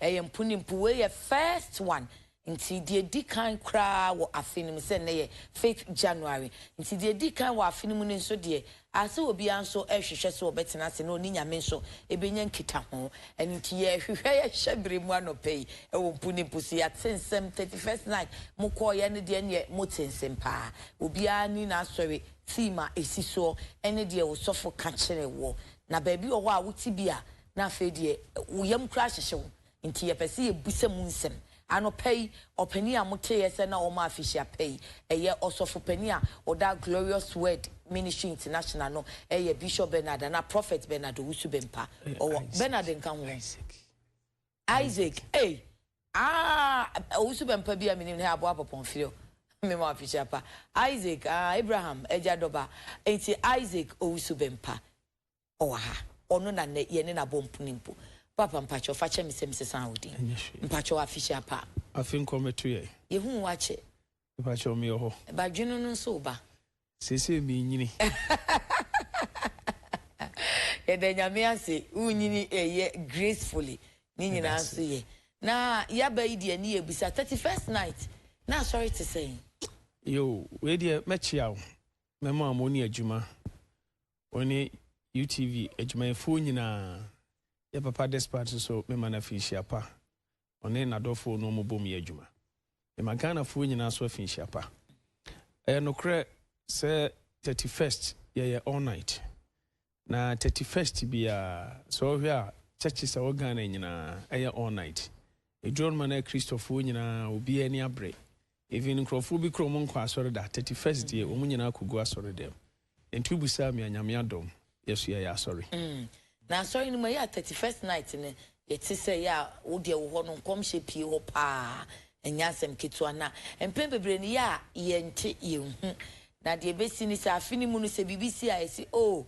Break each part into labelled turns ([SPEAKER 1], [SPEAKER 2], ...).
[SPEAKER 1] Ɛyɛ mpo ne mpo, wei yɛ first one. Nti deɛ ɛdi kan koraa wɔ afe no mu, sɛ nnɛ yɛ fifth January, nti deɛ ɛdi kan wɔ afe no mu no nso deɛ, asɛ obiara nso rehwehwɛ sɛ ɔbɛtena ase na ɔne Nyame nso bɛnya nkitaho. Ɛno nti yɛrehwehwɛ yɛhyɛ berɛ mu anɔpa yi wɔ mpo ne mpo so. Yɛate nsɛm, 31st night mokɔeɛ no deɛ neɛ mote nsɛm paa. Obiara ni n'asɔre theme a ɛsi soɔ ne deɛ wo sɔfo ka kyerɛ woɔ. Na baabi wɔ hɔ a wote bi a na afei deɛ wo yam koraa hyehye wo. Nti yɛpɛ sɛ yɛbisa mu nsɛm. Anɔpa yi, ɔpanin a moteeɛ sɛ na ɔma afehyia pa yi, ɛyɛ Ɔsɔfo panin a ɔda Glorious Word Ministry International no, ɛyɛ Bishop Bernard anaa Prophet Bernard Owusu Bempah. Ɔwɔ, Bernard nka ho? Isaac. Ei! Ah! Owusu Bempah bi a menim no, hɛ, aboa pɔpɔnfeɛ o. Mema wo afehyia pa. Isaac, ah, Abraham agya dɔba. Nti Isaac Owusu Bempah. Ɔwɔ ha. Ɔno na nnɛ yɛne no abɔ mpuni mpo. Papa mpakyɛw fa kyɛ me sɛ mesesaa wo din.
[SPEAKER 2] Ɛnyɛ hwee.
[SPEAKER 1] Mpakyɛw afehyia pa.
[SPEAKER 2] Afe nkɔ mmɛto yɛn.
[SPEAKER 1] Yɛhuu wo akyɛ.
[SPEAKER 2] Mepakyɛw meyɛ hɔ.
[SPEAKER 1] Badwene no nso reba.
[SPEAKER 2] Seesei merenyini.
[SPEAKER 1] Yɛda Nyame ase, worenyini ɛyɛ gracefully. Ne nyinaa nso yɛ. Na yɛaba yi deɛ ne yɛbisa, 31st night na asɔre te sɛn?
[SPEAKER 2] Yoo, wei deɛ mɛkyea wo. Mɛma mo ne adwuma. Wo ne UTV adwumayɛfoɔ nyinaa, yɛ papa Despite nso mema no afinhyia pa. Ɔne n'adɔfoɔ no wɔn bom yɛ adwuma. Mema Ghanafoɔ nyinaa nso afinhyia pa. Ɛyɛ nokorɛ sɛ 31st yɛyɛ all night. Na 31st biara sɛ wohwɛ a churches a ɛwɔ Ghana nyinaa ɛyɛ all night. Ɛduru hɔ nom a na Akristofoɔ nyinaa obiara ani abere. Even nkurɔfoɔ bi koraa wɔn nkɔ asɔre da, 31st deɛ wɔn nyinaa kɔgu asɔre dɛm. Nti wobisaa me a, Nyame adom, yɛso yɛyɛ asɔre.
[SPEAKER 1] Na asɔre no mu ɛyɛ a 31st night no yɛte sɛ ɛyɛ a wo deɛ wo hɔ no nkɔmhyɛ pie hɔ paa, ɛnyɛ asɛm ketewa. Na mpɛn bebree no yɛ a yɛnte, yɛnhu. Na deɛ ɛbɛsi ne sɛ afe no mu no sɛ biribi si a yɛse oh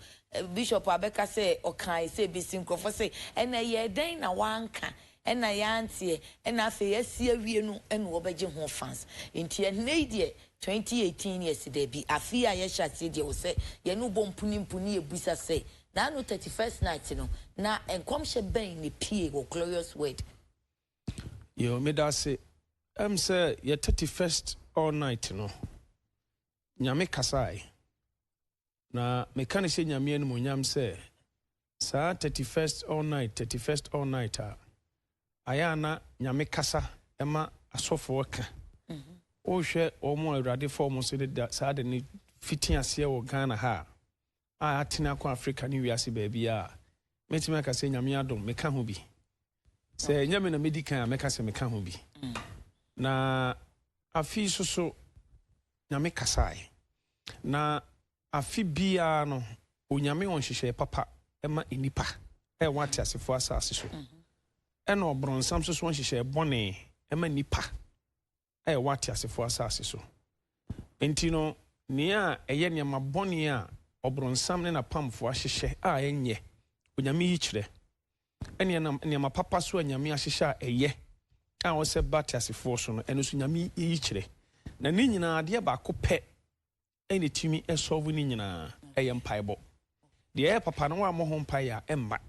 [SPEAKER 1] Bishop abɛka sɛ ɔkae sɛ ɛbɛsi, nkurɔfoɔ se ɛna ɛyɛɛ dɛn na wanka Ɛna yɛanteɛ, ɛna afei asi awie no ɛna wɔbɛgye ho fans. Nti ɛnnɛ yi deɛ 2018 years daabi, afe yi a yɛhyɛ aseɛ deɛ wɔsɛ yɛne wo bɔ mpuni mpuni yɛbisa sɛ, naano 31st night no na nkɔmhyɛ bɛn na ɛpue wɔ Glorious Word?
[SPEAKER 2] Yoo medase, ɛm sɛ yɛ 31st all night no Nyame kasae. Na meka no hyɛ Nyame animuonyam sɛ saa 31st all night, 31st all night a ayɛ a na Nyame kasa ma asɔfoɔ ka. Wohwɛ wɔn a Awurade fa wɔn so de da saa de no fiti aseɛ wɔ Ghana ha a, a atene akɔ Africa ne wiase baabiara a, mɛtumi aka sɛ Nyame adom meka ho bi. Sɛ ɛnyɛ me na mɛdi kan a, mɛka sɛ meka ho bi. Na afe yi soso Nyame kasae. Na afe biara no, Onyame wɔ nhyehyɛe papa ma nnipa a ɛwɔ ateasefoɔ asase so. Ɛna ɔbronsam nso so wɔ nhyehyɛe bɔne ma nnipa a ɛwɔ ateasefoɔ asase so. Enti no, nea ɛyɛ nneɛma bɔne a ɔbronsam ne n'apamfoɔ ahyehyɛ a ɛnyɛ, Onyame yi kyerɛ. Ɛne nneɛma papa so a Nyame ahyehyɛ a ɛyɛ a ɔsɛ ba teasefoɔ so no, ɛno nso Nyame yi kyerɛ. Na ne nyinaa adeɛ baako pɛ ɛna ɛtumi ɛsɔlve ne nyinaa, ɛyɛ mpaebɔ. Deɛ ɛyɛ papa no woammɔ ho mpaeɛ a ɛmma.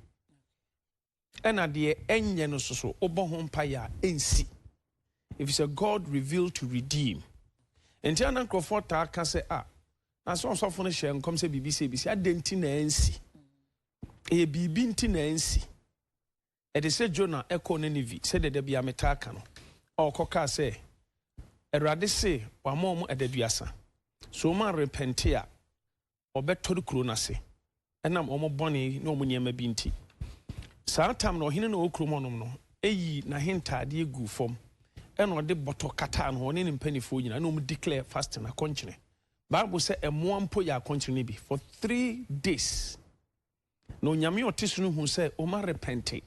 [SPEAKER 2] Ɛna deɛ ɛnyɛ no nso so wobɔ ho mpaeɛ a ɛnsi. Ɛfiri sɛ God reveal to redeem. Nti a na nkurɔfoɔ taa ka sɛ ah, na sɛ ɔsɔfo no hyɛ nkɔm sɛ biribi sɛ biribi adɛn nti na ɛnsi? Ɛyɛ biribi nti na ansi. Ɛte sɛ Jonah kɔɔ Nineveh, sɛdeɛ da biara metaa ka no, a ɔkɔkaa sɛ, Awurade se wama wɔn adaduasa, sɛ wɔn anrepɛnte a, ɔbɛtɔre kuro no ase, ɛnam wɔn bɔne ne wɔn nneɛma bi nti. Saa tam no, ɔhene no a ɔwɔ kurom hɔnom no yii n'ahentaadeɛ guu fam, ɛna ɔde bɔtɔ kataa ne ho, ɔne ne mpanimfoɔ nyinaa, ɛna wɔn declare fasting, akɔnkyene. Bible sɛ mmoa mpo yɛ akɔnkyene no bi for 3 days. Na Onyame a ɔte so no hu sɛ wɔn arepɛnte.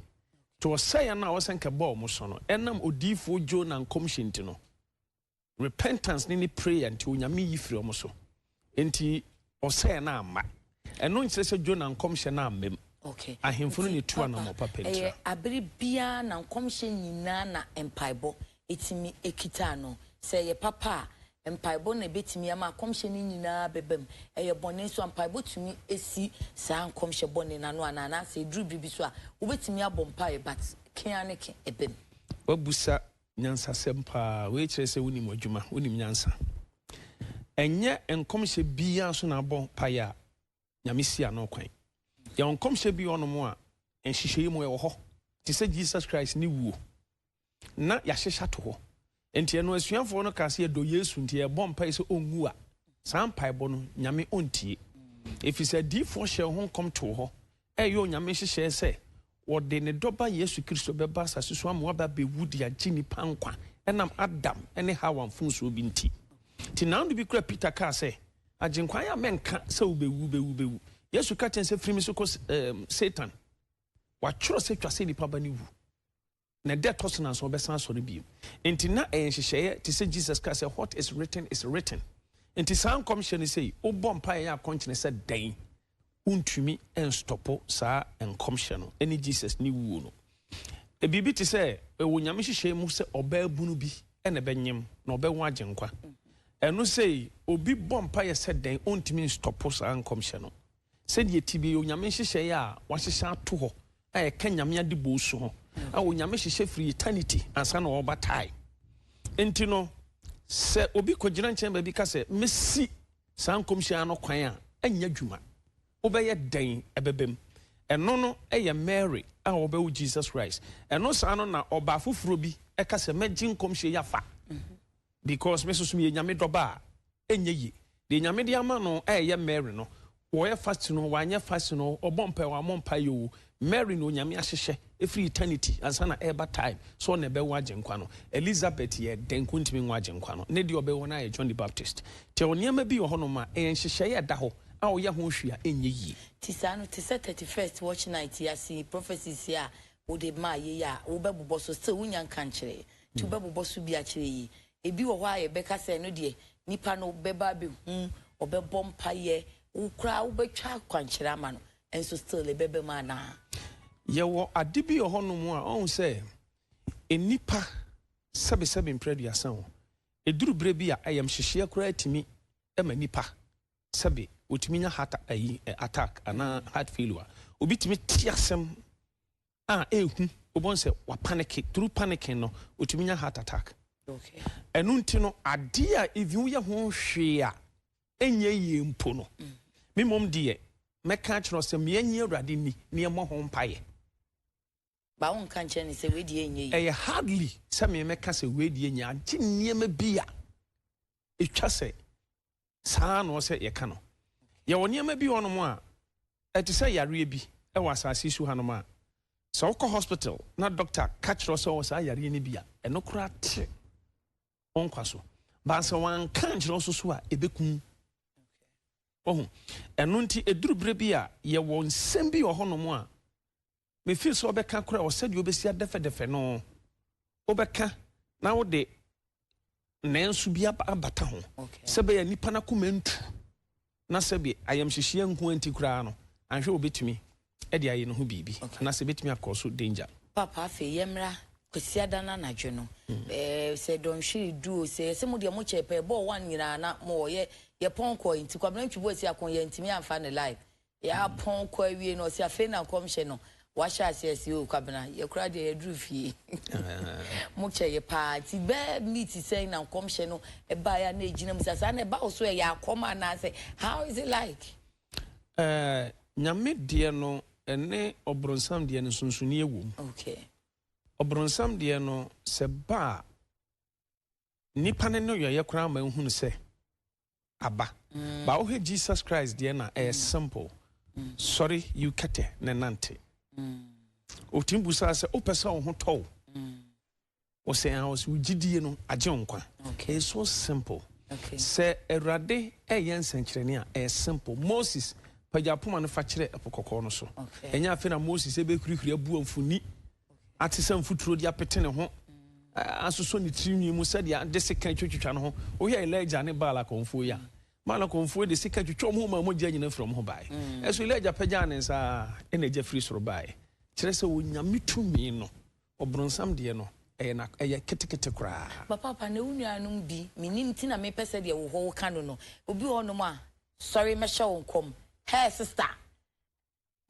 [SPEAKER 2] Nti ɔsɛeɛ no a ɔsɛ nka ɛbɔ wɔn so no, ɛnam odiyifoɔ Jonah nkɔmhyɛ nti no, repentance ne ne prayer nti Onyame yi firi wɔn so. Nti ɔsɛeɛ no amma. Ɛno nkyerɛ sɛ Jonah nkɔmhyɛ no ammam. Ahemfo no na
[SPEAKER 1] etu
[SPEAKER 2] anammɔn papa
[SPEAKER 1] ntira. Ɛyɛ abere biara na nkɔmhyɛ nyinaa na mpaebɔ ɛtumi kita ano. Sɛ ɛyɛ papa a, mpaebɔ na ɛbɛtumi ama akɔmhyɛ no nyinaa bɛba mu. Ɛyɛ bɔne nso a, mpaebɔ tumi si saa nkɔmhyɛ bɔne no ano anaa anaasɛ ɛduru bere bi so a, wobɛtumi abɔ mpaeɛ but ke ara ne ke ɛba mu.
[SPEAKER 2] Woabusa nyansasɛm paa. Wei kyerɛ sɛ wonim w'adwuma, wonim nyansa. Ɛnyɛ nkɔmhyɛ biara nso na abɔ mpaeɛ a Nyame si ano kwan. Yɛwɔ nkɔmhyɛ bi wɔ hɔnom a nhyehyɛeɛ mu ɛwɔ hɔ te sɛ Jesus Christ ne wuo. Na yɛahyehyɛ ato hɔ. Nti ɛno asuafoɔ no kaa sɛ yɛdɔ Yesu nti yɛbɔ mpaeɛ sɛ ɔnwu a, saa mpaebɔ no Nyame ɔntie. Ɛfiri sɛ adiyifoɔ hyɛɛ ho nkɔm too hɔ Ɛyɛ Onyame nhyehyɛɛ sɛ wɔde ne Dɔba Yesu Kristo bɛba asase so ama waba abɛwu de agye nnipa nkwa ɛnam Adam ne Hawa mfomsoɔ bi nti. Nti naano bi koraa Peter kaa sɛ, Agyenkwa ayɛ a mɛnka sɛ wobɛwu, wobɛwu, wobɛwu. Yesu ka kyerɛ no sɛ, Firi me so kɔ, Satan. Wɔatwerɛ sɛ ɛtwa sɛ nnipa ba no wu. Na da a ɛtɔ so nanson ɔbɛsan asɔre bio. Enti na ɛyɛ nhyehyɛeɛ te sɛ Jesus kaa sɛ what is written is written. Enti saa nkɔmhyɛ no sei, wobɔ mpaeɛ yɛ akɔnkyene sɛ dɛn, wontumi nstɔpo saa nkɔmhyɛ no ne Jesus ne wuo no. Biribi te sɛ ɛwɔ Nyame nhyehyɛeɛ mu sɛ ɔbaabunu bi na ɛbɛnyem na ɔbɛwo Agyenkwa. Ɛno sei, obi bɔ mpaeɛ sɛ dɛn, ɔntumi nstɔpo saa nkɔmhyɛ no. Sɛdeɛ ɛte biara, Onyame nhyehyɛeɛ a wahyehyɛ ato hɔ a ɛka Nyame adebɔɔ su ho a Onyame hyehyɛ firi eternity ansa na ɔreba time. Nti no, sɛ obi kɔgyina nkyɛn baabi ka sɛ, mɛsi saa nkɔmhyɛ ano kwan a, ɛnyɛ adwuma. Wobɛyɛ dɛn ɛbɛba mu? Ɛno no yɛ Mary a ɔbɛwo Jesus Christ. Ɛno saa no na ɔbaa foforɔ bi ɛka sɛ, mɛgye nkɔmhyɛ yi afa. Because me soso meyɛ Nyame dɔba a, ɛnyɛ yie. Deɛ Nyame de ama no a ɛyɛ Mary no, ɔyɛ fasting o, wanyɛ fasting o, ɔbɔ mpaeɛ o, wammɔ mpaeɛ o, Mary na Onyame ahyehyɛ ɛfiri eternity ansa na ɛreba time sɛ ɔna ɛbɛwo Agyenkwa no. Elizabeth yɛɛ dɛn nko ntumi nwo Agyenkwa no? Ne deɛ ɔbɛwo no ayɛ John the Baptist. Nti ɛwɔ nneɛma bi wɔ hɔnom a ɛyɛ nhyehyɛeɛ a ɛda hɔ a woyɛ ho hwee a ɛnyɛ yie.
[SPEAKER 1] Nti saa no te sɛ 31st watch night yi ase yi prophecies yi a wode maa yei a wobɛbobɔ so still wonnya nka nkyerɛɛ Nti wobɛbobɔ so bi akyerɛ yi. Ebi wɔ hɔ a yɛbɛka sɛ ɛno deɛ nipa no bɛba abɛhu, ɔbɛbɔ mpaeɛ, wo koraa wobɛtwa akwankyerɛ ama no, nso still ɛbɛba mu anaa?
[SPEAKER 2] Yɛwɔ ade bi wɔ hɔnom a ɔhu sɛ nnipa sɛbesɛbe mprɛ aduasa o, ɛduru berɛ bi a ayamhyehyeɛ koraa tumi ma nnipa sɛbe wɔtumi nya heart ayi attack anaa heart failure. Obi tumi te asɛm a ɛhu, wobɛhu sɛ wapaneke, through panicking no, ɔtumi nya heart attack. Ɛno nti no, adeɛ a even woyɛ ho hwee a ɛnyɛ yie mpo no, me mmom deɛ mɛka akyerɛ wo sɛ meɛnye Awurade nni na yɛmmɔ ho mpaeɛ.
[SPEAKER 1] Ba wonka nkyerɛ no sɛ wei deɛ ɛnyɛ yie.
[SPEAKER 2] Ɛyɛ hardly sɛ me mɛka sɛ wei deɛ ɛnyɛ, agye nneɛma bi a ɛtwa sɛ Saa ara na ɔsɛ yɛka no. Yɛwɔ nneɛma bi wɔ hɔnom a, ɛte sɛ yareɛ bi wɔ asase yi so hanom a, sɛ wokɔ hospital na dɔkta ka kyerɛ wo sɛ ɔwɔ saa yareɛ no bi a, ɛno koraa te wo nkwa so. But sɛ wanka ankyerɛ wo nso so a, ɛbɛku wo. Wahu? Ɛno nti, ɛduru berɛ bi a, yɛwɔ nsɛm bi wɔ hɔnom a, Me feel sɛ wobɛka koraa wɔ sɛdeɛ wobɛsi adɛfɛdɛfɛ no wobɛka na wode nanso bi abata ho sɛ bɛyɛ nipa no akoma ntu na sɛbi ayamhyehyeɛ nko nti koraa no anhwɛ wobɛtumi de ayɛ ne ho biribi anaasɛ ɛbɛtumi akɔ so danger.
[SPEAKER 1] Papa afei yɛmmra Kwasiada no anadwo no ɛɛ sɛ dɔnhwere du o sɛ yɛsɛ mo deɛ mo kyɛɛ pɛ ɛbɔɔ one nyinaa na mo wɔ yɛ yɛpɔn kɔɔ nti Kwabena Ntwi Boasi Akon yɛntumi amfa ne live Yɛapɔn kɔ awie no ɔse afei na nkɔmhyɛ no wahyɛ aseɛ ɛse oh Kwabena yɛ koraa deɛ yɛduru fie mo kyɛ yɛ paa nti bɛɛ meet sɛn na nkɔmhyɛ no ɛbaeɛ a na ɛgyina mu sa saa na ɛba wo so ɛyɛ akɔm anaasɛ how is it like?
[SPEAKER 2] Eh, Nyame deɛ no ɛne ɔbronsam deɛ no nsonsonoeɛ wɔ mu.
[SPEAKER 1] Okay.
[SPEAKER 2] Ɔbronsam deɛ no sɛ ba a nipa no nneyɔeɛ koraa ma nhunu sɛ aba. But wohwɛ Jesus Christ deɛ na ɛyɛ simple. Sɔre, yiw kɛtɛ na nante. Otumi busaa sɛ, wopɛ sɛ wo ho tɔ wo? Ɔsɛ ah, ɔsɛ wo gyidie no agye wo nkwa. Ɛyɛ so simple. Sɛ Awurade ɛyɛ nsɛnkyerɛnne a, ɛyɛ simple. Moses pagya poma no fa kyerɛ ɛpo kɔkɔɔ no so. Ɛnyɛ afei na Moses ɛbɛhurihuri abu amfoni ate sɛ mfuturo de apete ne ho, asosɔ ne tirinwi mu sɛdeɛ de sekan twitwitwa ne ho. Wohwɛ Elijah ne Baal akɔmfoɔ yi a, Baal akɔmfoɔ de sekan twitwa wɔn ho maa mogya nyina firi wɔn ho baeɛ. Ɛso Elijah pagyaa ne nsa a, ɛna egya firi soro baeɛ. Kyerɛ sɛ Onyame tumi no, ɔbronsam deɛ no, ɛyɛ na ɛyɛ ketekete koraa.
[SPEAKER 1] Papaapa na wo nuanom bi, mennim nti na mepɛ sɛdeɛ wo hɔ woka no no, obi wɔ hɔnom a, sɔre mɛhyɛ wo nkɔm, hey sister,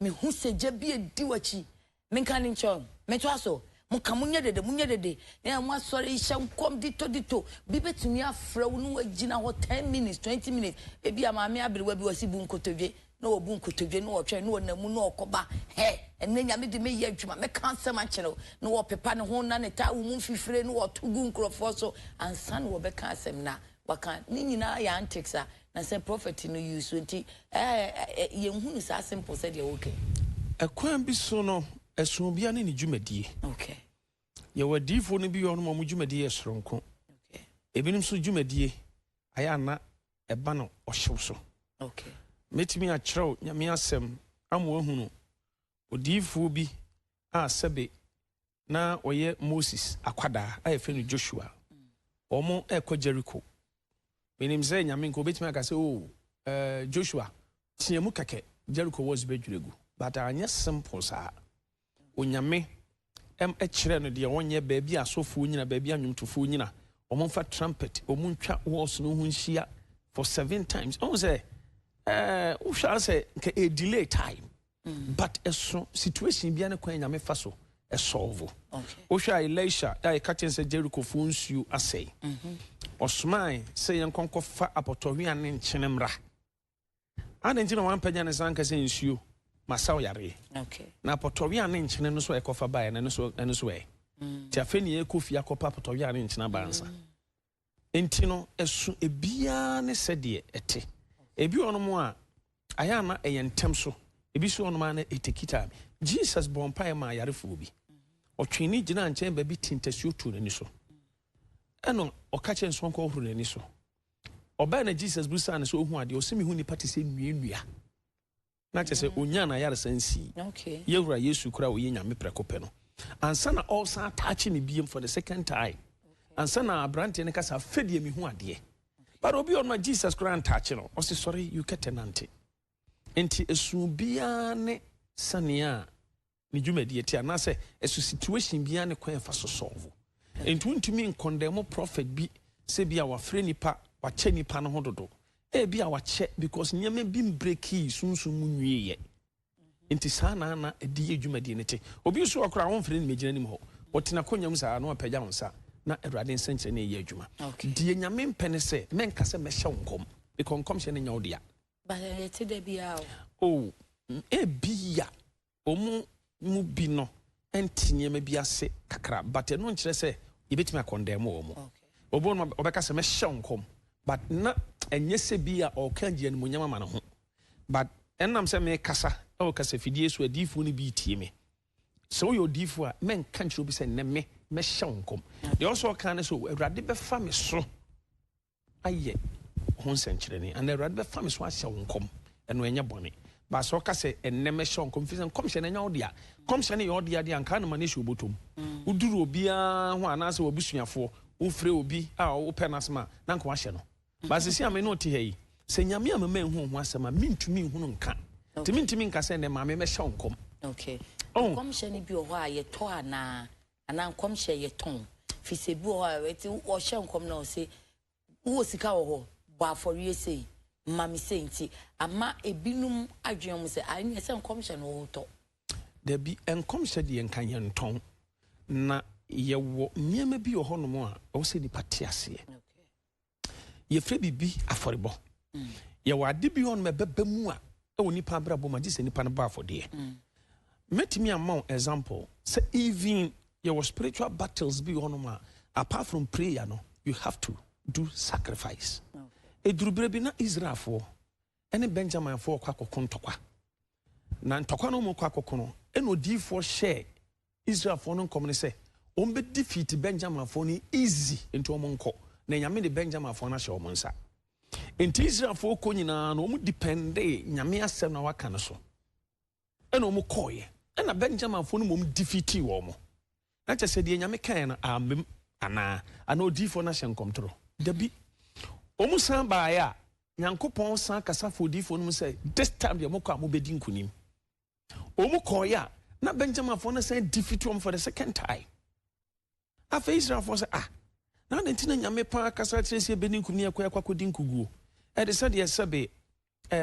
[SPEAKER 1] Mehu sɛ gya bi adi w'akyi. Menka no nkyerɛ wo. Mentoa so. Moka monyɛ dede, monyɛ dede, na mo asɔre hyɛ nkɔm dito dito. Bi bɛtumi afrɛ wo na wagyina hɔ 10 minutes, 20 minutes. Ebi a maame aberewa bi wɔsi bu nkotodwe na wɔbu nkotodwe na wɔtwɛn na wɔnam mu na ɔkɔba hɛ, ɛnɛ Nyame de meyɛ adwuma, mɛka asɛm akyerɛ wo, na wɔpepa ne ho na ne taa wo mu mfifire na wɔto gu nkurɔfoɔ so ansa na wɔbɛka asɛm na waka ne nyinaa yɛ antics a na sɛ prophet no yi so nti ɛɛ yɛnhunu saa simple sɛdeɛ wɔka.
[SPEAKER 2] Ɛkwan bi so no, ɛso obia ne ne dwumadie. Yɛwɔ adiyifoɔ no bi wɔ hɔ nom a wɔn dwumadie yɛ soronko. Ebinom nso dwumadie ayɛ ana ɛba no ɔhyew so. Mɛtumi akyerɛw Nyame asɛm ama wahunu odiyifoɔ bi a sɛbe na ɔyɛ Moses akwadaa a yɛfrɛ no Joshua. Wɔn ɛrekɔ Jericho. Menim sɛ Nyame nka obɛtumi aka sɛ, "O Joshua, teɛ mu kɛkɛ, Jericho walls bɛdwiri gu," but anyɛ simple saa. Onyame ɛkyerɛ no deɛ wɔnyɛ, baabi a asɔfoɔ nyina, baabi a nnwomtofoɔ nyina, wɔn mfa trumpet, wɔn ntwa walls no ho nhyia for seven times. Ɔhu sɛ wohwɛ a sɛ nka ɛ delay time, but ɛso situation bia ne kwan Nyame fa so ɛsolve. Wohwɛ a Elisha a yɛka kyɛn sɛ Jerichofoɔ nsuo asɛe, ɔsomae sɛ yɛnkɔnkɔfa apɔtɔwea ne nkyene mmra. Ade nti na wampagya ne nsa nka sɛ, "Nsuo, masa wo yareɛ"? Na apɔtɔwea ne nkyene no so a ɛkɔfa baeɛ no, ɛno so ɛ nti afei ne yɛkɔ fie akɔpa apɔtɔwea ne nkyene aba ansa. Nti no ɛso ebiara ne sɛdeɛ ɛte. Ebi wɔ nom a ayɛ ana ɛyɛ ntɛm so, ebi so wɔ nom a na ɛtake time. Jesus bɔ mpaeɛ ma ayarefoɔ bi, ɔtwe ne gyina nkyɛn baabi, ti ntasuo tu n'ani so, ɛna ɔka kyerɛ nso nkɔ ɔhoro n'ani so. Ɔbɛn na Jesus busaa no sɛ ohu adeɛ, ɔsɛ, "Mehu nipa te sɛ nnuannua," na kyerɛ sɛ onya na ayaresa nsii. Yɛwura Yesu kora a ɔyɛ Nyame prɛko pɛ no, ansa na ɔresan ataakye ne biem for the second time, ansa na aberanteɛ no kasa afɛdeɛ, "Mehu adeɛ." But obi ɔno a Jesus koraa ntaakye no, ɔse, "Sɔre, you kɛtɛ nante." Nti esu biara ne sɛnea a ne dwumadie te, anaasɛ ɛso situation biara ne kwan ɛfa so solve. Nti wontumi ncondemn prophet bi sɛ bi a wafrɛ nipa, wakyɛ nipa no ho dodo. Ebi a wakyɛ because nneɛma bi mbreak sunsun mu nwieɛ. Nti saa na ana ɛde yɛ dwumadie no te. Obi nso wɔ koraa wɔmfrɛ no megyina anim hɔ, ɔtena akonnwa mu saa na wapagya wo nsa na Awurade nsɛnkyerɛ ne ɛyɛ adwuma. Deɛ Nyame mpɛ ne sɛ mɛnka sɛ mɛhyɛ wo nkɔm, because nkɔmhyɛ no nyɛ wo dea.
[SPEAKER 1] But yɛte da biara o.
[SPEAKER 2] O ebi ya ɔmu mu bi no ɛnte nneɛma bi ase kakra, but ɛno nkyerɛ sɛ yɛbɛtumi acondemn wɔ mu. Obi no ɔbɛka sɛ mɛhyɛ wo nkɔm, but na ɛnyɛ sɛ bi a ɔka gye animonyam ama ne ho, but ɛnam sɛ mekasa ɛwɔ kasafidie so, adiifoɔ no bi tie me. Sɛ woyɛ odiifoɔ a, mɛnka nkyerɛ obi sɛ nnɛ me mɛhyɛ wo nkɔm. Deɛ ɔsɛ ɔka ne sɛ, "Awurade bɛfa me so ayɛ ho nsɛnkyerɛnne," anaa, "Awurade bɛfa me so ahyɛ wo nkɔm." Ɛno ɛnyɛ bɔne. Baasa ɔka sɛ ɛnnɛ mɛhyɛ wo nkɔm, firi sɛ nkɔmhyɛ no ɛnyɛ wo dea. Nkɔmhyɛ no yɛ ɔdea deɛ anka no ma no hyɛ obotom woduru obiara ho anaasɛ wabusuafoɔ wofrɛ obi a wopɛ no asɛm a na nka wahyɛ no. Baasa si ame ne ɔte ha yi sɛ Nyame a mema ɛhu ho asɛm a mentumi nhunu nka, nti mentumi nka sɛ nnɛ maame mɛhyɛ wo nkɔm.
[SPEAKER 1] Oh. Nkɔmhyɛ no bi wɔ hɔ a yɛtɔ anaa nkɔmhyɛ yɛtɔn? Fi sɛ bi wɔ hɔ a ɛti ɔhyɛ nkɔm na ɔse wowɔ sika wɔ hɔ, bɔ afɔreɛ sei ma me sei, nti ama ebinom adwene mu sɛ ɛnyɛ sɛ nkɔmhyɛ no wɔtɔ.
[SPEAKER 2] Dabi, nkɔmhyɛ deɛ nka yɛntɔn, na yɛwɔ nneɛma bi wɔ hɔnom a ɛwɔ sɛ nipa te aseɛ. Yɛfrɛ biribi afɔrebɔ. Yɛwɔ ade bi hɔnom ɛbɛba mu a ɛwɔ nipa abrabɔ mu a gye sɛ nipa no bɔ afɔdeɛ. Mɛtumi ama wo example sɛ even yɛwɔ spiritual battles bi wɔ hɔnom a apart from prayer no, you have to do sacrifice. Ɛduru berɛ bi na Israelfoɔ ɛne Benjaminfoɔ kɔ akɔko ntɔkwa, na ntɔkwa no mu kɔ akɔko no, ɛna odiyifoɔ hyɛɛ Israelfoɔ no nkɔm no sɛ wɔn bɛ defeat Benjaminfoɔ no easy, nti wɔn nkɔ na Nyame de Benjaminfoɔ no ahyɛ wɔn nsa. Nti Israelfoɔ kɔ nyinaa no, wɔn depend Nyame asɛm na waka no so, ɛna wɔn kɔɔyɛ, ɛna Benjaminfoɔ no mmom defeat wɔn. Na kyerɛ sɛ deɛ Nyame kaeɛ no amem anaa odiyifoɔ no ahyɛ nkɔmtoro? Dabi. Wɔn san baeɛ a, Nyankopɔn san kasa fo odiyifoɔ no mu sɛ this time deɛ mokɔ a mobɛdi nkonim. Wɔn kɔɔyɛ a, na Benjaminfoɔ no san defeat wɔn for the second time. Afei Israelfoɔ sɛ, "Ah, na ade nti na Nyame paa kasa kyerɛ sɛ yɛbɛdi nkonim, yɛkɔ yɛkɔ akɔdi nkuguo?" Ɛde sɛdeɛ sɛbe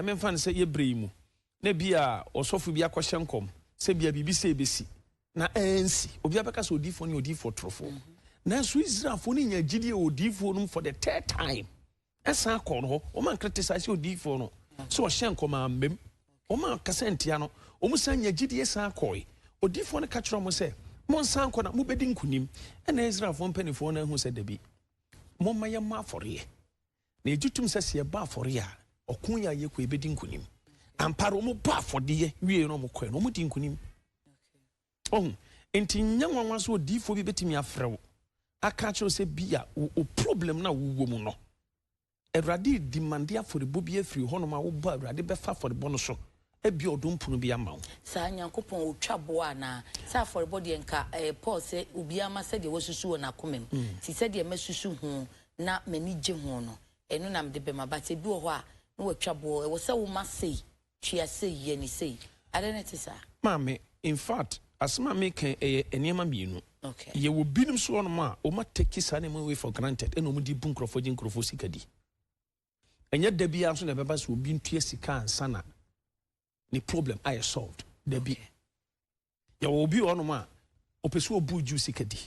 [SPEAKER 2] memfa no sɛ yɛbrɛ yi mu na bi a ɔsɔfo bi akɔhyɛ nkɔm sɛ bia biribi sɛ ɛbɛsi. Na ansi. Obiara bɛka sɛ odiyifoɔ no yɛ odiyifoɔ torofoɔ. Nanso Israelfoɔ no nyaa gyidie wɔ odiyifoɔ no mu for the third time. Ɛsan kɔɔ no hɔ. Wɔn ankritisise odiyifoɔ no sɛ ɔhyɛ nkɔm ammam. Wɔn ankasa antia no. Wɔn san nyaa gyidie san kɔe. Odiyifoɔ no ka kyerɛɛ wɔn sɛ, Monsan nkɔ na mobɛdi nkonim. Ɛnna Israelfoɔ mpanimfoɔ no ahu sɛ dabi, momma yɛmmɔ afɔreɛ. Na yɛgye tom sɛ sɛ yɛbɔ afɔreɛ a, ɔko yi a yɛkɔ yi, yɛbɛdi nkonim. Ampa ara, wɔbɔɔ afɔdeɛ wieeɛ na wɔkɔe no, wɔdii nkonim. Wahu? Enti nyɛ nwanwa sɛ odiyifoɔ bi bɛtumi afrɛ wo aka akyerɛ wo sɛ bi a wo problem no a wowɔ mu no, Awurade redimande afɔrebɔ bi afiri hɔnom a wobɔ a Awurade bɛfa afɔrebɔ no so abue ɔdom pono bi ama wo.
[SPEAKER 1] Saa Nyankopɔn otwa boɔ anaa? Sɛ afɔrebɔ deɛ nka ɛyɛ Paul sɛ obiara ma sɛdeɛ wasusu wɔ n'akomam. Nti sɛdeɛ masusu ho na m'ani gye ho no, ɛno na mede bɛma. But ebi wɔ hɔ a na watwa boɔ, ɛwɔ sɛ woma sei, tua sei, yɛ no sei. Adɛn na ɛte saa?
[SPEAKER 2] Maame, in fact, asɛm a meka yi, ɛyɛ nneɛma mmienu.
[SPEAKER 1] Okay.
[SPEAKER 2] Yɛwɔ binom nso wɔ hɔnom a, wɔn atake saa nneɛma wei for granted, ɛna wɔn de bu nkurɔfoɔ gye nkurɔfoɔ sika di. Ɛnyɛ da biara nso na ɛbɛba sɛ obi ntua sika ansa na ne problem ayɛ solved. Dabi.
[SPEAKER 1] Okay.
[SPEAKER 2] Yɛwɔ obi wɔ hɔnom a, ɔpɛ sɛ ɔbu gye sika di.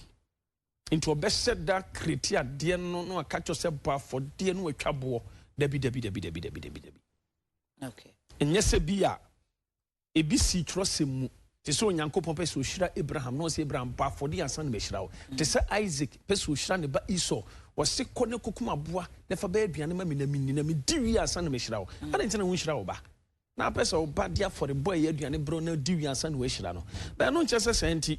[SPEAKER 2] Nti ɔbɛhyɛ da kreti adeɛ no na waka kyerɛ sɛ bɔ afɔdeɛ na watwa boɔ. Dabi, dabi, dabi, dabi, dabi, dabi, dabi.
[SPEAKER 1] Okay.
[SPEAKER 2] Ɛnyɛ sɛ bi a ebi sii twerɛsɛm mu, te sɛ Onyankopɔn pɛ sɛ ɔhyira Abraham na ɔse Abraham bɔ afɔdeɛ ansa na mahyira wo. Te sɛ Isaac pɛ sɛ ɔhyira ne ba Esau, ɔse kɔ na kɔkum aboa na fa bɛyɛ aduane ma me na menni na medi wie ansa na mahyira wo. Adɛn nti na wonhyira wo ba? Na apɛ sɛ wo ba de afɔrebɔ a ɛyɛ aduane brɛ wo na adi wie ansa na wahyira no. But ɛno nkyerɛ sɛ saa nti,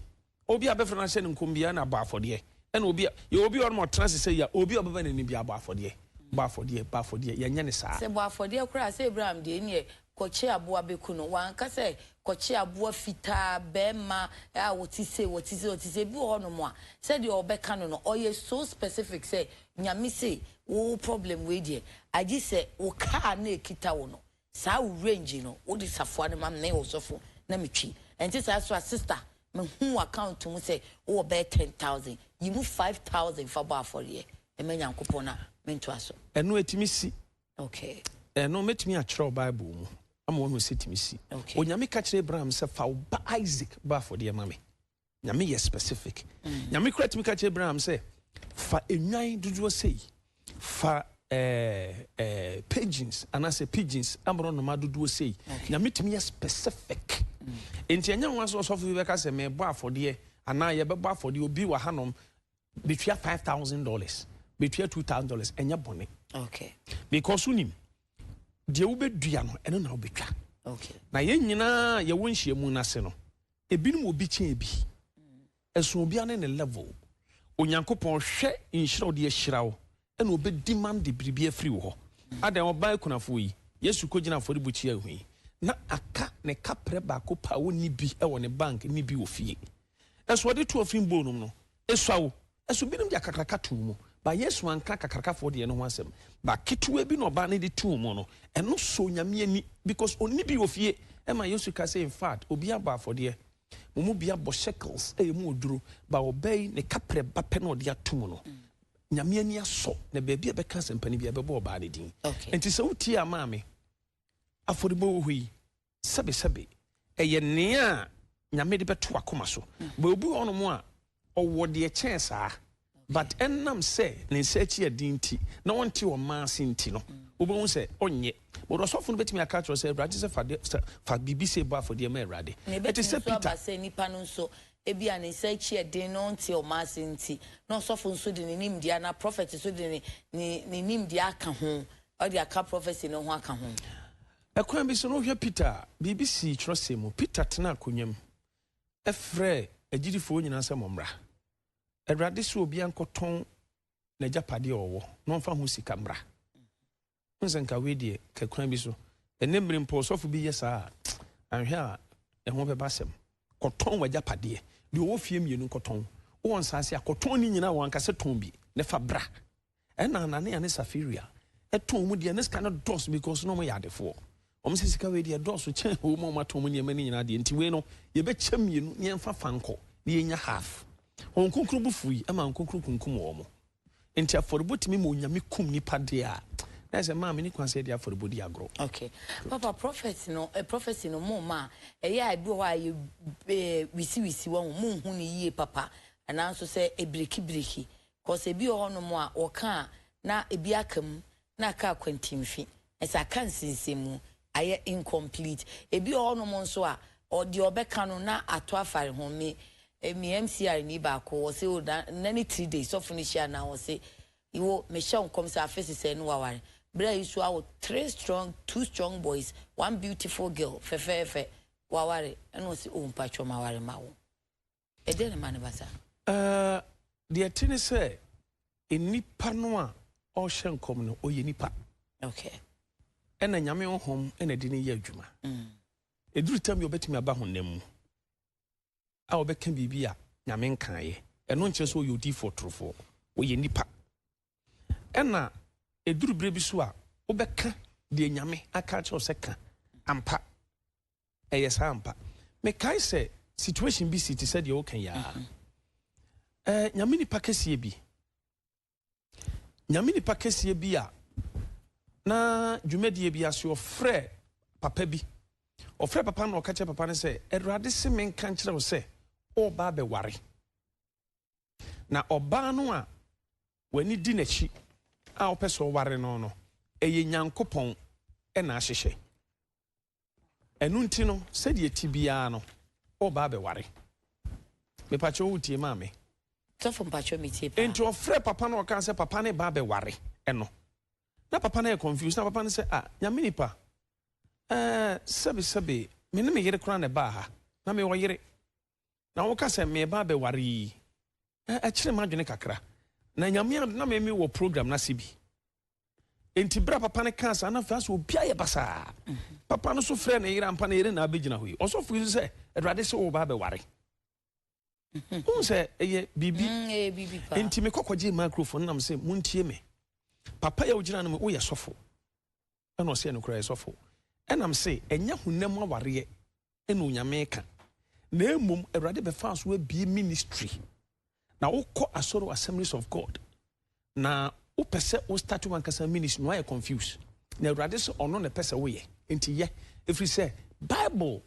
[SPEAKER 2] obi a bɛfrɛ no ahyɛ no nkɔm biara na bɔ afɔdeɛ. Ɛna obi a, yɛwɔ obi wɔ hɔ nom a ɔtena ase sɛ yi a, obi a ɔbɛba n'anim biara bɔ afɔdeɛ, bɔ afɔdeɛ, bɔ afɔdeɛ. Yɛnyɛ no saa.
[SPEAKER 1] Sɛ bɔ afɔdeɛ koraa a, sɛ Abraham deɛ ɛnneɛ kɔkye aboa bɛku no. Wanka sɛ kɔkye aboa fitaa, barima a ɔte sei, ɔte sei, ɔte sei. Ebi wɔ hɔnom a, sɛdeɛ ɔbɛka no no, ɔyɛ so specific sɛ, Nyame se wo problem wei deɛ, agye sɛ wo car no a ɛkita wo no, Saa wo range no wode safoa no ma me ɔsɔfo na me twi. Ɛnte saa nso a sister me hu wo account mu sɛ wowɔ bɛyɛ 10,000 yi mu 5,000 fa bɔ afɔreɛ ma Nyankopɔn na me ntoa so.
[SPEAKER 2] Ɛno ɛtumi si.
[SPEAKER 1] Okay.
[SPEAKER 2] Ɛno mɛtumi akyerɛ wo Bible mu ama woahu sɛ ɛtumi si.
[SPEAKER 1] Okay.
[SPEAKER 2] Onyame ka kyerɛ Abraham sɛ fa wo ba Isaac bɔ afɔdeɛ ma me. Nyame yɛ specific. Nyame koraa tumi ka kyerɛ Abraham sɛ, fa nnwan dodoɔ sei, fa eh, eh, pigeons anaasɛ pigeons aborɔnoma dodoɔ sei. Nyame tumi yɛ specific. Enti ɛnyɛ nwa sɛ ɔsɔfo bi bɛka sɛ mebɔ afɔdeɛ anaa yɛbɛbɔ afɔdeɛ obi wɔ hanom bɛtua $5,000, bɛtua $2,000, ɛnyɛ bɔne.
[SPEAKER 1] Okay.
[SPEAKER 2] Because wonim, deɛ wobɛdua no, ɛno na wobɛtwa.
[SPEAKER 1] Okay.
[SPEAKER 2] Na yɛn nyinaa yɛwɔ nhyiamu no ase no, Ebinom wɔ bi kyɛn ebi. Ɛsono obiara ne ne level. Onyankopɔn hwɛ nhyira a ɔde ahyira wo ɛna ɔbɛ demand biribi afiri wo hɔ. Adɛn ɔbaa akunafoɔ yi, Yesu kɔgyina afɔrebukyia ho yi, na aka ne kaprɛ baako pɛ a ɔnni bi wɔ ne bank nni bi wɔ fie. Ɛso ɔde to offering bowl no mu no, esua o, Ɛso binom de akakraka too mu, but Yesu anka akakrakafoɔ deɛ no ho asɛm. But ketewa bi na ɔbaa no de too mu no, ɛno sɔɔ Nyame ani because ɔnni bi wɔ fie. Ɛma Yesu ka sɛ, in fact, obiara bɔ afɔdeɛ, mo mu biara bɔ shekels a ɛmu ɔduro, but ɔbaa yi ne kaprɛ ba pɛ na ɔde ato mu no, Nyame ani asɔ, na baabi a ɛbɛka asɛmpa no biara, ɛbɛbɔ ɔbaa no din. Nti sɛ wotie a maame, afɔrebɔ wɔ hɔ yi, Sɛbesɛbe, ɛyɛ nea Nyame de bɛto w'akoma so. But obi wɔ hɔnom a, ɔwɔ deɛ ɛkyɛn saa. But ɛnam sɛ ne nsa akyi yɛ den nti, na ɔnte ɔman ase nti no, wobɛhu sɛ ɔnyɛ. But ɔsɔfo no bɛtumi aka akyerɛ wo sɛ, Awurade sɛ fa de, sɛ fa biribi sei bɔ afɔdeɛ ma Awurade.
[SPEAKER 1] Na
[SPEAKER 2] Ɛte
[SPEAKER 1] ɛbɛtumi
[SPEAKER 2] sɛ
[SPEAKER 1] nso aba
[SPEAKER 2] Peter.
[SPEAKER 1] sɛ nipa no nso, ebia ne nsa akyi yɛ den na ɔnte ɔman ase nti, na ɔsɔfo nso de ne nimdeɛ anaa prɔfɛt nso de ne, ne, ne nimdeɛ aka ho, ɔde aka prɔfɛsi no ho aka ho.
[SPEAKER 2] Ɛkwan bi so no, wohwɛ Peter a, biribi sii kyerɛwsɛm mu. Peter tenaa akonnwa mu frɛɛ agyidifoɔ nyinaa sɛ, Mommra. Awurade se obiara nkɔtɔn n'agyapadeɛ a ɔwɔ na ɔmfa ho sika mmra. Wohu sɛ nka wei deɛ, ka kwan bi so. Ɛnnɛ mmere mpo, ɔsɔfo bi yɛ saa a, anhwɛ a ɛho bɛba asɛm. Kɔtɔn w'agyapadeɛ. Deɛ ɔwɔ fie mmienu nkɔtɔn. Wowɔ nsaase a, kɔtɔn ne nyinaa, wɔn ankasa tɔn bi na fa bra. Ɛna Anania ne Safiria tɔn wɔn deɛ, ne sika no dɔɔso because na wɔn yɛ adefoɔ. Wɔn sɛ sika wei deɛ dɔɔso kyɛn wɔn a wɔatɔn wɔn nneɛma no nyinaa deɛ, nti wei no yɛbɛkyɛ mmienu na yɛmfa fa nkɔ na yɛnya half. Honhom Kronkron bo fui ma Honhom Kronkron kunkum wɔn. Nti afɔrebɔ tumi ma Onyame kum nipa deɛ a, Na ɛsɛ maa me ne kwan sɛ yɛde afɔrebɔ di agorɔ.
[SPEAKER 1] Okay. Papa, prophet no, prophecy no mo ma ɛyɛ a ebi wɔ hɔ a yɛ wisiwisi wɔn mo nhu ne yie papa, anaa nso sɛ ebirikibiriki, 'cause ebi wɔ hɔnom a wɔka a na ebi aka mu na aka akwantimfi, ɛsɛ aka nsensɛnmu, ayɛ incomplete. Ebi wɔ hɔnom nso a ɔdeɛ ɔbɛka no na ato afare ho. Me MCR ni baako wɔse o na ne 3 days sɔfo no hyia na wɔse iwo mehyɛ nkɔm sɛ afe sesɛ no waware berɛ yi so awo three strong, two strong boys, one beautiful girl fɛfɛɛfɛ, waware. Ɛna ɔse o, mpatwɔ ma ware ma wo. Ɛdeɛ ne ma ne ba saa?
[SPEAKER 2] Deɛ te ne sɛ nnipa no a ɔhyɛ nkɔm no, ɔyɛ nipa. Ɛna Nyame honhom ɛna de ne yɛ adwuma. Ɛduru tam bi, ɔbɛtumi aba honam mu a ɔbɛka biribi a Nyame nkaeɛ. Ɛno nkyerɛ sɛ ɔyɛ odiifoɔ torofoɔ. Ɔyɛ nipa. Ɛna ɛduru berɛ bi so a wobɛka deɛ Nyame aka akyerɛ wo sɛ ka ampa, ɛyɛ saa ampa. Mekae sɛ situation bi si te sɛ deɛ woka yi ara. Nyame nipa kɛseɛ bi a na dwumadie bi ase, ɔfrɛ papa bi. Ɔfrɛ papa no, ɔka kyerɛ papa no sɛ, "Awurade se menka nkyerɛ wo sɛ ɔreba abɛware, na ɔbaa no a w'ani di n'akyi a wopɛ sɛ ɔware no, ɛyɛ Nyankopɔn ɛna ahyehyɛ. Ɛno nti no, sɛdeɛ ti biara no, ɔreba abɛware." Mepakyɛ, wotie maa me?
[SPEAKER 1] Sɔfo, mpatwɔ, metie paa.
[SPEAKER 2] Nti ɔfrɛ papa no, ɔka sɛ papa ne ba abɛware. Ɛno na papa no yɛ confused, na papa no sɛ, "Ah, Nyame nipa, sɛbe sɛbe, me ne me yere koraa na ɛbaa ha, na mewɔ yere, na woka sɛ meba abɛware yi, ɛkyerɛ m'adwene kakra." Na Nyame ado na meme wɔ program no ase bi. Enti berɛ a papa no kaa saa na afei asɛ obi ayɛ basaa. Papa no so frɛ ne yere ampa, ne yere na abɛgyina hɔ yi. Ɔsɔfo yi so sɛ Awurade sɛ wɔba abɛware. Wohu sɛ ɛyɛ biribi.
[SPEAKER 1] Ɛyɛ biribi paa.
[SPEAKER 2] Nti mekɔkɔgye microphone nam sɛ, "Montie me. Papa yɛ wogyina no mu, woyɛ sɔfo?" Ɛna ɔsɛ ɛno yɛ sɔfo. Ɛnam sɛ ɛnyɛ honam awareɛ ɛna Onyame ka, na mmom Awurade bɛfa so abie ministry, na wokɔ asɔre Assemblies of God na wopɛ sɛ wo start wankasa ministry no, ayɛ confused, na Awurade sɛ ɔno na ɛpɛ sɛ woyɛ, nti yɛ, ɛfiri sɛ Bible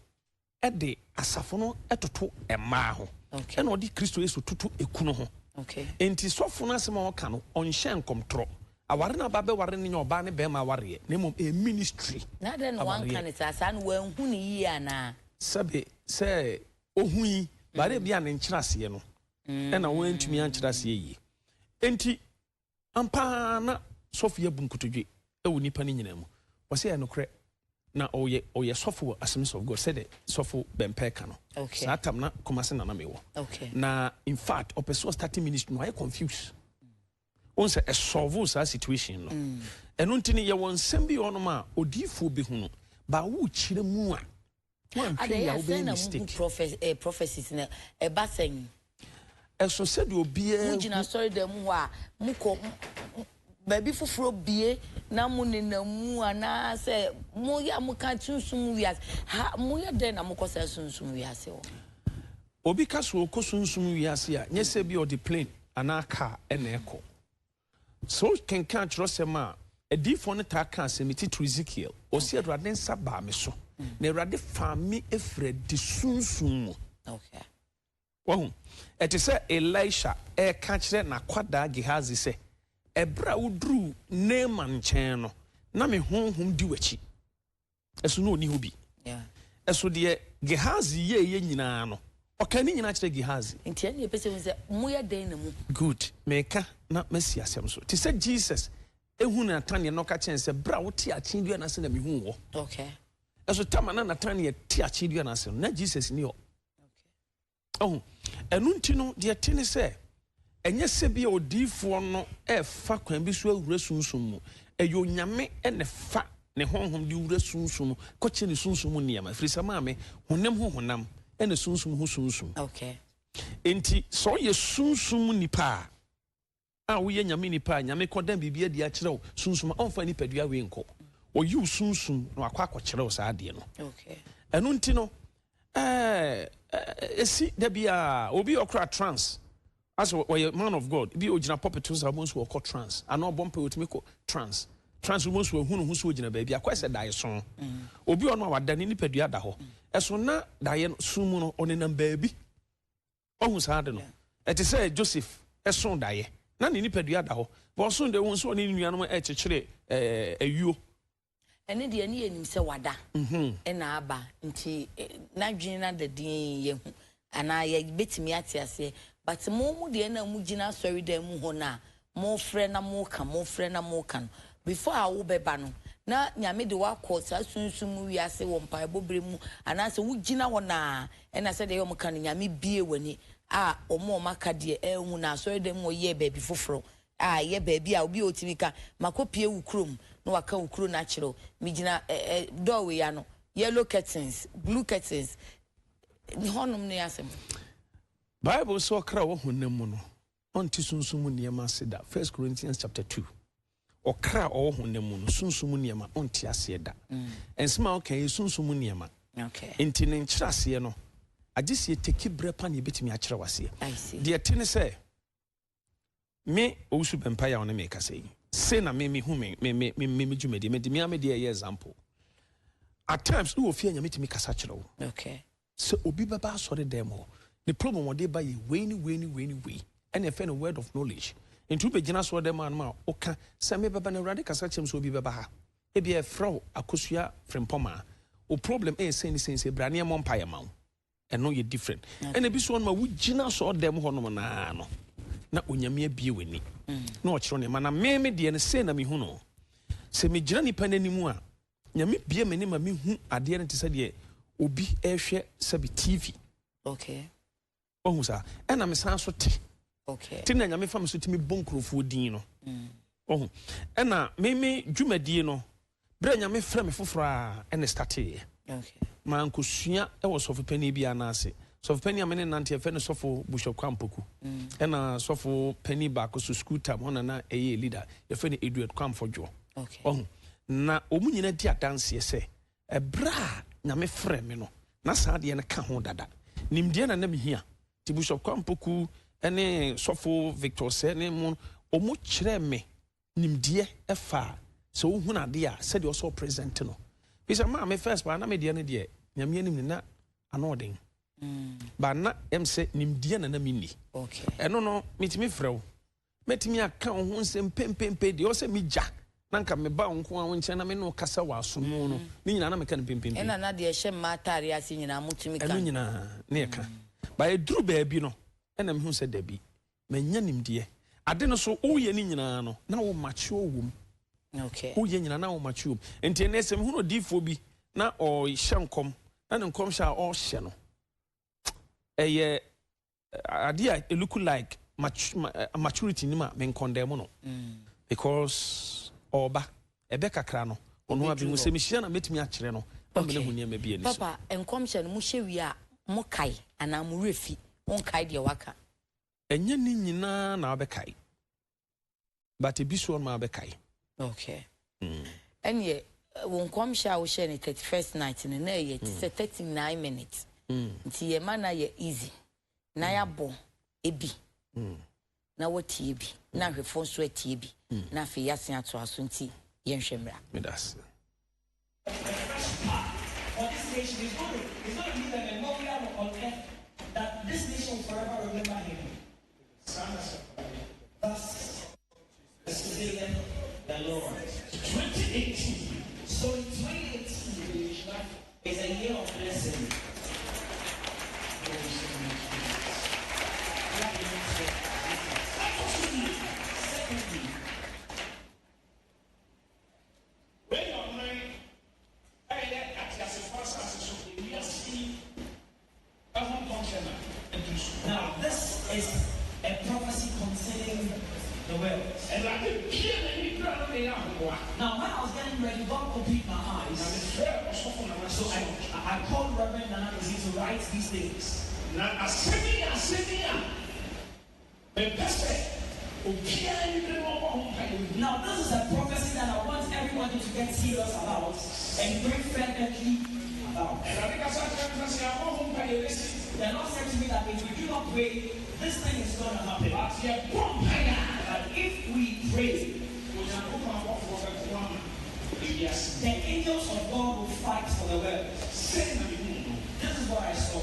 [SPEAKER 2] ɛde asafo no ɛtoto mmaa ho, ɛna ɔde Kristo Yesu toto ekunu ho. Nti sɔfo no asɛm a ɔka no, ɔnhyɛ nkɔmtorɔ. Aware no aba bɛware no nyɛ ɔbaa ne bɛrima awareɛ, na mmom ɛyɛ ministry
[SPEAKER 1] Na dɛn na
[SPEAKER 2] awareɛ.
[SPEAKER 1] Wanka ne saa saa no, wanhu ne yie anaa?
[SPEAKER 2] Sɛbe sɛ ohu yi bare bi a ne nkyerɛ aseɛ no ɛna wɔntumi ankyerɛ aseɛ yie. Enti ampaa na sɔfo yi abu nkotodwe ɛwɔ nipa no nyinaa mu. Wɔsɛ yɛ nokorɛ na ɔyɛ sɔfo wɔ Assemblies of God, sɛde sɔfo Bɛmpɛ ka no. Saa tam na Kumase nana mewɔ. Na in fact, ɔpɛ sɛ ɔstart ministry no, ɔayɛ confuse. Wɔn sɛ ɛsolve saa situation no. Ɛno nti no, yɛwɔ nsɛm bi wɔ hɔnom a odiifoɔ bi hu no baawo kyerɛ mu a wɔanhwɛ
[SPEAKER 1] Ada
[SPEAKER 2] yie
[SPEAKER 1] yɛ
[SPEAKER 2] a
[SPEAKER 1] asɛn
[SPEAKER 2] wobɛyɛ
[SPEAKER 1] na muhu
[SPEAKER 2] mistake.
[SPEAKER 1] Prophecies na ɛba sɛn?
[SPEAKER 2] Ɛso sɛdeɛ obiara
[SPEAKER 1] Mogyina asɔre dan mu hɔ a, mokɔ baabi foforɔ bie na mo nenam mu, anaasɛ moyɛ a moka sunsum wiase ha, moyɛ dɛn na mokɔ saa sunsum wiase hɔ?
[SPEAKER 2] Obi ka so ɔkɔ sunsum wiase a, nyɛ sɛ bi ɔde plane anaa car ɛna ɛkɔ. Sɛ wokenka atwerɛsɛm a, adiyifoɔ no taa ka asɛm titiri. Ezekiel ɔsi, "Awurade nsa baa me so, na Awurade faa me efiri adi sunsum mu." Wahu, ɛte sɛ Elisha ɛreka kyerɛ n'akwadaa Gehazi sɛ, "Ɛberɛ a woduruu Naaman nkyɛn no, na me honhom di w'akyi." Ɛso na ɔni hɔ bi. Ɛso deɛ Gehazi yɛɛyɛ nyinaa no, ɔka ne nyinaa kyerɛ Gehazi.
[SPEAKER 1] Nti ɛne yɛpɛ sɛ hu sɛ moyɛ dɛn na mu
[SPEAKER 2] Good. Meka na masi asɛm so. Te sɛ Jesus ehu Nathaniel na ɔka kyerɛ no sɛ, "Berɛ a wote akyen dua no ase na mehu wɔ." Ɛso tama na Nathaniel te akyen dua no ase no, na Jesus ni hɔ. Ɔho ɛno nti no, deɛ te ne sɛ ɛnyɛ sɛ bi a odiifoɔ no ɛfa kwan bi so awura sunsum mu. Ɛyɛ Onyame ɛna fa ne honhom de wura sunsum mu kɔkyɛ ne sunsum mu nneɛma, ɛfiri sɛ maame, honam ho honam ɛna sunsum ho sunsum. Enti sɛ ɔyɛ sunsum mu nipa a woyɛ Nyame nipa a, Nyame kɔdan biribi adi akyerɛ wo sunsum a, ɔmfa nipadua wei nkɔ. Ɔyi wo sunsum na wakɔ akɔkyerɛ wo saa adeɛ no. Ɛno nti no, ɛɛ ɛsi da bi a obi ɔkora trance asɛ ɔyɛ man of God bi, ogyina pulpit so sɛ ɔmo nso ɔkɔ trance anaa ɔbɔ mpa, otumi kɔ trance. Trans mu nso wahu ne ho sɛ ogyina baabi akɔyɛ sɛ daeɛso. Obi wɔ hɔ nom a wada ne nipadua da hɔ. Ɛso na daeɛ no sum mu no ɔnenam baabi. Wahu saa ade no? Ɛte sɛ Joseph so daeɛ. Na ne nipadua da hɔ. But ɔso deɛ wohu sɛ ɔne ne nuanom rekyekyere ayuo.
[SPEAKER 1] Ɛno deɛ ne yɛnim sɛ wada na aba nti n'adwene no ada dinn yɛhu anaa yɛbɛtumi ate aseɛ but mo mo deɛ na mogyina asɔredan mu hɔ no a mofrɛ na moka mofrɛ na moka no before a wobɛba no na Nyame de wo akɔ saa sunsum mu wiase wɔ mpaebɔ berɛ mu anaasɛ wogyina hɔ no ara ɛna sɛdeɛ ɛyɛ wɔka no Nyame bue w'ani a wɔn a wɔaka deɛ anhu no asɔredan mu hɔ yɛɛ baabi foforɔ a ɛyɛ baabi a obi a otumi ka, Makɔpue wo kurom, na waka wo kuro no akyerɛ wo. Megyina ɛ ɛ doorway ano, yellow curtains, blue curtains, hɔnom no yɛ asɛm.
[SPEAKER 2] Bible sɛ ɔkra a ɔwɔ honam mu no, ɔnte sunsum mu nneɛma ase da, First Corinthians chapter 2. Ɔkra a ɔwɔ honam mu no, sunsum mu nneɛma ɔnte aseɛ da. Nsɛm a ɔka yi yɛ sunsum mu nneɛma. Nti ne nkyerɛaseɛ no, agye sɛ yɛteki berɛ pa na yɛbɛtumi akyerɛ wo aseɛ. Deɛ ɛte ne sɛ, Me Owusu Bɛmpa yi a wo ne me rekasa yi, sei na me mehu me me me me me dwumadie. Mede me ara me deɛ ɛyɛ example. At times, wowɔ fie a Nyame tumi kasa kyerɛ wo.
[SPEAKER 1] Okay.
[SPEAKER 2] Sɛ obi bɛba asɔre dan mu hɔ, ne problem ɔde ba yɛ wei ne wei ne wei ne wei. Ɛna ɛfɛ no word of knowledge. Nti wobɛgyina asɔre dan mu anom a woka sɛ mebɛba no Awurade kasa kyerɛ me sɛ obi bɛba ha. Ebia ɛfrɛ wo Akosua Frimpɔmaa. Wo problem ɛyɛ sei ne sei ne sei, bra ne yɛmmɔ mpaeɛ ma wo. Ɛno yɛ different. Ɛna ebi so hɔ nom a wogyina asɔre dɛm hɔ nom naa no na Onyame abie w'ani na ɔkyerɛ nneɛma. Na me me deɛ no sei na mehu no. Sɛ megyina nipa no anim a, Nyame bie m'ani ma mehu adeɛ no te sɛ deɛ obi rehwɛ sɛbi TV.
[SPEAKER 1] Okay.
[SPEAKER 2] Wahu saa? Ɛna mesan so te.
[SPEAKER 1] Okay.
[SPEAKER 2] Te na Nyame fa me so tumi bɔ nkurɔfoɔ din no. Wahu? Ɛna me me dwumadie no, berɛ a Nyame frɛ me foforɔ a ɛna ɛstateeɛ.
[SPEAKER 1] Okay.
[SPEAKER 2] Mankɔsua wɔ sɔfo panin biara nan ase. Sɔfo panin a me ne no nante yɛfrɛ no Sɔfo Bishop Kwampoku. Ɛna sɔfo panin baako so school time hɔ na na ɛyɛ leader, yɛfrɛ no Edward Kwamfɔdwoɔ.
[SPEAKER 1] Okay.
[SPEAKER 2] Wahu? Na wɔn nyinaa di adanseɛ sɛ Ɛberɛ a Nyame frɛɛ me no, na saa adeɛ no ka ho dada. Nimdeɛ na na mehia. Nti Bishop Kwampoku ne Sɔfo Victor Osei ne mo, wɔn kyerɛɛ me nimdeɛ ɛfa sɛ wohunu adeɛ a, sɛdeɛ ɔsɛ ɔpresent no. Firi sɛ maa me first paa, na me deɛ no deɛ, Nyame anim no, na ano ɔden. But na ɛm sɛ nimdeɛ na na menni. Ɛno no, metumi frɛ wo. Mɛtumi aka wo ho nsɛm pempenpe, deɛ ɔwɔ sɛ megya na anka meba wo nko ara wo nkyɛn na me ne wo kasa wɔ aso mu no, ne nyinaa na meka no pempenpe.
[SPEAKER 1] Ɛna na deɛ ɛhyɛ mmaa ataadeɛ ase nyinaa motumi ka.
[SPEAKER 2] Ɛno nyinaa na yɛka. But ɛduru baabi no, ɛna mehu sɛ dabi, manya nimdeɛ. Ade no so woyɛ ne nyinaa no, na wo mature wɔ mu.
[SPEAKER 1] Okay.
[SPEAKER 2] Woyɛ nyinaa na wo mature wɔ mu. Nti ɛnnɛ sɛ mehunu odiyifoɔ bi na ɔrehyɛ nkɔm, na ne nkɔmhyɛ a ɔrehyɛ no, ɛyɛ Adeɛ a it look like maturity nim a me nkɔndɛm no because ɔɔba ɛbɛ kakra no ɔno abɛhu sɛ mehyia na mɛtumi akyerɛ no ama no ahu nneɛma bi ani
[SPEAKER 1] so. Papa nkɔmhyɛ no mohyɛ wie a mokae anaa mo werɛ fi wonkae deɛ waka?
[SPEAKER 2] Ɛnyɛ ne nyinaa na wobɛkae. But ebi soɔ no maa bɛkae.
[SPEAKER 1] Okay. Ɛneɛ wo nkɔmhyɛ a wohyɛɛ no 31st night no na ɛyɛ te sɛ 39 minutes. Nti yɛma no ayɛ easy na yɛabɔ ebi na woatie bi na ahwɛfoɔ nso atie bi na afei yɛasen atoa so nti yɛnhwɛ mmra.
[SPEAKER 2] Meda ase.
[SPEAKER 3] A fresh start for this nation. He's going to, he's going to leave a memorial on earth that this nation will forever remember him. Thus saith the Lord. 2018. So in 2018 is a year of blessing. Secondly,
[SPEAKER 4] Wei yɛ ɔman a ɛyɛ ateasefo asase so wiase yi ho nkɔmhyɛ na aduru so.
[SPEAKER 3] Now this is a prophecy concerning the world.
[SPEAKER 4] Awurade buee m'ani bere a na mereyɛ ahoboa.
[SPEAKER 3] Now when I was getting ready, God opened my eyes.
[SPEAKER 4] Na mefrɛɛ ɔsɔfo Nana
[SPEAKER 3] So I I called Reverend Nana Kwesi to write these things.
[SPEAKER 4] Na asɛm yi yɛ asɛm yi a Mepɛ sɛ obiara ani bere na ɔbɔ ho mpae hu.
[SPEAKER 3] Now this is a prophecy that I want everybody to get serious about and pray fervently about.
[SPEAKER 4] Awurade kasa kyerɛ me sɛ, sɛ yɛammɔ ho mpae a ebesi.
[SPEAKER 3] The Lord said to me that if we do not pray, this thing is gonna happen.
[SPEAKER 4] But yɛbɔ mpae a.
[SPEAKER 3] But if we pray.
[SPEAKER 4] Onyankopɔn abɔfoɔ bɛko ama.
[SPEAKER 3] angels of God will fight for the world.
[SPEAKER 4] Sei na mehuu no.
[SPEAKER 3] This is what I saw.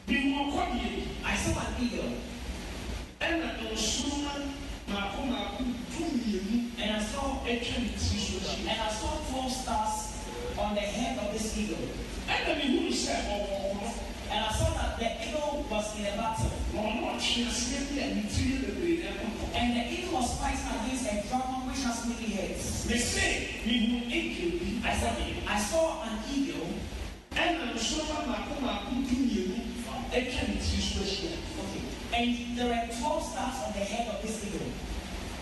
[SPEAKER 4] Mehuu ɔkɔdeɛ bi.
[SPEAKER 3] I saw an eagle.
[SPEAKER 4] Ɛna nsoromma mmaako mmaako 12
[SPEAKER 3] And I saw
[SPEAKER 4] atwa ne tiri so ahyia.
[SPEAKER 3] And I saw 12 stars on the head of this eagle.
[SPEAKER 4] Ɛna mehuu sɛ ɔwɔ ɔko.
[SPEAKER 3] And I saw that the eagle was in a battle.
[SPEAKER 4] Na ɔne ɔtweaseɛ bi a ne tiri yɛ bebree na ɛko ntɔkwa.
[SPEAKER 3] And the eagle was fighting against a dragon which has many heads.
[SPEAKER 4] Mese mehuu eagle bi,
[SPEAKER 3] I said,
[SPEAKER 4] ɔkɔdeɛ.
[SPEAKER 3] I saw an eagle.
[SPEAKER 4] Ɛna nsoromma mmaako mmaako 12 atwa ne tiri so ahyia.
[SPEAKER 3] Okay. And there were 12 stars on the head of this eagle.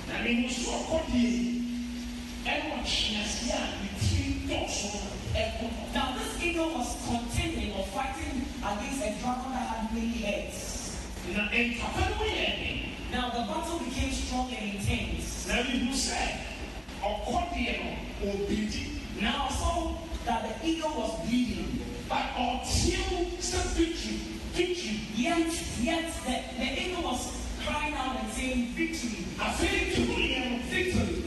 [SPEAKER 4] Na mehuu sɛ ɔkɔdeɛ yi ɛne ɔtweaseɛ a ne tiri dɔɔso no ɛko ntɔkwa.
[SPEAKER 3] Now this eagle was contending or fighting against a dragon that had many heads.
[SPEAKER 4] Na ntɔkwa no mu yɛɛ den.
[SPEAKER 3] Now the battle became strong and intense.
[SPEAKER 4] Na mehuu sɛ ɔkɔdeɛ no ɔrebiridi.
[SPEAKER 3] Now I saw that the eagle was bleeding.
[SPEAKER 4] But ɔteam sɛ victory, victory.
[SPEAKER 3] Yet the eagle was crying out and saying, "Victory."
[SPEAKER 4] Afei mehuiɛ no,
[SPEAKER 3] Victory.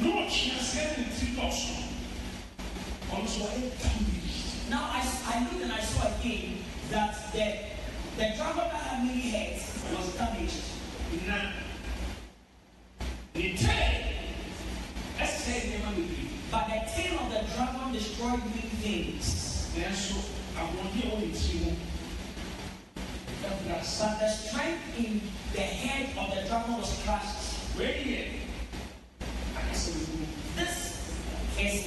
[SPEAKER 4] Na ɔtweaseɛ no ne tiri dɔɔso no, ɔno nso wayɛ damaged.
[SPEAKER 3] Now I looked and I saw again that the dragon that had many heads was damaged.
[SPEAKER 4] Na ne tail ɛsɛe nneɛma bebree.
[SPEAKER 3] But the tail of the dragon destroyed many things.
[SPEAKER 4] Nanso ahoɔden a ɛwɔ ne tiri mu ɛbrɛ ase.
[SPEAKER 3] But the strength in the head of the dragon was crushed.
[SPEAKER 4] Wei yɛ akasabebuo.
[SPEAKER 3] This is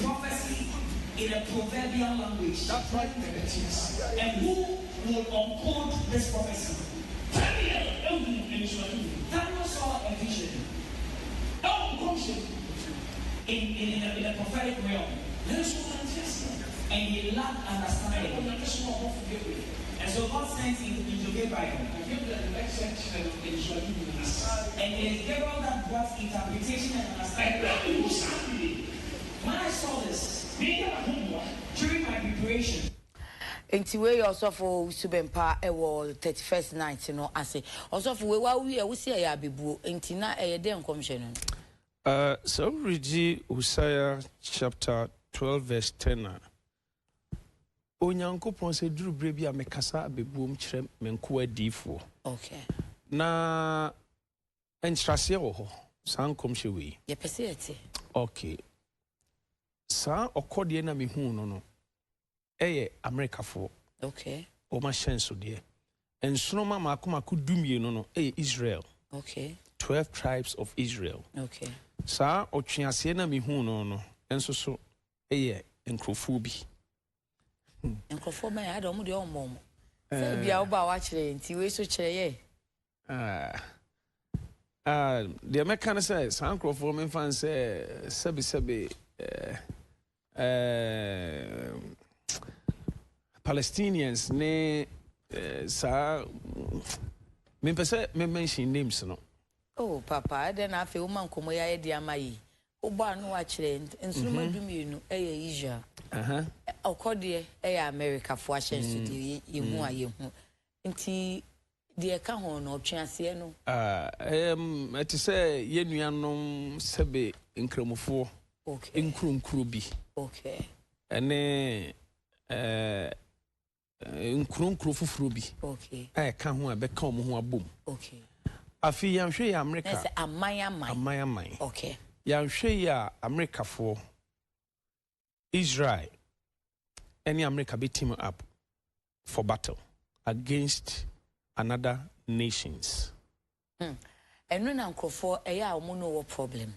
[SPEAKER 3] prophecy in a proverbial language.
[SPEAKER 4] That's right, na ɛte ase.
[SPEAKER 3] And who will uncode this prophecy?
[SPEAKER 4] Daniel ehuu anisoadehu.
[SPEAKER 3] Daniel saw a vision
[SPEAKER 4] Ɛwɔ nkɔmhyɛ mu.
[SPEAKER 3] in the prophetic realm,
[SPEAKER 4] Nanso wante aseɛ.
[SPEAKER 3] and he lacked understanding.
[SPEAKER 4] Ɛna Onyame somaa ɔbɔfo Gabriel.
[SPEAKER 3] And so God sent him into Gabriel.
[SPEAKER 4] Na Gabriel de bɛkyerɛkyerɛ no anisoadehu no ase.
[SPEAKER 3] And it is Gabriel that brought interpretation and understanding.
[SPEAKER 4] Ɛberɛ a mehuu saa adeɛ yi,
[SPEAKER 3] When I saw this,
[SPEAKER 4] meyɛ m'ahoboa.
[SPEAKER 3] during my preparation,
[SPEAKER 1] Nti wei yɛ Ɔsɔfo Owusu Bɛmpa wɔ 31st night no ase. Ɔsɔfo, wei wa wie a wosi ɛyɛ abebuo nti na ɛyɛ dɛn nkɔmhyɛ no no?
[SPEAKER 2] Sɛ woregye Hosea chapter 12 verse 10 a, Onyankopɔn sɛ duru berɛ bi a mekasa abɛbuom kyerɛ me nkoa adiyifoɔ. Na nkyerɛaseɛ wɔ hɔ, saa nkɔmhyɛ wei.
[SPEAKER 1] Yɛpɛ sɛ yɛte.
[SPEAKER 2] Okay. Saa ɔkɔdeɛ na mehuu no no, ɛyɛ Amerikafoɔ. Wɔn ahyɛnsodeɛ. Nsoromma mmaako mmaako 12 no ɛyɛ Israel. 12 tribes of Israel. Saa ɔtweaseɛ na mehuu no no nso so ɛyɛ nkurɔfoɔ bi.
[SPEAKER 1] Nkurɔfoɔ bɛn ada ɔmo deɛ ɔmmɔ ɔmo. Sɛ bia woba a wakyerɛ yɛn nti wei so kyerɛ yɛ.
[SPEAKER 2] Ah, ah, deɛ mɛka no sɛ saa nkurɔfoɔ memfa n sɛ sɛbesɛbe Palestinians ne saa mempɛ sɛ me mention names no.
[SPEAKER 1] Oh papa, ɛdɛn na afei woma nkɔmmɔ yi ayɛ de ama yi? Wobɔ ano akyerɛ nsoroma 12 ɛyɛ Israel. Ɔkɔdeɛ ɛyɛ Amerikafoɔ ahyɛnsodeɛ yɛhu a yɛhu. Nti deɛ ɛka ho no ɔtweaseɛ no.
[SPEAKER 2] Ah, ɛte sɛ yɛn nuanom sɛbe nkramofoɔ nkuronkuro bi. Ɛne nkuronkuro foforɔ bi. A ɛka ho a ɛbɛka wɔn ho abom. Afei yɛnhwɛ yɛ Amerika.
[SPEAKER 1] Ɛsɛ aman aman.
[SPEAKER 2] Aman aman. Yɛnhwɛ yɛ a Amerikafoɔ, Israel ɛne America bɛ team up for battle against another nations.
[SPEAKER 1] Ɛno na nkurɔfoɔ ɛyɛ a wɔn no wɔ problem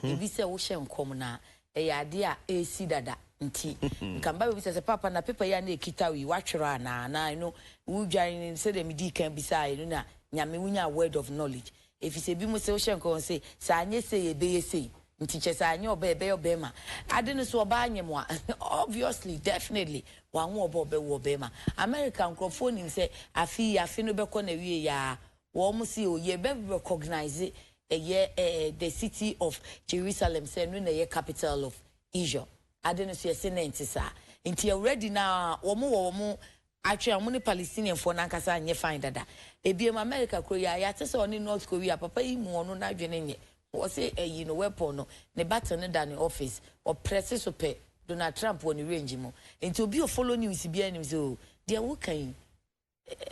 [SPEAKER 1] no. Ebi sɛ wohyɛ nkɔm na ɛyɛ adeɛ a ɛresi dada nti nka mba bɛbi sɛ papa na paper yi a na ekita yi watwerɛ anaa na ɛno wodwan sɛdeɛ medi kan bisa ɛno na Nyame wonya word of knowledge efi sɛ ebi mu sɛ wohyɛ nkɔm sɛ anyɛ sɛ yɛbɛyɛ sɛ nti kyɛ sɛ anyɛ ɔbɛ ɛbɛyɛ ɔbɛrima ade no so ɔbaa nyɛ mu a, obviously, definitely wanwo ɔbɛ ɔbɛwo ɔbɛrima. America nkurɔfoɔ nim sɛ afe yi afe no bɛkɔ na wie yaa wɔn si o yɛbɛ recognize ɛyɛ the city of Jerusalem sɛ ɛno na ɛyɛ capital of Israel. Ade no so yɛsɛ ne nte saa nti already na wɔn wɔ wɔn atwe a wɔn ne Palestinianfoɔ nankasa anyɛ fine dada. Ebiem America kuro yi a yɛate sɛ ɔne North Korea papa yi mu ɔno n'adwene nyɛ. Ɔse ayi no weapon no ne button no da ne office ɔprɛse so pɛ Donald Trump wɔ ne range mu nti obi o follow news biara nim sɛ oh deɛ woka yi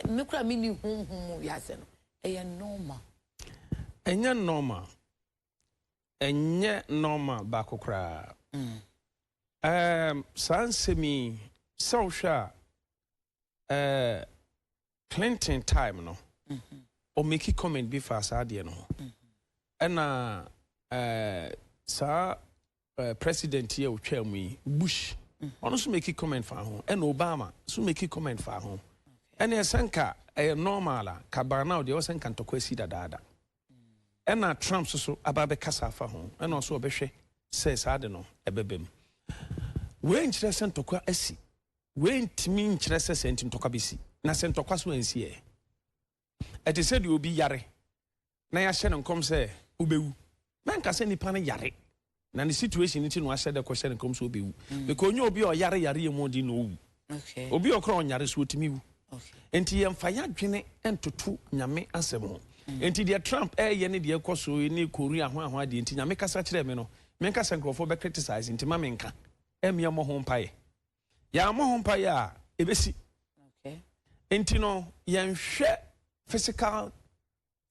[SPEAKER 1] me koraa menni honhom mu wiase no ɛyɛ normal.
[SPEAKER 2] Ɛnyɛ normal. Ɛnyɛ normal baako koraa. Ɛɛm saa nsɛm yi sɛ wohwɛ a ɛɛ Clinton time no ɔmeki comment bi faa saa adeɛ no ho. Ɛna ɛɛ saa ɛɛ president yi a ɔtwaa mu yi Bush ɔno nso meki comment faa ho. Ɛna Obama nso meki comment faa ho. Ɛna ɛsɛ nka ɛyɛ normal a ka by now deɛ ɔsɛ nka ntɔkwa asi dadaada. Ɛna Trump nso so aba abɛkasa afa ho. Ɛna ɔso ɔbɛhwɛ sɛ saa ade no ɛbɛba mu. Wei nkyerɛ sɛ ntɔkwa asi. Wei ntumi nkyerɛ sɛ sɛ nti ntɔkwa bɛsi. Na sɛ ntɔkwa so ansi ɛ? Ɛte sɛ deɛ obi yare na yɛahyɛ no nkɔm sɛ wobɛwu. Mɛnka sɛ nipa no yare na ne situation nti na wahyɛ dɛ kɔhyɛ no nkɔm sɛ ɔbɛwu. Because ɔnyɛ obi a ɔyare yareɛ mu ɔden na ɔwu. Obi a ɔkora ɔnyare so ɔtumi wu. Nti yɛmfa yɛadwene ntoto Nyame asɛm ho. Nti deɛ Trump ɛreyɛ ne deɛ ɛkɔ so ne Korea ho ahoa deɛ nti Nyame kasa kyerɛɛ me no, menka sɛ nkurɔfoɔ bɛ criticize nti ma menka. Ɛmmea mmɔ ho mpaeɛ. Yɛammɔ ho mpaeɛ a, ɛbɛsi. Nti no, yɛnhwɛ physical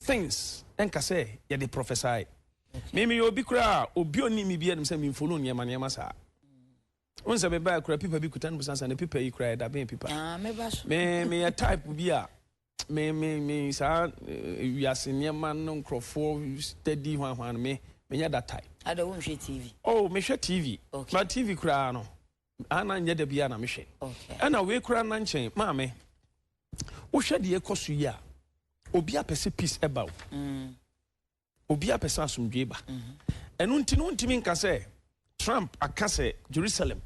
[SPEAKER 2] things nka sɛ yɛde prophesy. Me meyɛ obi koraa a, obi ɔnim me biara nim sɛ memfollow nneɛma nneɛma saa. Wohu sɛ mebaeɛ koraa pipa bi kuta no bisa sɛ ne pipa yi koraa ɛda bɛn pipa.
[SPEAKER 1] Ah, meba so.
[SPEAKER 2] Me meyɛ type bi a me me me saa eh, wiase nneɛma no nkurɔfoɔ steady hwanhwan no me menyɛ that type.
[SPEAKER 1] Ada wonhwɛ TV?
[SPEAKER 2] Oh, mehwɛ TV.
[SPEAKER 1] Okay.
[SPEAKER 2] But TV koraa no, ana nyɛ da biara na mehwɛ.
[SPEAKER 1] Okay.
[SPEAKER 2] Ɛna wei koraa na nkyɛn maame, wohwɛ deɛ ɛkɔ so yi a, obi apɛ sɛ peace ɛba o. Obi apɛ sɛ asomdwoe ba. Ɛno nti no wontumi nka sɛ Trump aka sɛ Jerusalem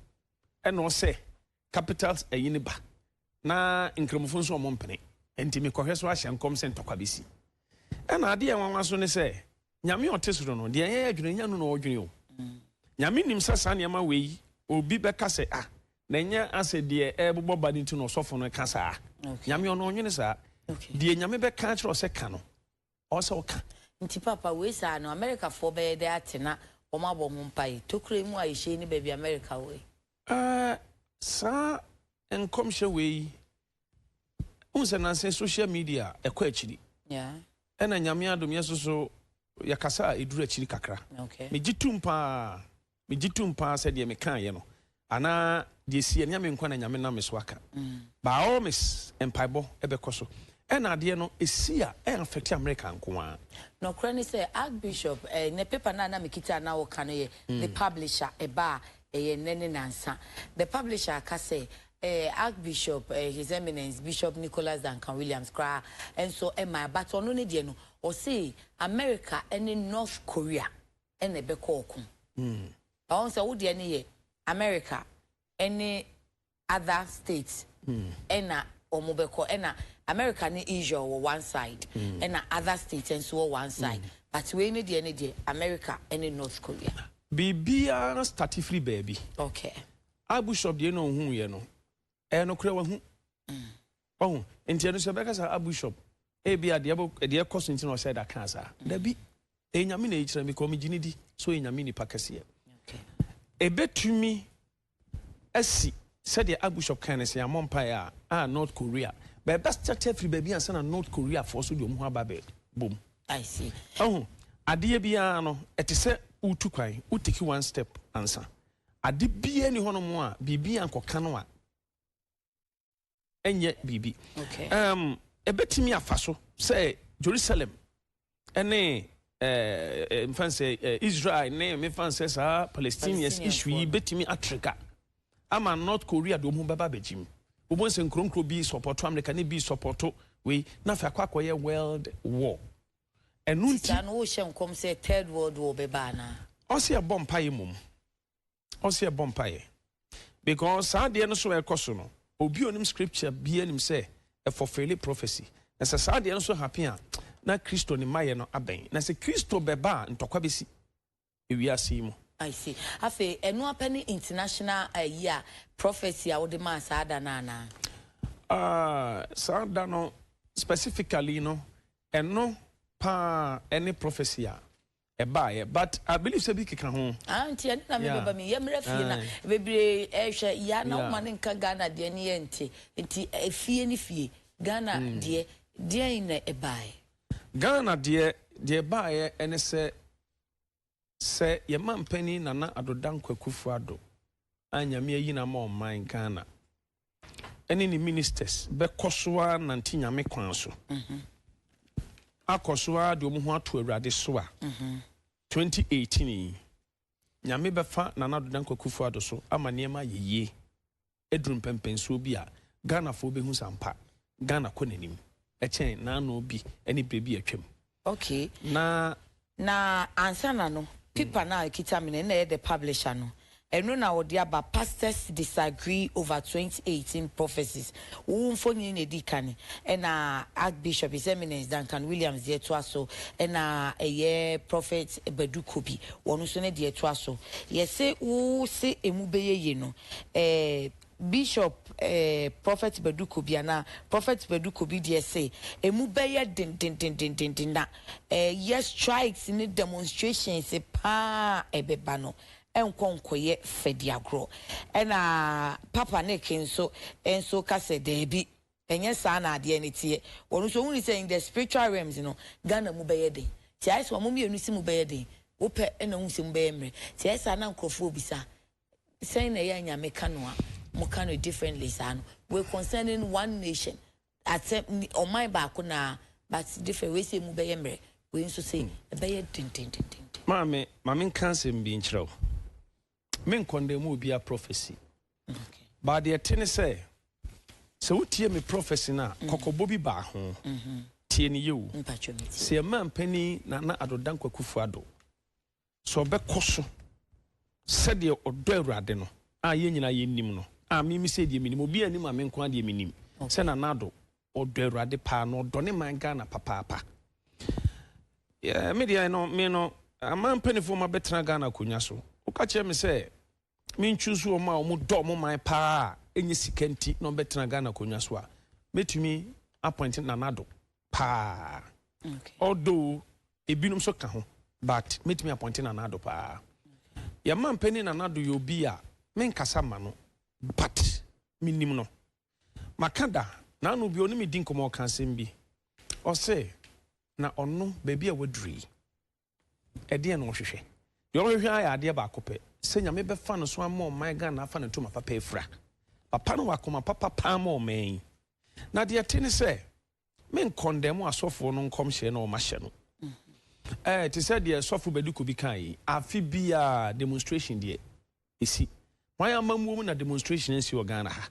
[SPEAKER 2] ɛna ɔsɛ capital ɛyi ne ba na nkramofo nso ɔmo mpene. Nti mekɔhwɛ so ahyɛ nkɔm sɛ ntɔkwa bɛsi. Ɛna adeɛ nwanwa so ne sɛ Nyame a ɔte soro no, deɛ yɛn adwene nyɛ no na ɔdwene o. Nyame nim sɛ saa nneɛma wei obi bɛka sɛ ah na ɛnyɛ asɛ deɛ ɛrebobɔ ba no nti na ɔsɔfo no ka saa. Nyame ɔno ɔnwene saa. Deɛ Nyame bɛka akyerɛ wo sɛ ka no, ɔwɔ sɛ ɔka.
[SPEAKER 1] Nti papa wei saa no America foɔ bɛyɛ dɛ ate na wɔn abɔ ho mpaeɛ? Tokuro yi mu a yɛhyɛ yi ne baabi America wɔ yi.
[SPEAKER 2] Ɛɛ saa nkɔmhyɛ wei, wohu sɛ nansa social media ɛkɔ akyiri.
[SPEAKER 1] Yeah.
[SPEAKER 2] Ɛna Nyame adom yɛ soso yɛkasa a ɛduru akyiri kakra.
[SPEAKER 1] Okay.
[SPEAKER 2] Megye tum paa, megye tum paa sɛ deɛ mekaeɛ no anaa deɛ ɛsiiɛ no nyɛ me nko na Nyame nam me so aka. By all means mpaebɔ ɛbɛkɔ so. Ɛna adeɛ no ɛsi a ɛn affect America nko ara.
[SPEAKER 1] Nɔkorɛ ne sɛ Archbishop eh, ne paper no a na mekita a na woka no yɛ The Publisher, ɛba a ɛyɛ nnɛ ne nansa. The Publisher aka sɛ eh, Archbishop eh, His Eminence Bishop Nicholas Duncan Williams koraa nso mae, but ɔno ne deɛ no ɔse America ne North Korea na ɛbɛkɔ ɔko. Ɔhu sɛ wo deɛ no yɛ America ne other states ɛna wɔn bɛkɔ, ɛna America ne Israel wɔ one side, ɛna other states nso wɔ one side, but wei ne deɛ ne deɛ America ne North Korea.
[SPEAKER 2] Biribiara starte firi baabi.
[SPEAKER 1] Okay.
[SPEAKER 2] Archbishop deɛ na ɔhuuiɛ no, ɛyɛ nokorɛ wahu. Wahu? Nti ɛno sɛ ɛbɛka sɛ Archbishop, ebia deɛ deɛ ɛkɔ so nti na ɔhyɛ da kaa saa. Dabi, ɛyɛ Nyame na ɛkyerɛ me, kɔ megye ne di sɛ ɔyɛ Nyame nipa kɛseɛ. Ɛbɛtumi asi sɛdeɛ Archbishop kan no sɛ yɛammɔ mpaeɛ a, a North Korea, bɛɛbɛ start afiri baabi ansa na North Korea foɔ so deɛ ɔmo ho aba bɛ bom.
[SPEAKER 1] I see.
[SPEAKER 2] Ɔho, adeɛ biara no, ɛte sɛ wotu kwan, wo take one step ansa. Ade biara ni hɔnom a biribi ankɔka no a ɛnyɛ biribi.
[SPEAKER 1] Okay.
[SPEAKER 2] Ɛbɛtumi afa so sɛ Jerusalem ne mfa sɛ Israel ne mefa sɛ saa Palestinians issue yi bɛtumi atrigger ama North Korea de wɔn bɛba abɛgyim. Wɔn sɛ nkuronkuro bi sɔpɔto America ne bi sɔpɔto wei na afei akɔ akɔyɛ world war. Ɛno nti.
[SPEAKER 1] Saa no wohyɛ nkɔm sɛ third world war bɛba anaa?
[SPEAKER 2] Ɔsɛ ɛbɔ mpaeɛ mmom. Ɔsɛ ɛbɔ mpaeɛ. Because saa adeɛ no so ɛkɔ so no, obi onim scripture bi anim sɛ ɛfulfill prophecy. Na sɛ saa adeɛ no so happen a, na Kristo ne mayɛ no abɛn. Na sɛ Kristo bɛba a, ntɔkwa bɛsi ewiase yi mu.
[SPEAKER 1] I see. Afei, ɛno apɛ ne international ayi a prophecy a wode maa saa da no anaa?
[SPEAKER 2] Saa da no specifically no, ɛno paa ɛne prophecy a Ɛbaeɛ but I believe sɛ bi keka ho.
[SPEAKER 1] Ah nti ɛno na
[SPEAKER 2] Yeah.
[SPEAKER 1] mebɛba mi yɛmmra fie na
[SPEAKER 2] Aye.
[SPEAKER 1] bebree ɛhwɛ ya na
[SPEAKER 2] Yeah.
[SPEAKER 1] woma ne nka Ghana deɛ ne yɛnte nti efie ne fie Ghana deɛ deɛn na ɛbaeɛ?
[SPEAKER 2] Ghana deɛ, deɛ ɛbaeɛ ɛne sɛ sɛ yɛma mpanin Nana Addo Dankwa Akufo-Addo a Nyame ayi no ama ɔman Ghana ɛne ne ministers bɛkɔ so ara nante Nyame kwan so, akɔ so ara de wɔn ho ato Awurade so a, 2018 yi Nyame bɛfa Nana Addo Dankwa Akufo-Addo so ama nneɛma ayɛ yie aduru mpɛmpɛnsoɔ bi a Ghanafoɔ bɛhu sɛ ampa Ghana kɔ n'anim ɛkyɛn n'ano bi ne berɛ bi atwam. Na
[SPEAKER 1] Na ansa na no, paper no a ɛkita me no, ɛno na ɛyɛ the publisher no. Ɛno na wɔde aba, Pastors Disagree Over 2018 Prophecies. Wo mfonini na ɛdi kan, ɛna Archbishop His Eminence Duncan Williams deɛ toa so, ɛna ɛyɛ Prophet Badu Kobi, wɔn nso ne deɛ toa so. Yɛse wo se emu bɛyɛ yie no, eh, Bishop eh, Prophet Badu Kobi anaa Prophet Badu Kobi deɛ se emu bɛyɛ dendendendenden na eh, yɛ strikes ne demonstrations paa ɛbɛba no ɛnkɔ nkɔyɛ fɛdi agorɔ. Ɛna Papa Nick nso nso ka sɛ daabi, ɛnyɛ saa na adeɛ no teɛ. Wɔn nso ohunu sɛ in the spiritual realms no, Ghana mu bɛyɛ den. Nti ayɛ sɛ wɔn mmienu si mu bɛyɛ den. Wopɛ ɛna ohun sɛ mu bɛyɛ mmerɛ. Nti ayɛ saa na nkurɔfoɔ bisa, sɛn na ɛyɛ a Nyame ka no a mo ka no differently saa no? We concerning one nation, asɛm ɔman baako na but different. Wei sɛ mu bɛyɛ mmerɛ, wei nso sɛ ɛbɛyɛ dendendenden.
[SPEAKER 2] Maame, maame nka asɛm bi nkyerɛ wo. Menkɔndɛn mu obiara prophecy. But deɛ te ne sɛ sɛ wotie me prophecy no a, kɔkɔbɔ bi baa ho. Tie ne yie o.
[SPEAKER 1] Mpatwa mi tie.
[SPEAKER 2] Sɛ yɛma mpanin Nana Addo Dankwa Akufo-Addo sɛ ɔbɛkɔ so sɛdeɛ ɔdɔ Awurade no a yɛn nyinaa yɛnim no a, mimi sɛ deɛ menim, obi anim a me nko ara deɛ menim sɛ Nana Addo ɔdɔ Awurade paa na ɔdɔ ne man Ghana papaapa. Me deɛ no, me no ama mpanimfoɔ ma bɛtena Ghana akonnwa so, woka kyerɛ me sɛ mentwu so wɔn a wɔn dɔ wɔn man paa a ɛnyɛ sika nti na wɔbɛtena Ghana akonnwa so a, mɛtumi appoint Nana Addo paa. Although ebinom nso ka ho, but mɛtumi appoint Nana Addo paa. Yɛma mpanin Nana Addo yɛ obi a menkasa ma no, but menim no. Maka da naano bi ɔne me di nkɔmmɔ, ɔka asɛm bi, ɔse na ɔno baabi a waduru yi, ɛdeɛn na ɔhwehwɛ? Deɛ ɔhwehwɛ ayɛ adeɛ baako pɛ, sɛ Nyame bɛfa no so ama ɔman Ghana afa ne ntoma papa afira. Papa no wɔ akoma papa paa ma ɔman yi. Na deɛ te ne sɛ menkɔndɛm asɔfoɔ no nkɔmhyɛ na ɔma hyɛ no te sɛ deɛ sɔfo Badu Kobi kan yi, afe biaa demonstration deɛ ɛsi wɔn amammuo mu na demonstration nsi wɔ Ghana ha.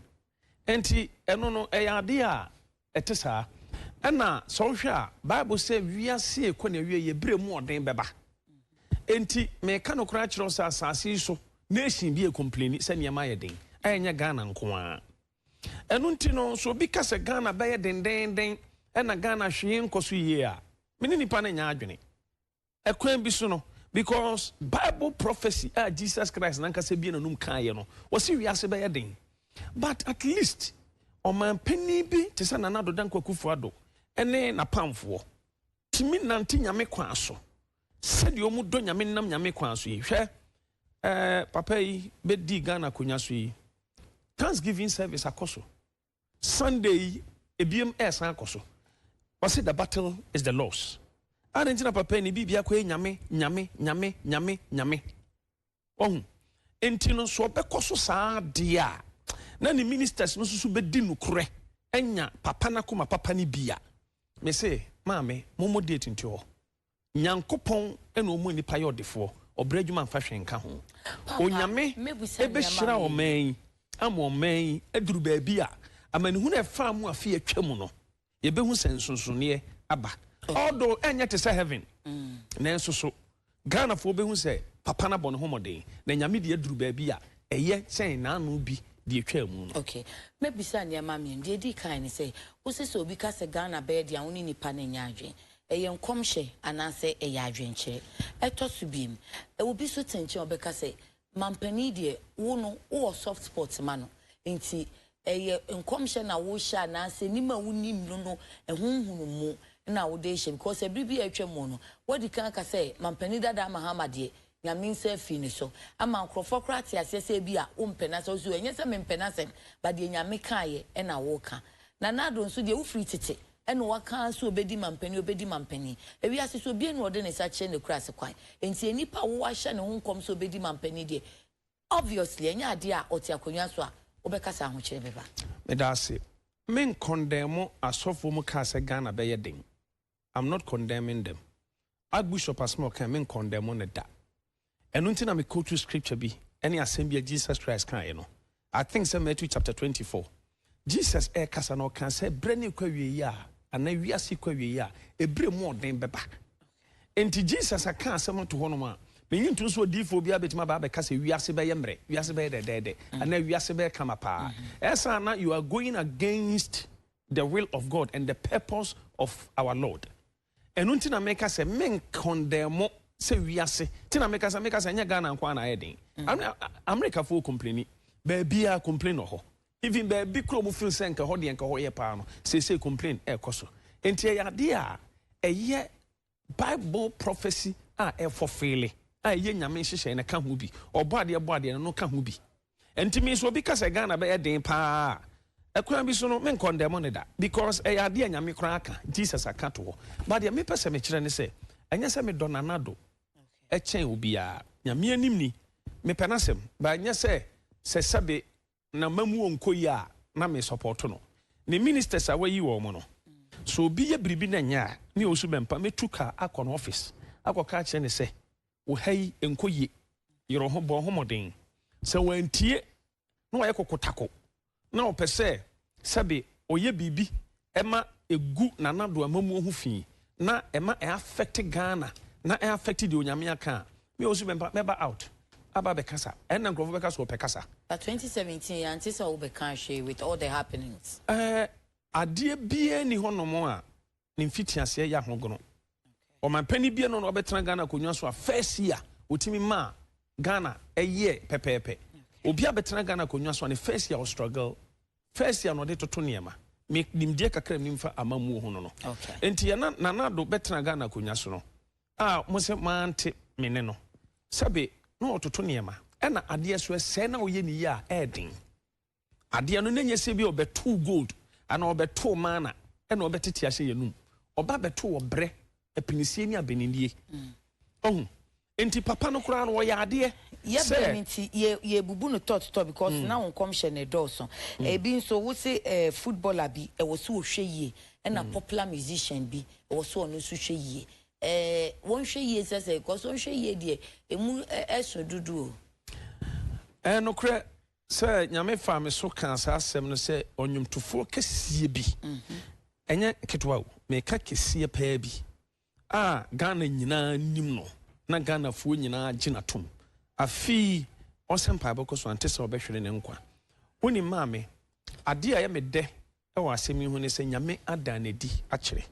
[SPEAKER 2] Nti ɛno no ɛyɛ adeɛ a ɛte saa. Ɛna sɛ wohwɛ a, Bible sɛ wiase ekɔ na awie yɛ berɛ mu ɔden bɛba. Nti meka no koraa kyerɛ wo sɛ asase yi so nation bi ɛcomplaini sɛ nneɛma ayɛ den, ɛnyɛ Ghana nko ara. Ɛno nti no, so obi ka sɛ Ghana bɛyɛ dendenden ɛna Ghana hwee nkɔ so yie a, me ne nipa no nyɛ adwene ɛkwan bi so no, because Bible prophecy a Jesus Christ nankasa bie n'anum kaeɛ no, wɔsi wiase bɛyɛ den, but at least ɔman panin bi te sɛ Nana Addo Dankwa Akufo-Addo ɛne n'apamfoɔ tumi nante Nyame kwan so sɛdeɛ ɔmu dɔ Nyame nam Nyame kwan so yi. Hwɛ, papa yi bɛdi Ghana akonnwa so yi, thanksgiving service akɔ so. Sunday yi ebiem ɛɛsan akɔ so. Ɔsi the battle is the Lord's. Adi nti na papa yi ne biribi akɔ yɛ Nyame, Nyame, Nyame, Nyame, Nyame ɔhu. Nti no so ɔbɛkɔ so saa adeɛ a na ne ministers no nso so bɛdi nukorɛ ɛnya papa n'akoma papa ne bi a, mese maame mommɔ date nti hɔ Nyankopɔn ɛna ɔmu nipa yɛ ɔdefoɔ, ɔbrɛ adwuma mfa hwɛ nka ho. Onyame ɛbɛhyira ɔman yi ama ɔman yi aduru baabi a amanehunu a ɛfaa mu afe atwa mu no, yɛbɛhu sɛ nsonsonoeɛ aba, although ɛnyɛ te sɛ heaven, nanso so Ghanafoɔ bɛhu sɛ papa no abɔ ne ho mmɔden na Nyame de aduru baabi a ɛyɛ sɛn n'ano bi deɛ atwa mu no.
[SPEAKER 1] Okay, mɛbisa nneɛma mmienu. Deɛ ɛdi kan ne sɛ, wose sɛ obi ka sɛ Ghana bɛyɛ deɛ a, wo ne nipa no nyɛ adwene. Ɛyɛ nkɔmhyɛ anaasɛ ɛyɛ adwenkyerɛ? Ɛtɔ so biem, obi so te nkyɛn a ɔbɛka sɛ mampanin deɛ, wo no wowɔ soft spot ma no, nti ɛyɛ nkɔmhyɛ na wohyɛ anaasɛ nim a wonim no ɛho nhunumu? na wode rehyɛ because ɛbere bi a atwa mu no woadi kan aka sɛ mampanin dada Mahama deɛ Nyame nsa afiri ne so ama nkorɔfoɔ koraa te aseɛ sɛ ebia wompɛ n'asɛm wo se ɛnyɛ sɛ mempɛ n'asɛm but deɛ Nyame kaeɛ na woka Nana Addo nso deɛ wofiri tete ɛna waka ara sɛ ɔbɛdi mampanin ɔbɛdi mampanin ewiase so obiara ni ɔde ne nsa kyerɛ n'akuraase kwan enti nnipa a wowɔ ahyɛ ne ho nkɔm sɛ ɔbɛdi mampanin deɛ obviously ɛnyɛ adeɛ a ɔte akonnwa so a wobɛka sɛ ahokyere bɛba.
[SPEAKER 2] Meda ase. Me nkɔndɛmo asɔfoɔ mu kaa sɛ Ghana bɛyɛ den. I'm not condemning them. Archbishop asɛm a ɔkae me nkɔndɛmo no da. Ɛno nti na me quote scripture bi ɛne asɛm bi a Jesus Christ kaeɛ no. I think sɛ Matthew chapter 24. Jesus ɛrekasa na ɔkaa sɛ berɛ no rekɔ awieeɛ a anaa wiase rekɔ awieeɛ a ɛberɛ mu ɔden bɛba. Enti Jesus aka asɛm ato hɔnom a, menye ntom sɛ odiyifoɔ biara bɛtumi aba abɛka sɛ wiase bɛyɛ mmerɛ, wiase bɛyɛ dɛdɛɛdɛ, anaa wiase bɛyɛ kama paa. Ɛyɛ saa na you are going against the will of God and the purpose of our Lord. Ɛno nti na meka sɛ menkɔndɛmo sɛ wiase, nti na meka sɛ meka sɛ ɛnyɛ Ghana nko ara na ayɛ den. Amerikafoɔ kompleni, baabiara complain wɔ hɔ. Even baabi koraa a wɔn feel sɛ nka hɔ deɛ nka hɔ yɛ paa no, seesei complain ɛrekɔ so. Nti ɛyɛ adeɛ a ɛyɛ Bible prophecy a ɛfɔfeele, a ɛyɛ Nyame nhyehyɛe no ka ho bi. Ɔbɔ adeɛ bɔ adeɛ no no ka ho bi. Nti me nso obi ka sɛ Ghana bɛyɛ den paa a, ɛkwan bi so no me nkɔndɛmo no da because ɛyɛ adeɛ a Nyame koraa aka, Jesus aka to hɔ. But deɛ mepɛ sɛ mekyerɛ ne sɛ, ɛnyɛ sɛ medɔ Nana Addo kyɛn obiara. Nyame anim ni, mepɛ n'asɛm but ɛnyɛ sɛ sɛ sɛbe na mamu ɔnkɔ yie a na me support no. Ne ministers a wayi wɔn no, sɛ obi yɛ biribi na ɛnyɛ a, me Owusu Bɛmpa mɛtu car akɔ no office akɔka akyerɛ no sɛ wo ha yi ɛnkɔ yie, yere wo ho, bɔ wo ho mmɔden. Sɛ wantie na wayɛ kokotako na ɔpɛ sɛ sɛbe ɔyɛ biribi ma ɛgu Nana Addo amammuo ho fi na ɛma ɛ affect Ghana na ɛ affect deɛ Onyame aka a, me Owusu Bɛmpa mɛba out aba abɛkasa. Ɛnna nkurɔfoɔ bɛka sɛ ɔpɛ kasa.
[SPEAKER 1] But 2017 yɛante sɛ wobɛkaa hwee with all the happenings.
[SPEAKER 2] Ɛɛ adeɛ biara nni hɔnom a ne mfitiaseɛ yɛ ahogono. Ɔmanpanin biara nni hɔ a ɔbɛtena Ghana akonnwa so a first year ɔtumi maa Ghana ɛyɛɛ pɛpɛɛpɛ. Obi abɛtena Ghana akonnwa so a ne first year ɔstruggle. First year na ɔde toto nneɛma. Me nimdeɛ kakra a menim fa amammuo ho no no. Nti yɛn na Nana Addo bɛtena Ghana akonnwa so no a mo se moante me ne no. Sɛbe na ɔtoto nneɛma. Ɛna adeɛ so ɛsɛe na woyɛ no yie a ɛyɛ den. Adeɛ no na ɛnyɛ sɛ bi a ɔbɛtow gold anaa ɔbɛtow mana ɛna ɔbɛtete ahyɛ yɛn anum. Ɔba bɛtow ɔbrɛ, apinisie ne abenindie. Ɔhu? Nti papa no koraa no ɔyɛ adeɛ
[SPEAKER 1] Yɛ
[SPEAKER 2] sɛ.
[SPEAKER 1] brɛ no nti yɛ yɛbubu no tɔt tɔt because na wo nkɔmhyɛ no ɛdɔɔso. Ebi nso wo se eh, footballer bi ɛwɔ sɛ ɔhwɛ yie ɛna popular musician bi ɛwɔ sɛ ɔno nso hwɛ yie. Eh, wɔnhwɛ yie sɛ sɛ because wɔnhwɛ yie deɛ emu ɛso dodo o.
[SPEAKER 2] Ɛyɛ nokorɛ sɛ Nyame faa me so kaa saa asɛm no sɛ ɔnwomtofoɔ kɛseɛ bi, ɛnyɛ ketewa o, meka kɛseɛ paa bi a Ghana nyinaa nim no na Ghanafoɔ nyinaa gye no atom. Afei ɔsɛ mpaebɔ kɔ so ante sɛ ɔbɛhwere ne nkwa. Wonim maame, adeɛ a ɛyɛ me dɛ wɔ asɛm yi ho ne sɛ Nyame ada no adi akyerɛ.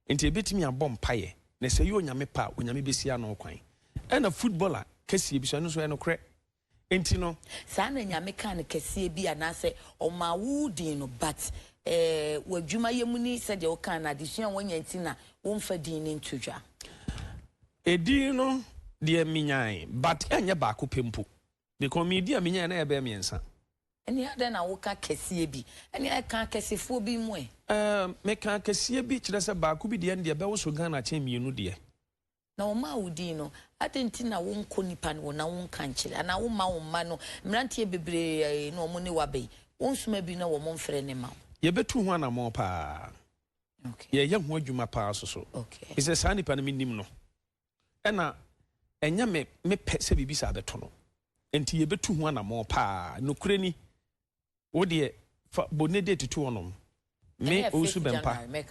[SPEAKER 2] Nti yɛbɛtumi abɔ mpaeɛ na sɛ ɛyɛ Onyame pɛ a, Onyame bɛsi ano kwan. Ɛna footballer kɛseɛ bi so, ɛno nso ɛyɛ nokorɛ. Enti no.
[SPEAKER 1] Saa na Nyame kaa no kɛseɛ bi anaasɛ ɔmaa wo din no but eh w'adwuma yɛ mu ne sɛdeɛ wo kaa no adesua a wanya nti na wo nfa din no nto dwa.
[SPEAKER 2] Edin no deɛ menyae but ɛnyɛ baako pɛ mpo because me din a menyae no ɛyɛ bɛyɛ mmiɛnsa.
[SPEAKER 1] Ɛnneɛ adɛn na woka kɛseɛ bi? Ɛnneɛ ka akɛsefoɔ bi mu ɛ.
[SPEAKER 2] Eh meka akɛseɛ bi kyerɛ sɛ baako bi deɛ ɛndeɛ ɛbɛwoso Ghana kyɛn mmienu deɛ.
[SPEAKER 1] Na wɔmaa wo din no, adɛn nti na wonkɔ nnipa no hɔ na wonka nkyerɛ, anaa womma wo mma no, mmeranteɛ bebree na wɔne wo aba yi, wonsoma bi na wɔmfrɛ no mma wo?
[SPEAKER 2] Yɛbɛtu ho anammɔn paa. Yɛreyɛ ho adwuma paa nso so. Efisɛ saa nipa no, menim no, ɛnna ɛnyɛ me me pɛ sɛ biribi saa bɛto no. Enti yɛbɛtu ho anammɔn paa. Nokorɛ ni, Wo deɛ fa bone date to hɔnom. Me Owusu Bɛmpa,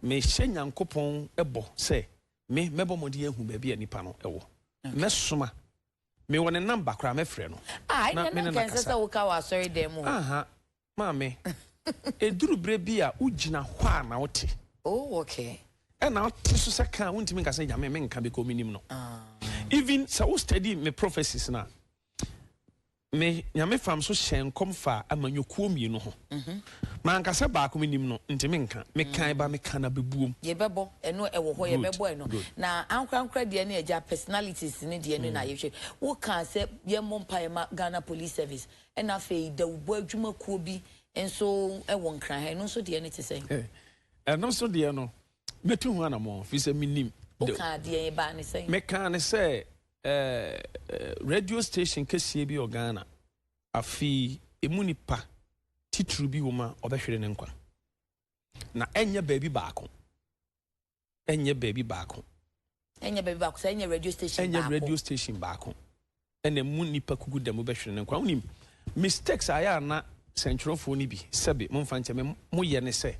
[SPEAKER 2] mehyɛ Nyankopɔn bɔ sɛ me mɛbɔ mmɔden ahu baabi a nipa no wɔ. Mɛsoma. Mewɔ ne number koraa mɛfrɛ no na me ne no akasa. Aha, maame, ɛduru berɛ bi a wogyina hɔ a na wote. Ɛna wote so sɛ ka a wontumi nka sɛ Nyame menka because menim no. Even sɛ wo study me prophecies no a, Me, Nyame fam so hyɛɛ nkɔm faa amanyɔkuo mienu ho. Manka sɛ baako menim no, nti menka. Mekae ba meka no abɛbuom.
[SPEAKER 1] Yɛbɛbɔ ɛno ɛwɔ hɔ
[SPEAKER 2] Good,
[SPEAKER 1] yɛbɛbɔ ɛno.
[SPEAKER 2] good.
[SPEAKER 1] Na ankorankora deɛ ne agya personalities ne deɛ no na yɛhwɛ. Wokaa sɛ yɛmmɔ mpaeɛ ma Ghana Police Service ɛna afei dawubɔ adwumakuo bi nso wɔ Nkran ha, ɛno nso deɛ no te sɛn?
[SPEAKER 2] Ɛno nso deɛ no, mɛtu ho anamɔn firi sɛ menim.
[SPEAKER 1] Wokaa deɛn, ɛbaa ne sɛn?
[SPEAKER 2] Mekaa no sɛ Radio station kɛseɛ bi wɔ Ghana, afei ɛmu nipa titiriw bi wɔ mu a ɔbɛhwere ne nkwa. Na ɛnyɛ baabi baako. Ɛnyɛ baabi baako.
[SPEAKER 1] Ɛnyɛ baabi baako sɛ ɛnyɛ radio station
[SPEAKER 2] Ɛnyɛ
[SPEAKER 1] baako.
[SPEAKER 2] radio station baako. Ɛna ɛmu nipa kuku dɛm bɛhwere ne nkwa. Wonim, mistakes a ɛyɛ a na sɛntwerɛfoɔ no bi, sɛbe, momfa nkyɛ me, moyɛ ne sɛ,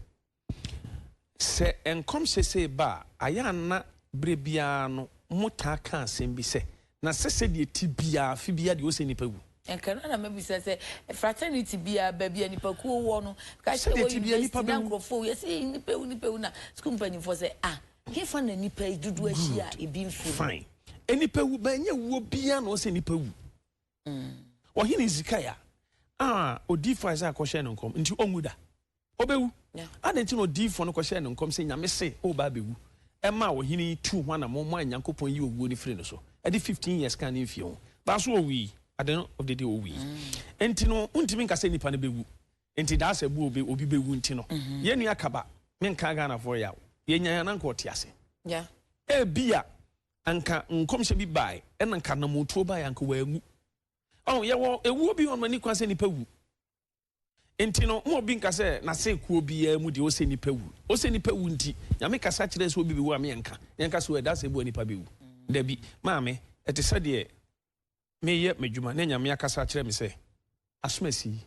[SPEAKER 2] Sɛ nkɔmhyɛ sei ba a, ayɛ a na berɛ biara no motaa ka asɛm bi sɛ, Na sɛ sɛdeɛ ɛte biara, afe biara deɛ ɔsɛ nnipa wu.
[SPEAKER 1] Nka no na mɛbisa sɛ, fraternity biara, baabi a nnipakuo wɔ no, ka kyerɛ
[SPEAKER 2] Sɛdeɛ
[SPEAKER 1] wɔ
[SPEAKER 2] ɛte biara,
[SPEAKER 1] university
[SPEAKER 2] nnipa
[SPEAKER 1] na
[SPEAKER 2] bɛwu.
[SPEAKER 1] nkurɔfoɔ wu, yɛse nnipa wu, nnipa wu, na sukuu mpanimfoɔ sɛ, ah, hefa na nnipa yi dodoɔ ahyia a
[SPEAKER 2] Good.
[SPEAKER 1] ebi mfiri mu?
[SPEAKER 2] Fine. Nnipa wu, but ɛnyɛ wuo biara na ɔsɛ nnipa wu. Ɔhene Hesekiah a odiyifoɔ Isaiah kɔhyɛɛ no nkɔm nti ɔnwu da. Ɔbɛwu. Adɛn nti na odiyifoɔ no kɔhyɛɛ no nkɔm sɛ Nyame se ɔreba abɛwu? Ɛmaa ɔhene yi tuu ho anammɔn maa Nyankopɔn yii owuo no firii no so. Ɛde 15 years kaa ne mfie ho. Baa so ɔwui. At the end of the day ɔwui. Nti no wontumi nka sɛ nipa no bɛwu. Nti daa sɛ bu obi obi bɛwu nti no. Yɛn nua Kaba, menkaa Ghanafoɔ yaw. Yɛnyae a na anka ɔte ase. Ebia anka nkɔmhyɛ bi bae ɛna anka anammɔntuo bae anka wanwu. Ɔho, yɛwɔ ewuo bi hɔ nom a ɛnni kwan sɛ nipa wu. Enti no, mma obi nka sɛ n'ase kuo biara mu deɛ ɔsɛ nnipa wu. Ɔsɛ nnipa wu nti, Nyame kasa kyerɛɛ sɛ obi bɛwu a meɛnka. Yɛnka sɛ o ɛda sɛ ebua nnipa bɛwu. Dabi, maame, ɛte sɛ deɛ meyɛ m'adwuma na Nyame akasa akyerɛ me sɛ asomasi yi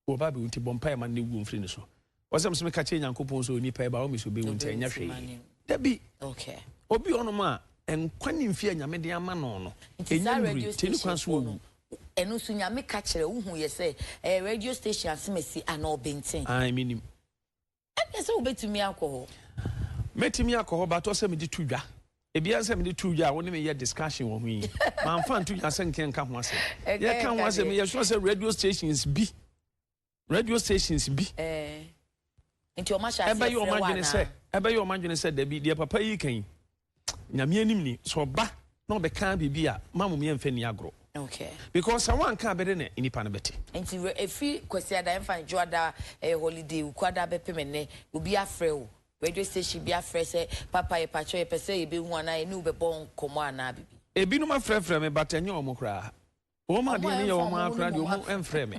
[SPEAKER 2] wɔba abɛwu nti bɔ mpaeɛ ma no na wuo mfiri ne so. Ɔsɛ me sɛ meka kyerɛ Nyankopɔn sɛ onipa yi ba ɔme sɛ ɔbɛwu nti ɛnyɛ hwee. Dabi, obi wɔ hɔnom a nkwa ne mfie a Nyame de ama no no,
[SPEAKER 1] Nti saa
[SPEAKER 2] ɛnya nnurui
[SPEAKER 1] radio
[SPEAKER 2] nti ɛni
[SPEAKER 1] station
[SPEAKER 2] kwan sɛ
[SPEAKER 1] foɔ
[SPEAKER 2] ɔwu.
[SPEAKER 1] no, ɛno nso Nyame ka kyerɛ wo hu yɛ sɛ ɛyɛ radio station asemasi anaa ɔbenten?
[SPEAKER 2] Ae, menim.
[SPEAKER 1] Ɛneɛ sɛ wobɛtumi akɔ hɔ.
[SPEAKER 2] Mɛtumi akɔ hɔ but ɔsɛ mede to dwa. Ebia sɛ mede to dwa a wo ne me yɛ discussion wɔ ho yi. Mamfa anto dwa sɛ nka yɛnka ho asɛm.
[SPEAKER 1] Ɛnka
[SPEAKER 2] Yɛka ho
[SPEAKER 1] yɛnka
[SPEAKER 2] asɛm
[SPEAKER 1] deɛ.
[SPEAKER 2] yɛ sure sɛ radio stations bi, radio stations bi.
[SPEAKER 1] Ɛɛ. Nti ɔmo ahyɛ aseɛ
[SPEAKER 2] Ɛbɛyɛ
[SPEAKER 1] frɛ
[SPEAKER 2] ɔmo
[SPEAKER 1] wo
[SPEAKER 2] adwene
[SPEAKER 1] anaa?
[SPEAKER 2] sɛ, ɛbɛyɛ ɔmo adwene sɛ dabi deɛ papa yi reka yi, Nyame anim ni, sɛ ɔba na ɔbɛka biribi a, mma mom yɛmfa nni agorɔ.
[SPEAKER 1] Okay.
[SPEAKER 2] Because sɛ woanka a bɛde na nnipa no bɛte.
[SPEAKER 1] Nti wɛ ɛfiri Kwasiada ɛmfa no Dwoada ɛyɛ holiday Wukuada bɛpem ɛnnɛ obi afrɛ wo radio station bi afrɛ sɛ papa yɛpakyɛw yɛpɛ sɛ yɛbɛhu anaa yɛne wo bɛbɔ nkɔmmɔ anaa biribi.
[SPEAKER 2] Ebinom afrɛfrɛ me but ɛnyɛ wɔn koraa. Wɔn
[SPEAKER 1] Wɔn
[SPEAKER 2] adeɛ
[SPEAKER 1] a
[SPEAKER 2] no yɛ
[SPEAKER 1] ɛmfa
[SPEAKER 2] wɔn
[SPEAKER 1] wɔn
[SPEAKER 2] ara
[SPEAKER 1] ho
[SPEAKER 2] koraa
[SPEAKER 1] no
[SPEAKER 2] deɛ
[SPEAKER 1] mmom
[SPEAKER 2] wɔn mfrɛ me.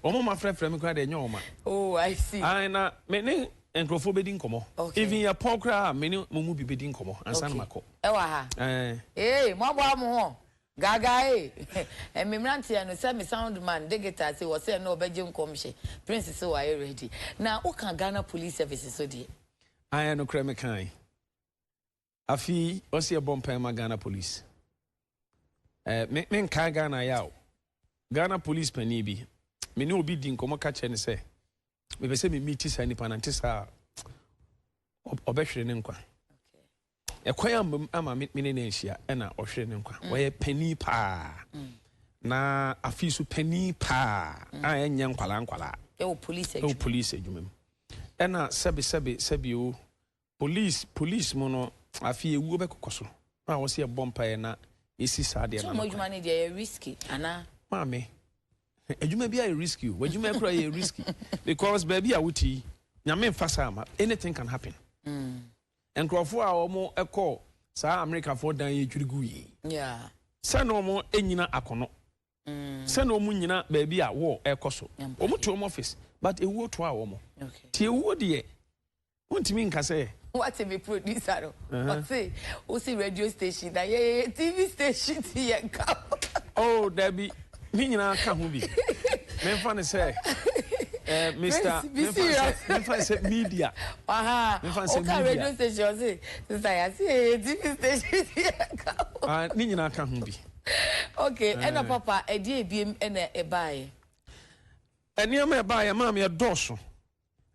[SPEAKER 2] Wɔn a wɔafrɛfrɛ me koraa deɛ ɛnyɛ wɔn a.
[SPEAKER 1] Oh, I see.
[SPEAKER 2] Ae, na me ne nkurɔfoɔ bɛdi nkɔmmɔ.
[SPEAKER 1] Okay.
[SPEAKER 2] Even yɛpɔn koraa a, me ne mo mu bi bɛdi nkɔmmɔ ansa na
[SPEAKER 1] Okay.
[SPEAKER 2] makɔ.
[SPEAKER 1] Ɛwɔ ha?
[SPEAKER 2] Ɛɛ.
[SPEAKER 1] Ee, moaboa mo ho. Gaagaa ee. Me mmeranteɛ no, sɛ me sound man de guitar sei, ɔsɛ ɛnnɛ ɔbɛgye nkɔmhyɛ. Prince se wayɛ ready. Na woka Ghana Police Service so deɛ?
[SPEAKER 2] Ae, nokorɛ mekae. Afe yi ɔse yɛbɔ mpae ma Ghana police. Eh, me me nkae Ghana yaw. Ghana police panin bi, me ne obi di nkɔmmɔ ka kyerɛ no sɛ mepɛ sɛ me meet saa nipa no nte saa a ɔbɛhwere ne nkwa. Ɛkwan amba mu ama me ne no anhyia ɛna ɔhwere ne nkwa. Mm. Ɔyɛ panin paa. Mm. Na afei so panin paa mm. a ɛnyɛ nkwalaa nkwalaa.
[SPEAKER 1] Ɛwɔ police adwuma.
[SPEAKER 2] Ɛwɔ police adwuma mu. Ɛna sɛbe sɛbe sɛbe o Police police mu no afei ewuo bɛkokɔ so na wɔsi yɛbɔ mpaeɛ na yɛsi saa adeɛ
[SPEAKER 1] Sɛ
[SPEAKER 2] no
[SPEAKER 1] ɔmo
[SPEAKER 2] ano
[SPEAKER 1] adwuma
[SPEAKER 2] kwan.
[SPEAKER 1] no deɛ ɛyɛ risky anaa?
[SPEAKER 2] Maame, adwuma biara yɛ risky o, w'adwuma yi koraa yɛ risky because baabi a wote yi, Nyame mfa saa mma, anything can happen. Nkurɔfoɔ a wɔn kɔ saa Amerikafoɔ dan yi dwiri gu yi,
[SPEAKER 1] Yeah.
[SPEAKER 2] sɛ na wɔn nyina akono, sɛ na wɔn nyina baabi a war ɛkɔ so, wɔn te wɔn office but ewuo toaa wɔn.
[SPEAKER 1] Okay.
[SPEAKER 2] Nti ewuo deɛ Wontumi nka sɛ.
[SPEAKER 1] Wate me producer no ɔse wose radio station na yɛyɛ yɛ TV station ti yɛn ka ho.
[SPEAKER 2] Oh dabi ne nyinaa ka ho bi memfa no sɛ eh, Mister
[SPEAKER 1] Prince be
[SPEAKER 2] memfa no sɛ
[SPEAKER 1] serious.
[SPEAKER 2] memfa no sɛ media
[SPEAKER 1] Aha
[SPEAKER 2] memfa no sɛ
[SPEAKER 1] woka
[SPEAKER 2] media
[SPEAKER 1] radio station ɔse sister yɛase yɛyɛ TV station ti yɛn ka ho.
[SPEAKER 2] Ah, ne nyinaa ka ho bi.
[SPEAKER 1] Okay ɛna
[SPEAKER 2] Eh.
[SPEAKER 1] papa ɛdeɛ ebiem ɛna ɛbaeɛ.
[SPEAKER 2] Nneɛma ɛbaeɛ maa me ɛdɔɔso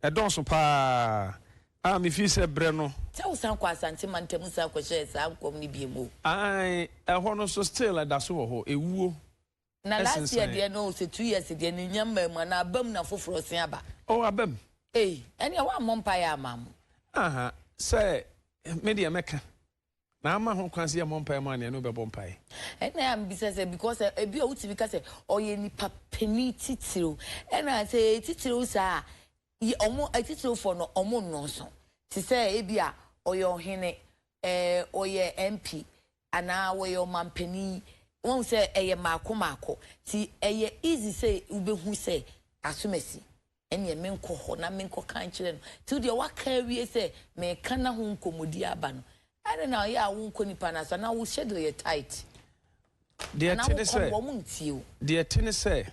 [SPEAKER 2] Ɛdɔɔso paa a me feel sɛ berɛ no.
[SPEAKER 1] Sɛ wo san kɔ Asante mantam san kɔ hyɛɛ saa nkɔm no biom o.
[SPEAKER 2] Ae ɛhɔ no nso still ɛdaso wɔ hɔ, ɛwuo
[SPEAKER 1] Na last year deɛ no sɛ 2 years deɛ no nya mmaa mu anaa aba mu na foforɔ sen aba?
[SPEAKER 2] Oh, aba mu.
[SPEAKER 1] Ei, ɛnneɛ woammɔ mpaeɛ ama mo.
[SPEAKER 2] Aha, sɛ me deɛ mɛka na ama ho kwan sɛ yɛmmɔ mpaeɛ ma neɛ no wobɛbɔ mpaeɛ.
[SPEAKER 1] Ɛna yɛ a mebisa sɛ, because ebi a wotumi ka sɛ ɔyɛ nipa panin titiriw, ɛna sɛ ɛyɛ titiriw saa a, ɔmo atitiriwfoɔ no ɔmo nnɔɔso te sɛ ebi a ɔyɛ ɔhene, ɔyɛ MP anaa wɔyɛ ɔmampanin. Wɔn sɛ ɛyɛ maako maako ti, ɛyɛ easy sɛ wobɛhu sɛ asomasi ɛnneɛ menkɔ hɔ na menkɔ ka nkyerɛ no. Ti deɛ waka awie sɛ meka na ho nkɔmmɔdi aba no, ɛne na ɔyɛ a wonkɔ nipa no so anaa wo schedule yɛ tight?
[SPEAKER 2] Deɛ
[SPEAKER 1] anaa
[SPEAKER 2] te ne
[SPEAKER 1] wokɔ
[SPEAKER 2] sɛ
[SPEAKER 1] no wɔn ntie o?
[SPEAKER 2] Deɛ te ne sɛ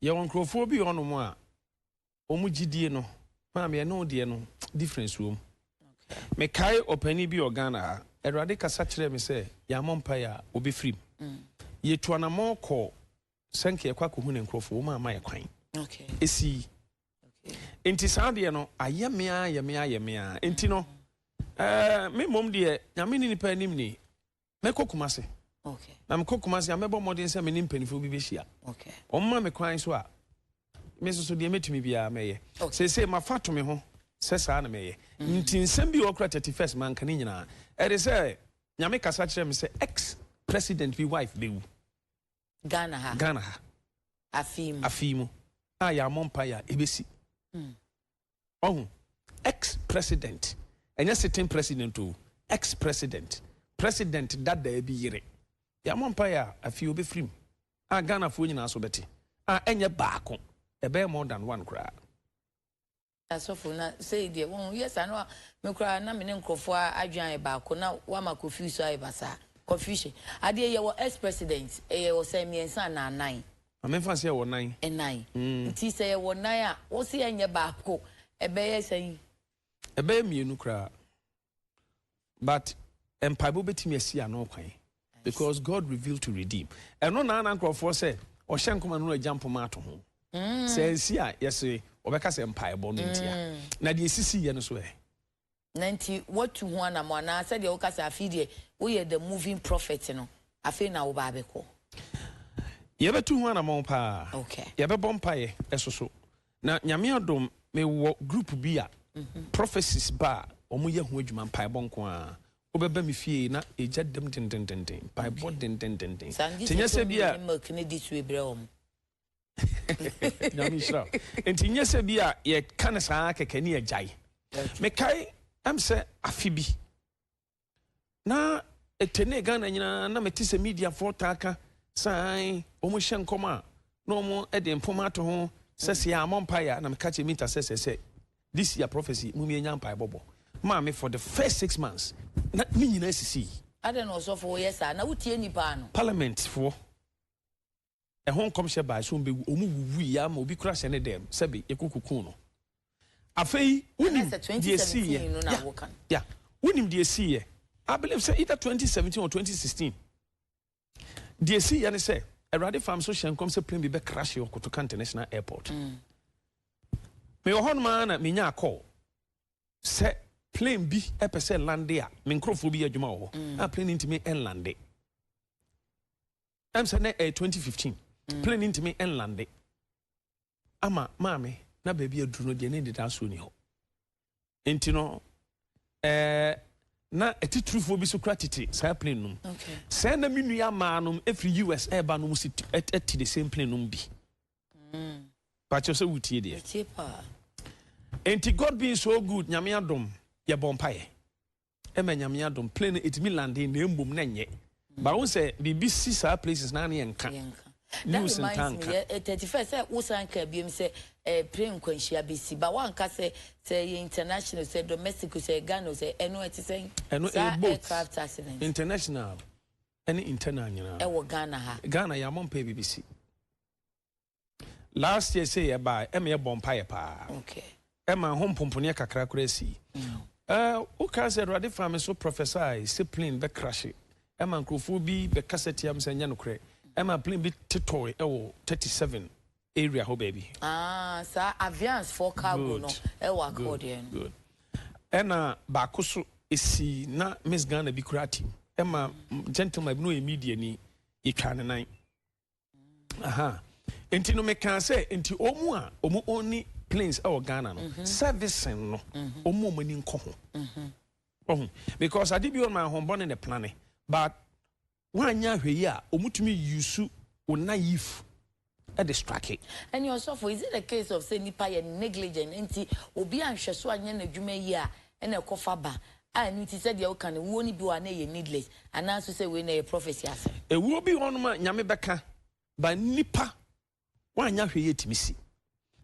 [SPEAKER 2] yɛwɔ nkurɔfoɔ bi wɔ hɔnom a wɔn gyidie no, maame, ɛne wo deɛ no difference wɔ mu. Mekae ɔpanin bi wɔ Ghana ha. Awurade kasa kyerɛɛ me sɛ yɛammɔ mpaeɛ a wɔbɛfiri mu. Yɛtu anammɔn kɔ sɛ nka yɛkɔ akɔhu ne nkurɔfoɔ, wɔn ama yɛ kwan. Ɛsii. Nti saa deɛ no ayɛ me a, yɛ me a, yɛ me a. Nti no me mmom deɛ, Nyame ne nipa anim ni, mɛkɔ Kumase. Na mekɔ Kumase a, mɛbɔ mmɔden sɛ me ne mpanimfoɔ bi bɛhyia. Wɔn ma me kwan so a, me nso so deɛ mɛtumi biara mɛyɛ. Seesei mafa to me ho sɛ saa na mɛyɛ. Nti nsɛm bi wɔ kora 31st manka ne nyinaa. Ɛde sɛ Nyame kasa kyerɛ me sɛ ex president bi wife bɛwu.
[SPEAKER 1] Ghana ha?
[SPEAKER 2] Ghana ha.
[SPEAKER 1] Afei mu?
[SPEAKER 2] Afei mu a yɛamɔ mpaeɛ a ɛbɛsi. Ɔho ex president, ɛnyɛ sitting president o, ex president, president dadaa bi yere, yɛamɔ mpaeɛ a afei obɛfiri mu a Ghanafoɔ nyinaa so bɛte a ɛnyɛ baako, ɛbɛyɛ more than one koraa.
[SPEAKER 1] Asɔfo, na sei deɛ wɔn yɛ saa no a, me koraa na me ne nkurɔfoɔ adwene ayɛ baako na wama confuse so ayɛ basaa, confusion adeɛ. Yɛwɔ ex president, ɛyɛ wɔ sɛ mmiɛnsa anaa nan?
[SPEAKER 2] Amemfa sɛ yɛwɔ nan.
[SPEAKER 1] Ɛnan. Nti sɛ yɛwɔ nan a, wɔsi ɛnyɛ baako, ɛbɛyɛ sɛn?
[SPEAKER 2] Ɛbɛyɛ mmienu koraa, but mpaebɔ bɛtumi asi ano kwan because God revealed to redeem. Ɛno na nkurɔfoɔ sɛ ɔhyɛ nkɔma no na agya mpoma ato ho sɛ nsi a yɛse wɔbɛka sɛ mpaebɔ no ntia na deɛ ɛsisi yɛ no so ɛ.
[SPEAKER 1] Na nti watu ho anamɔ anaa sɛdeɛ woka sɛ afei deɛ woyɛ the moving prophet no, afei na woba abɛkɔ?
[SPEAKER 2] Yɛbɛtu ho anammɔn paa. Yɛbɛbɔ mpaeɛ ɛso so na Nyame adom mewɔ group bi a prophecies ba a wɔn yɛ ho adwuma, mpaebɔ nko a. Wobɛba me fie na ɛgya dam dendendenden, mpaebɔ dendendenden.
[SPEAKER 1] Saa ngye
[SPEAKER 2] nti nyɛ
[SPEAKER 1] sɛ
[SPEAKER 2] sɛ bi a
[SPEAKER 1] ne milk ne di so ebrɛ wɔn.
[SPEAKER 2] Nyame nhyira wo. Nti nyɛ sɛ bi a yɛka no saa kɛkɛ ne yɛgyae. Mekae ɛm sɛ afe bi na ɛtɛne Ghana nyinaa na mete sɛ mediafoɔ taa ka san wɔn hyɛ nkɔm a na wɔn de mpoma ato ho sɛ yɛammɔ mpaeɛ a, na meka kyerɛ minta sɛ this year prophecy mu yɛnya mpaeɛ bɔbɔ maame. For the first 6 months na ne nyinaa sisii.
[SPEAKER 1] Adɛn na ɔsɔfo woyɛ saa na wotie nipa ano?
[SPEAKER 2] Parliament foɔ ɛho nkɔmhyɛ baa so ɔmbɛwu, ɔmu wuwu yi ama obi kora hyɛ ne dɛm sɛbe yɛkɔkukuu no. Afei wonim
[SPEAKER 1] Ɛna sɛ
[SPEAKER 2] deɛ ɛsiiɛ?
[SPEAKER 1] 2017 no na woka no.
[SPEAKER 2] Ya, wonim deɛ ɛsiiɛ? I believe sɛ either 2017 or 2016. Deɛ ɛsiiɛ ne sɛ Awurade fam so hyɛ nkɔm sɛ plane bi bɛcrash wɔ Kotoka International Airport. Mewɔ hɔnom ara na menya call sɛ plane bi ɛpɛ sɛ land a me nkurɔfoɔ bi yɛ adwuma wɔ hɔ a plane ntumi nland. Ɛm sɛ na ɛyɛ 2015. Plane ntumi nland ama maame na baabi aduru no deɛ ne deda so ni hɔ. Nti no na atitirifoɔ bi so kura tete saa plane no mu. Sɛ na me nua maa nom ɛfiri US ɛɛba no mu si ɛte the same plane no mu bi. Pakyɛw sɛ wotie deɛ?
[SPEAKER 1] Tie paa.
[SPEAKER 2] Nti God being so good, Nyame adom, yɛbɔ mpaeɛ ɛma Nyame adom plane no ɛtumi land na mmom na nyɛ ba wo sɛ biribi si saa places na ne yɛnka
[SPEAKER 1] Yɛnka. That
[SPEAKER 2] news
[SPEAKER 1] reminds
[SPEAKER 2] nta
[SPEAKER 1] me,
[SPEAKER 2] nka.
[SPEAKER 1] yɛ 31st sɛ wosan ka biom sɛ plane nkwanhyia bɛsi ba, woanka sɛ yɛ international, sɛ domestic, sɛ Ghana, sɛ ɛno ɛte sɛn?
[SPEAKER 2] Ɛno
[SPEAKER 1] saa
[SPEAKER 2] ɛyɛ both.
[SPEAKER 1] Aircraft accident.
[SPEAKER 2] International ɛne internal nyinaa.
[SPEAKER 1] Ɛwɔ Ghana ha?
[SPEAKER 2] Ghana yɛamɔ mpaeɛ biribi si last year sɛ yɛbaa ɛma yɛbɔ mpaeɛ paa. Ɛma ho mpomponeɛ kakra koraa si. Wokaa sɛ Awurade fa me so prophesy sɛ plane bɛcrash, ɛma nkurɔfoɔ bi bɛkasa tia me sɛ nyɛ nokorɛ, ɛma plane bi tetɔe ɛwɔ 37 area hɔ baabi.
[SPEAKER 1] Ah, saa Aviance for cargo no.
[SPEAKER 2] Good.
[SPEAKER 1] Ɛwɔ
[SPEAKER 2] Good.
[SPEAKER 1] akɔɔdeɛ no.
[SPEAKER 2] Good. Ɛna baako so esi na Miss Ghana bi kura team, ɛma gentleman bi na ɔyɛ media ni, yɛtwa ne nan. Aha. Nti no mekaa sɛ nti wɔn a wɔn ɔni planes ɛwɔ Ghana no, servicing no, wɔn ani nkɔ ho. Ɔho because ade bi wɔ no ahombɔne ne plane, but wɔanyɛ ahwɛ yi a, wɔn use wo naive ɛde strike.
[SPEAKER 1] Ɛne ɔsɔfo, is it a case of sɛ nipa yɛ negligent nti obi anhwɛ so anyɛ n'adwuma yi a ɛna ɛkɔfa ba a, ɛno nti sɛdeɛ woka no, wuo no bi wɔ a na ɛyɛ needless, anaa nso sɛ wei na ɛyɛ prophecy asɛm?
[SPEAKER 2] Ewuo bi wɔ nom a Nyame bɛka ba, nipa wɔanyɛ ahwɛ yi etumi si.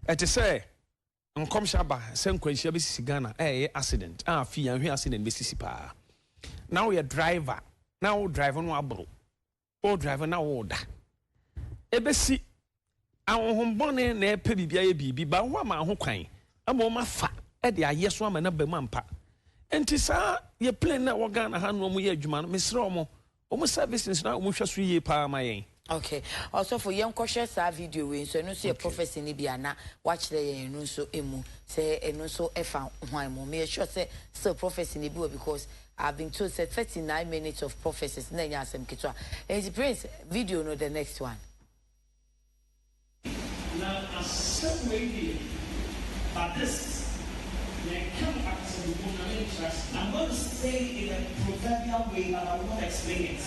[SPEAKER 2] Ɛte sɛ nkɔmhyɛ aba sɛ nkwanhyia bɛsisi Ghana, ɛyɛ accident a afi yɛn ahwɛ accident bɛsisi paa, na woyɛ driver na wo drive no aboro, wo drive na wo da, ɛbɛsi. Ahohombɔne na ɛpɛ biribi ayɛ biribi ba ho ama ho kwan ama wɔn afa ɛde ayɛ so ama n'aba mu ampa. Nti saa yɛ plane na ɛwɔ Ghana ha no, wɔn yɛ adwuma no, mesrɛ wɔn services na wɔn hwɛ so yie paa ma yɛn.
[SPEAKER 1] Okay, ɔsɔfo, yɛnkɔhwɛ saa video wei nso. Ɛno nso yɛ prophecy no bi ana wakyerɛ yɛn ɛno nso emu sɛ ɛno nso ɛfa hwan mu? Meyɛ sure sɛ still prophecy no bi wɔ, because I've been told sɛ 39 minutes of prophecies na ɛnyɛ asɛm ketewa. Nti Prince, video no, the next one.
[SPEAKER 4] Na asɛm wei deɛ,
[SPEAKER 3] But this,
[SPEAKER 4] mɛka no akasabebuo na menkyerɛ ase.
[SPEAKER 3] I'm going to say in a proverbial way, but I will not explain it.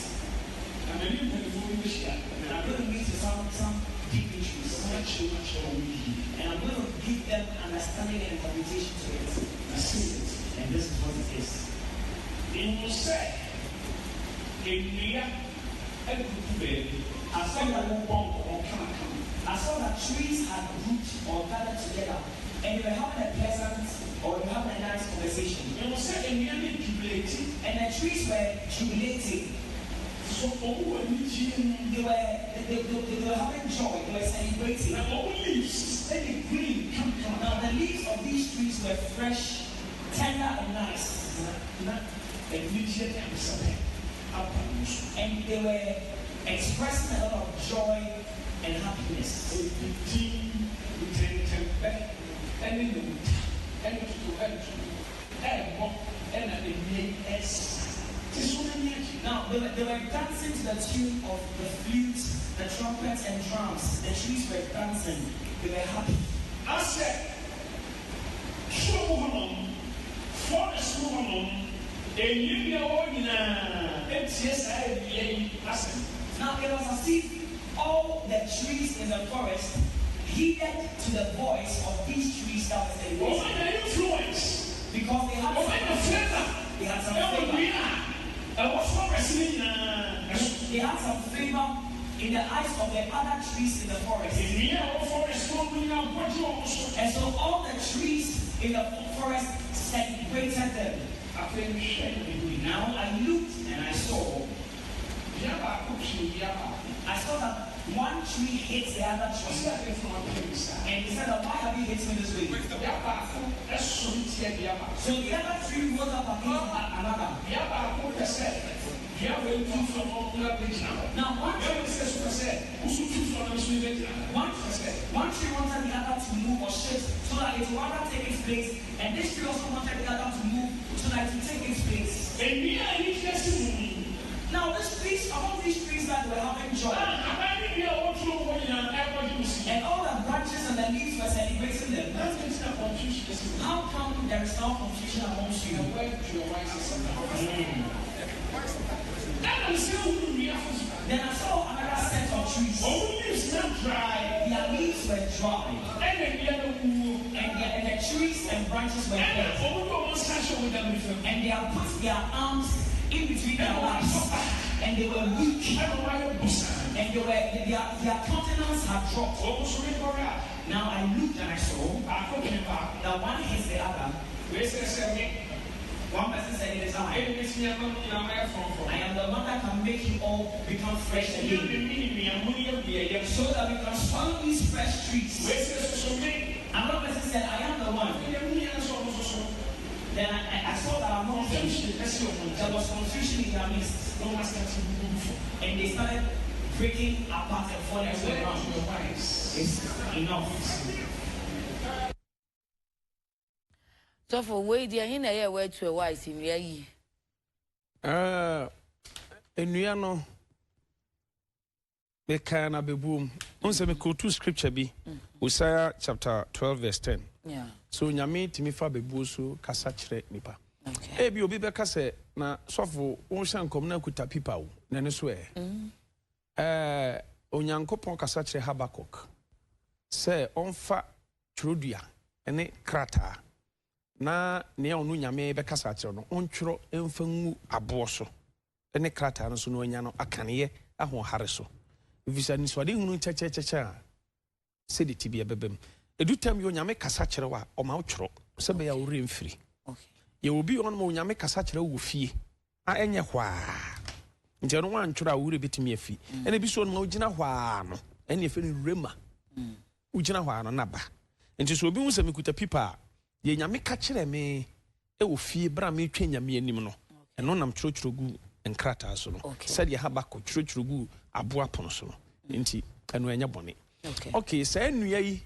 [SPEAKER 4] Na mene mpanimfoɔ bi bɛhyia.
[SPEAKER 3] And I'm going to meet with some dignitaries.
[SPEAKER 4] Wɔakyerɛ mu akyerɛ wɔn yie.
[SPEAKER 3] And I'm going to give them understanding and interpretation to it.
[SPEAKER 4] Na sei na ɛte.
[SPEAKER 3] And this is what it is.
[SPEAKER 4] Mehu sɛ nnua agugu baabi ɛna wɔbɔ nkɔmmɔ kamakama.
[SPEAKER 3] I saw that trees had grouped or gathered together, and they were having a pleasant or they were having a nice conversation.
[SPEAKER 4] Mehu sɛ nnua no jubilate.
[SPEAKER 3] And the trees were jubilating.
[SPEAKER 4] So wɔn wɔ anigyeɛ mu.
[SPEAKER 3] They were having joy, they were celebrating.
[SPEAKER 4] Na wɔn leaves ɛyɛ green kamakama.
[SPEAKER 3] Now the leaves of these trees were fresh, tender, and nice.
[SPEAKER 4] Na anigyeɛ ne ahosɛpɛ aba wɔn so.
[SPEAKER 3] And they were expressing a lot of joy and happiness.
[SPEAKER 4] Odidi ntɛntɛmpɛ ɛne nawuta ɛne totorobɛnto ɛɛbɔ ɛna nnua yi ɛsa te so n'ani agye.
[SPEAKER 3] Now they were dancing to the tune of the flute, the trumpets, and drums. The trees were dancing. They were happy.
[SPEAKER 4] Asɛ soro mu hɔnom, forest mu hɔnom, nnua bi a wɔwɔ nyinaa etie saa nnua yi asɛm.
[SPEAKER 3] Now it was as if all the trees in the forest heeded to the voice of these trees that were
[SPEAKER 4] wɔn
[SPEAKER 3] celebrating.
[SPEAKER 4] anya influence.
[SPEAKER 3] Because they had
[SPEAKER 4] wɔn anya favour
[SPEAKER 3] they had some
[SPEAKER 4] ɛwɔ
[SPEAKER 3] favor.
[SPEAKER 4] nnua a ɛwɔ forest ne nyinaa ɛso.
[SPEAKER 3] They had some favor in the eyes of the other trees in the forest.
[SPEAKER 4] Nnua a ɛwɔ forest no nyinaa bɔgye wɔn so.
[SPEAKER 3] And so all the trees in the forest celebrated them.
[SPEAKER 4] Afei nhwɛ ne bi.
[SPEAKER 3] Now I looked and I saw,
[SPEAKER 4] Dua baako twe dua baako.
[SPEAKER 3] I saw that one tree hit the other tree.
[SPEAKER 4] Ɔsɛ afei fún apɛ mi saa.
[SPEAKER 3] And he said, "Why have you hit me this way?"
[SPEAKER 4] Dua baako ɛsɔre tia dua baako.
[SPEAKER 3] So the other tree rose up against another.
[SPEAKER 4] Dua baako pɛ sɛ dua wei tu fam na bɛgyina hɔ.
[SPEAKER 3] Now one
[SPEAKER 4] Dua wei sɛ so pɛ sɛ woso tu fam na nso bɛgyina hɔ.
[SPEAKER 3] One, one tree wanted the other to move or shift so that it would rather take its place, and this tree also wanted the other to move so that it would take its place.
[SPEAKER 4] Nnua a ani kyerɛ si mu yi,
[SPEAKER 3] Now, these trees, among these trees that were having joy,
[SPEAKER 4] a aban ne dua a wɔturo hɔ nyinaa ɛkɔgye wo si.
[SPEAKER 3] And all the branches and the leaves were celebrating them.
[SPEAKER 4] Na nti na confusion asi mu.
[SPEAKER 3] How come there is now confusion amongst you?
[SPEAKER 4] A word to your wise is enough. Ɛna nsɛ wuru nnua foforɔ.
[SPEAKER 3] Then I saw another set of trees.
[SPEAKER 4] Wɔn leaves na dry.
[SPEAKER 3] Their leaves were dry,
[SPEAKER 4] Ɛna nnua no wuo.
[SPEAKER 3] and the trees and branches were
[SPEAKER 4] Ɛna
[SPEAKER 3] dead.
[SPEAKER 4] wɔn de wɔn nsa hyɛ wɔn dam nifa mu.
[SPEAKER 3] And they had put their arms in between their laps, and they were weak.
[SPEAKER 4] Ɛna wɔn ayɛ bosaa.
[SPEAKER 3] And their countenance had dropped.
[SPEAKER 4] Wɔn nso mekɔrɛ a,
[SPEAKER 3] Now I looked and I saw
[SPEAKER 4] baako twe baako.
[SPEAKER 3] that one hits the other.
[SPEAKER 4] Wei sɛ me,
[SPEAKER 3] One person said, "It is I."
[SPEAKER 4] Ɛna mesi ama mo nyinaa mayɛ frɔmfrɔm.
[SPEAKER 3] "I am the one that can make you all become fresh
[SPEAKER 4] Ɛna
[SPEAKER 3] again."
[SPEAKER 4] me mini nua mo yɛ bea yɛ.
[SPEAKER 3] So that we can swallow these fresh trees.
[SPEAKER 4] Wei sɛ soso me.
[SPEAKER 3] Another person said, "I am the one."
[SPEAKER 4] Ɛna mu nyinaa nso ɔmo soso.
[SPEAKER 3] Then I saw that among them
[SPEAKER 4] Confusion ɛsi ɔmo
[SPEAKER 3] there
[SPEAKER 4] ntam.
[SPEAKER 3] was confusion in their midst.
[SPEAKER 4] Na wɔn asate bubu fam.
[SPEAKER 3] And they started breaking apart and falling to the
[SPEAKER 4] Word
[SPEAKER 3] ground.
[SPEAKER 4] to your wise.
[SPEAKER 3] It's enough.
[SPEAKER 1] Sɔfo, wei deɛ ɛhe na ɛyɛ word to a wise, nnua yi?
[SPEAKER 2] Nnua no Mekaa no abɛbuom. Wohu sɛ mekootu scripture bi, Hosea chapter 12 verse 10. So Onyame tumi fa abɛbuo so kasa kyerɛ nipa? Ebi obi bɛka sɛ, na sɔfo wohyɛ nkɔm na akuta pipa o, na ɛno so ɛ? Ɛɛ, Onyankopɔn kasa kyerɛ Habakkuk sɛ ɔmfa twerɛdua ne krataa na nea ɔno Nyame bɛkasa akyerɛ no, ɔntwerɛ mfa ngu aboɔ so ne krataa no so na wanya no akaneyɛ ahoɔhare so, efisɛ anisoadehunu kyɛkyɛkyɛkyɛ a sɛdeɛ ɛte biara bɛba mu. Ɛdu tam bi Onyame kasa kyerɛ wo a, ɔma wo twerɛ sɛ ɛbɛyɛ a wo werɛ mfiri. Yɛwɔ obi wɔ hɔnom a Onyame kasa kyerɛ wo wɔ fie a ɛnyɛ hwaa, nti ɛno woantwerɛ a wo werɛ bɛtumi afi. Ɛna ebi nso wɔ hɔnom a wogyina hɔ ara no, ɛne yɛfrɛ no rhema. Wogyina hɔ ara no na ba. Nti sɛ obi hu sɛ mekuta pipa a, deɛ Nyame ka kyerɛɛ me wɔ fie berɛ a meretwɛn Nyame anim no, ɛno na metwerɛtwerɛ gu nkrataa so no, sɛdeɛ Habakuk twerɛtwerɛ guu aboɔ apono so no, nti ɛno ɛnyɛ bɔne. Ok, saa nnua yi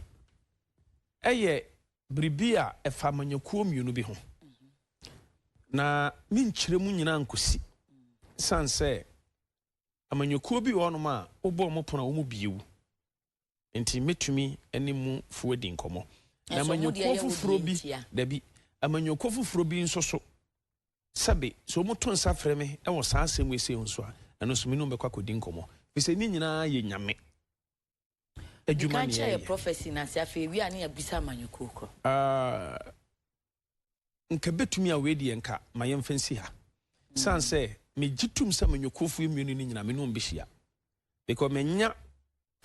[SPEAKER 2] yɛ biribi a ɛfa amanyɔkuo mmienu bi ho, na menkyerɛ mu nyinaa nkɔsi, sane sɛ amanyɔkuo bi wɔ hɔnom a wobɔ wɔn pono a wɔn bue wo. Enti mɛtumi ne mo foɔ adi nkɔmmɔ. Na amanyɔkuo foforɔ bi, dabi, amanyɔkuo foforɔ bi nso so, sɛbe, sɛ wɔto nsa frɛ me wɔ saa asɛm wei sei ho nso a, ɛno nso me ne wɔn bɛkɔ akɔdi nkɔmmɔ. Ɛfiri sɛ ne nyinaa yɛ Nyame adwuma ne yɛreyɛ.
[SPEAKER 1] Prophecy no ase, afei ewie a ne yɛabisa amanyɔkuo korɔ.
[SPEAKER 2] Ah, nka bɛtumi a wei deɛ nka ma yɛmfa nsi ha. Sane sɛ megye tom sɛ amanyɔkuofoɔ mmienu no nyinaa me ne wɔn bɛhyia. Because manya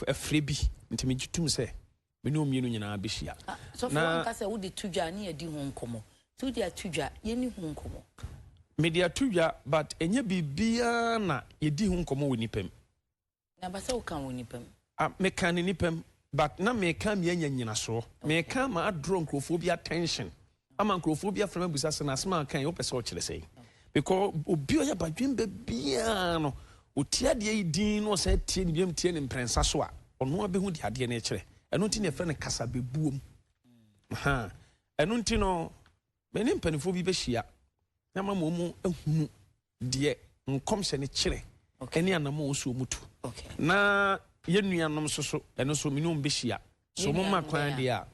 [SPEAKER 2] afire bi nti megye tom sɛ me ne wɔn mmienu nyinaa bɛhyia.
[SPEAKER 1] Ah, sɔfo
[SPEAKER 2] Na
[SPEAKER 1] wanka sɛ wode to dwa a ne yɛdi ho nkɔmmɔ. Nti wode ato dwa, yɛnni ho nkɔmmɔ.
[SPEAKER 2] Mede ato dwa but ɛnyɛ biribiara na yɛdi ho nkɔmmɔ wɔ nnipa mu.
[SPEAKER 1] Na ba sɛ woka wɔ nnipa mu.
[SPEAKER 2] Ah, meka no nnipa mu but na meka ama yɛanya nnyinasoɔ. Meka ama adraw nkurɔfoɔ bi attention, ama nkurɔfoɔ bi afrɛ me abisa sɛ na asɛm a woka yi wopɛ sɛ wokyerɛ sɛn? Because obi a ɔyɛ badwemba biara no, ɔtie adeɛ yi din na ɔsan tie no biom tie no mprɛnsa so a, ɔno ara bɛhu deɛ adeɛ no rekyerɛ. Ɛno nti na yɛfrɛ no kasabebuom. Aha. Ɛno nti no, me ne mpanimfoɔ bi bɛhyia na mama wɔn ahunu deɛ nkɔmhyɛ no kyerɛ ne anamɔ nso wɔn tu. Na yɛn nuanom nso so, ɛno nso me ne wɔn bɛhyia. So wɔn ma kwan deɛ a,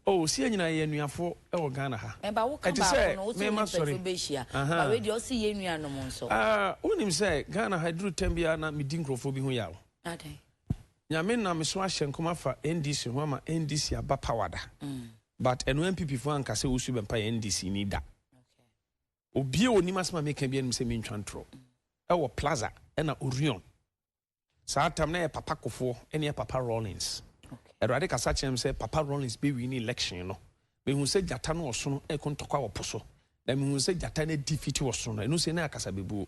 [SPEAKER 2] oh, si yɛn nyinaa yɛ anuafoɔ wɔ Ghana ha.
[SPEAKER 1] Ɛba wo ka
[SPEAKER 2] Ɛte
[SPEAKER 1] baako
[SPEAKER 2] sɛ
[SPEAKER 1] no, wo sɛ wo ne
[SPEAKER 2] mema
[SPEAKER 1] mpanyinfoɔ
[SPEAKER 2] sɔre.
[SPEAKER 1] bɛhyia.
[SPEAKER 2] Aha.
[SPEAKER 1] Ba wei deɛ ɔse yɛn nuanom nso.
[SPEAKER 2] Ah, wonim sɛ Ghana ha ɛduru tɛm biara na medi nkurɔfoɔ bi ho yaw.
[SPEAKER 1] Adɛn?
[SPEAKER 2] Nyame nam me so ahyɛ nkɔm afa NDC ho ama NDC aba power da. But ɛno NPP foɔ anka sɛ Owusu Bɛmpa yɛ NDC ni da. Obi a onim asɛm a meka biara nim sɛ mentwa ntorɔ. Ɛwɔ Plaza ɛna Orion. Saa tam na ɛyɛ Papa Kofoɔ ɛne Papa Rawlings. Awurade kasa kyerɛ me sɛ Papa Rawlings bɛ wini election no. Mehu sɛ gyata ne ɔsono ɛreko ntɔkwa wɔ po so. Na mehu sɛ gyata no adefeat ɔsono no. Ɛno nso na akasa bɛbuo.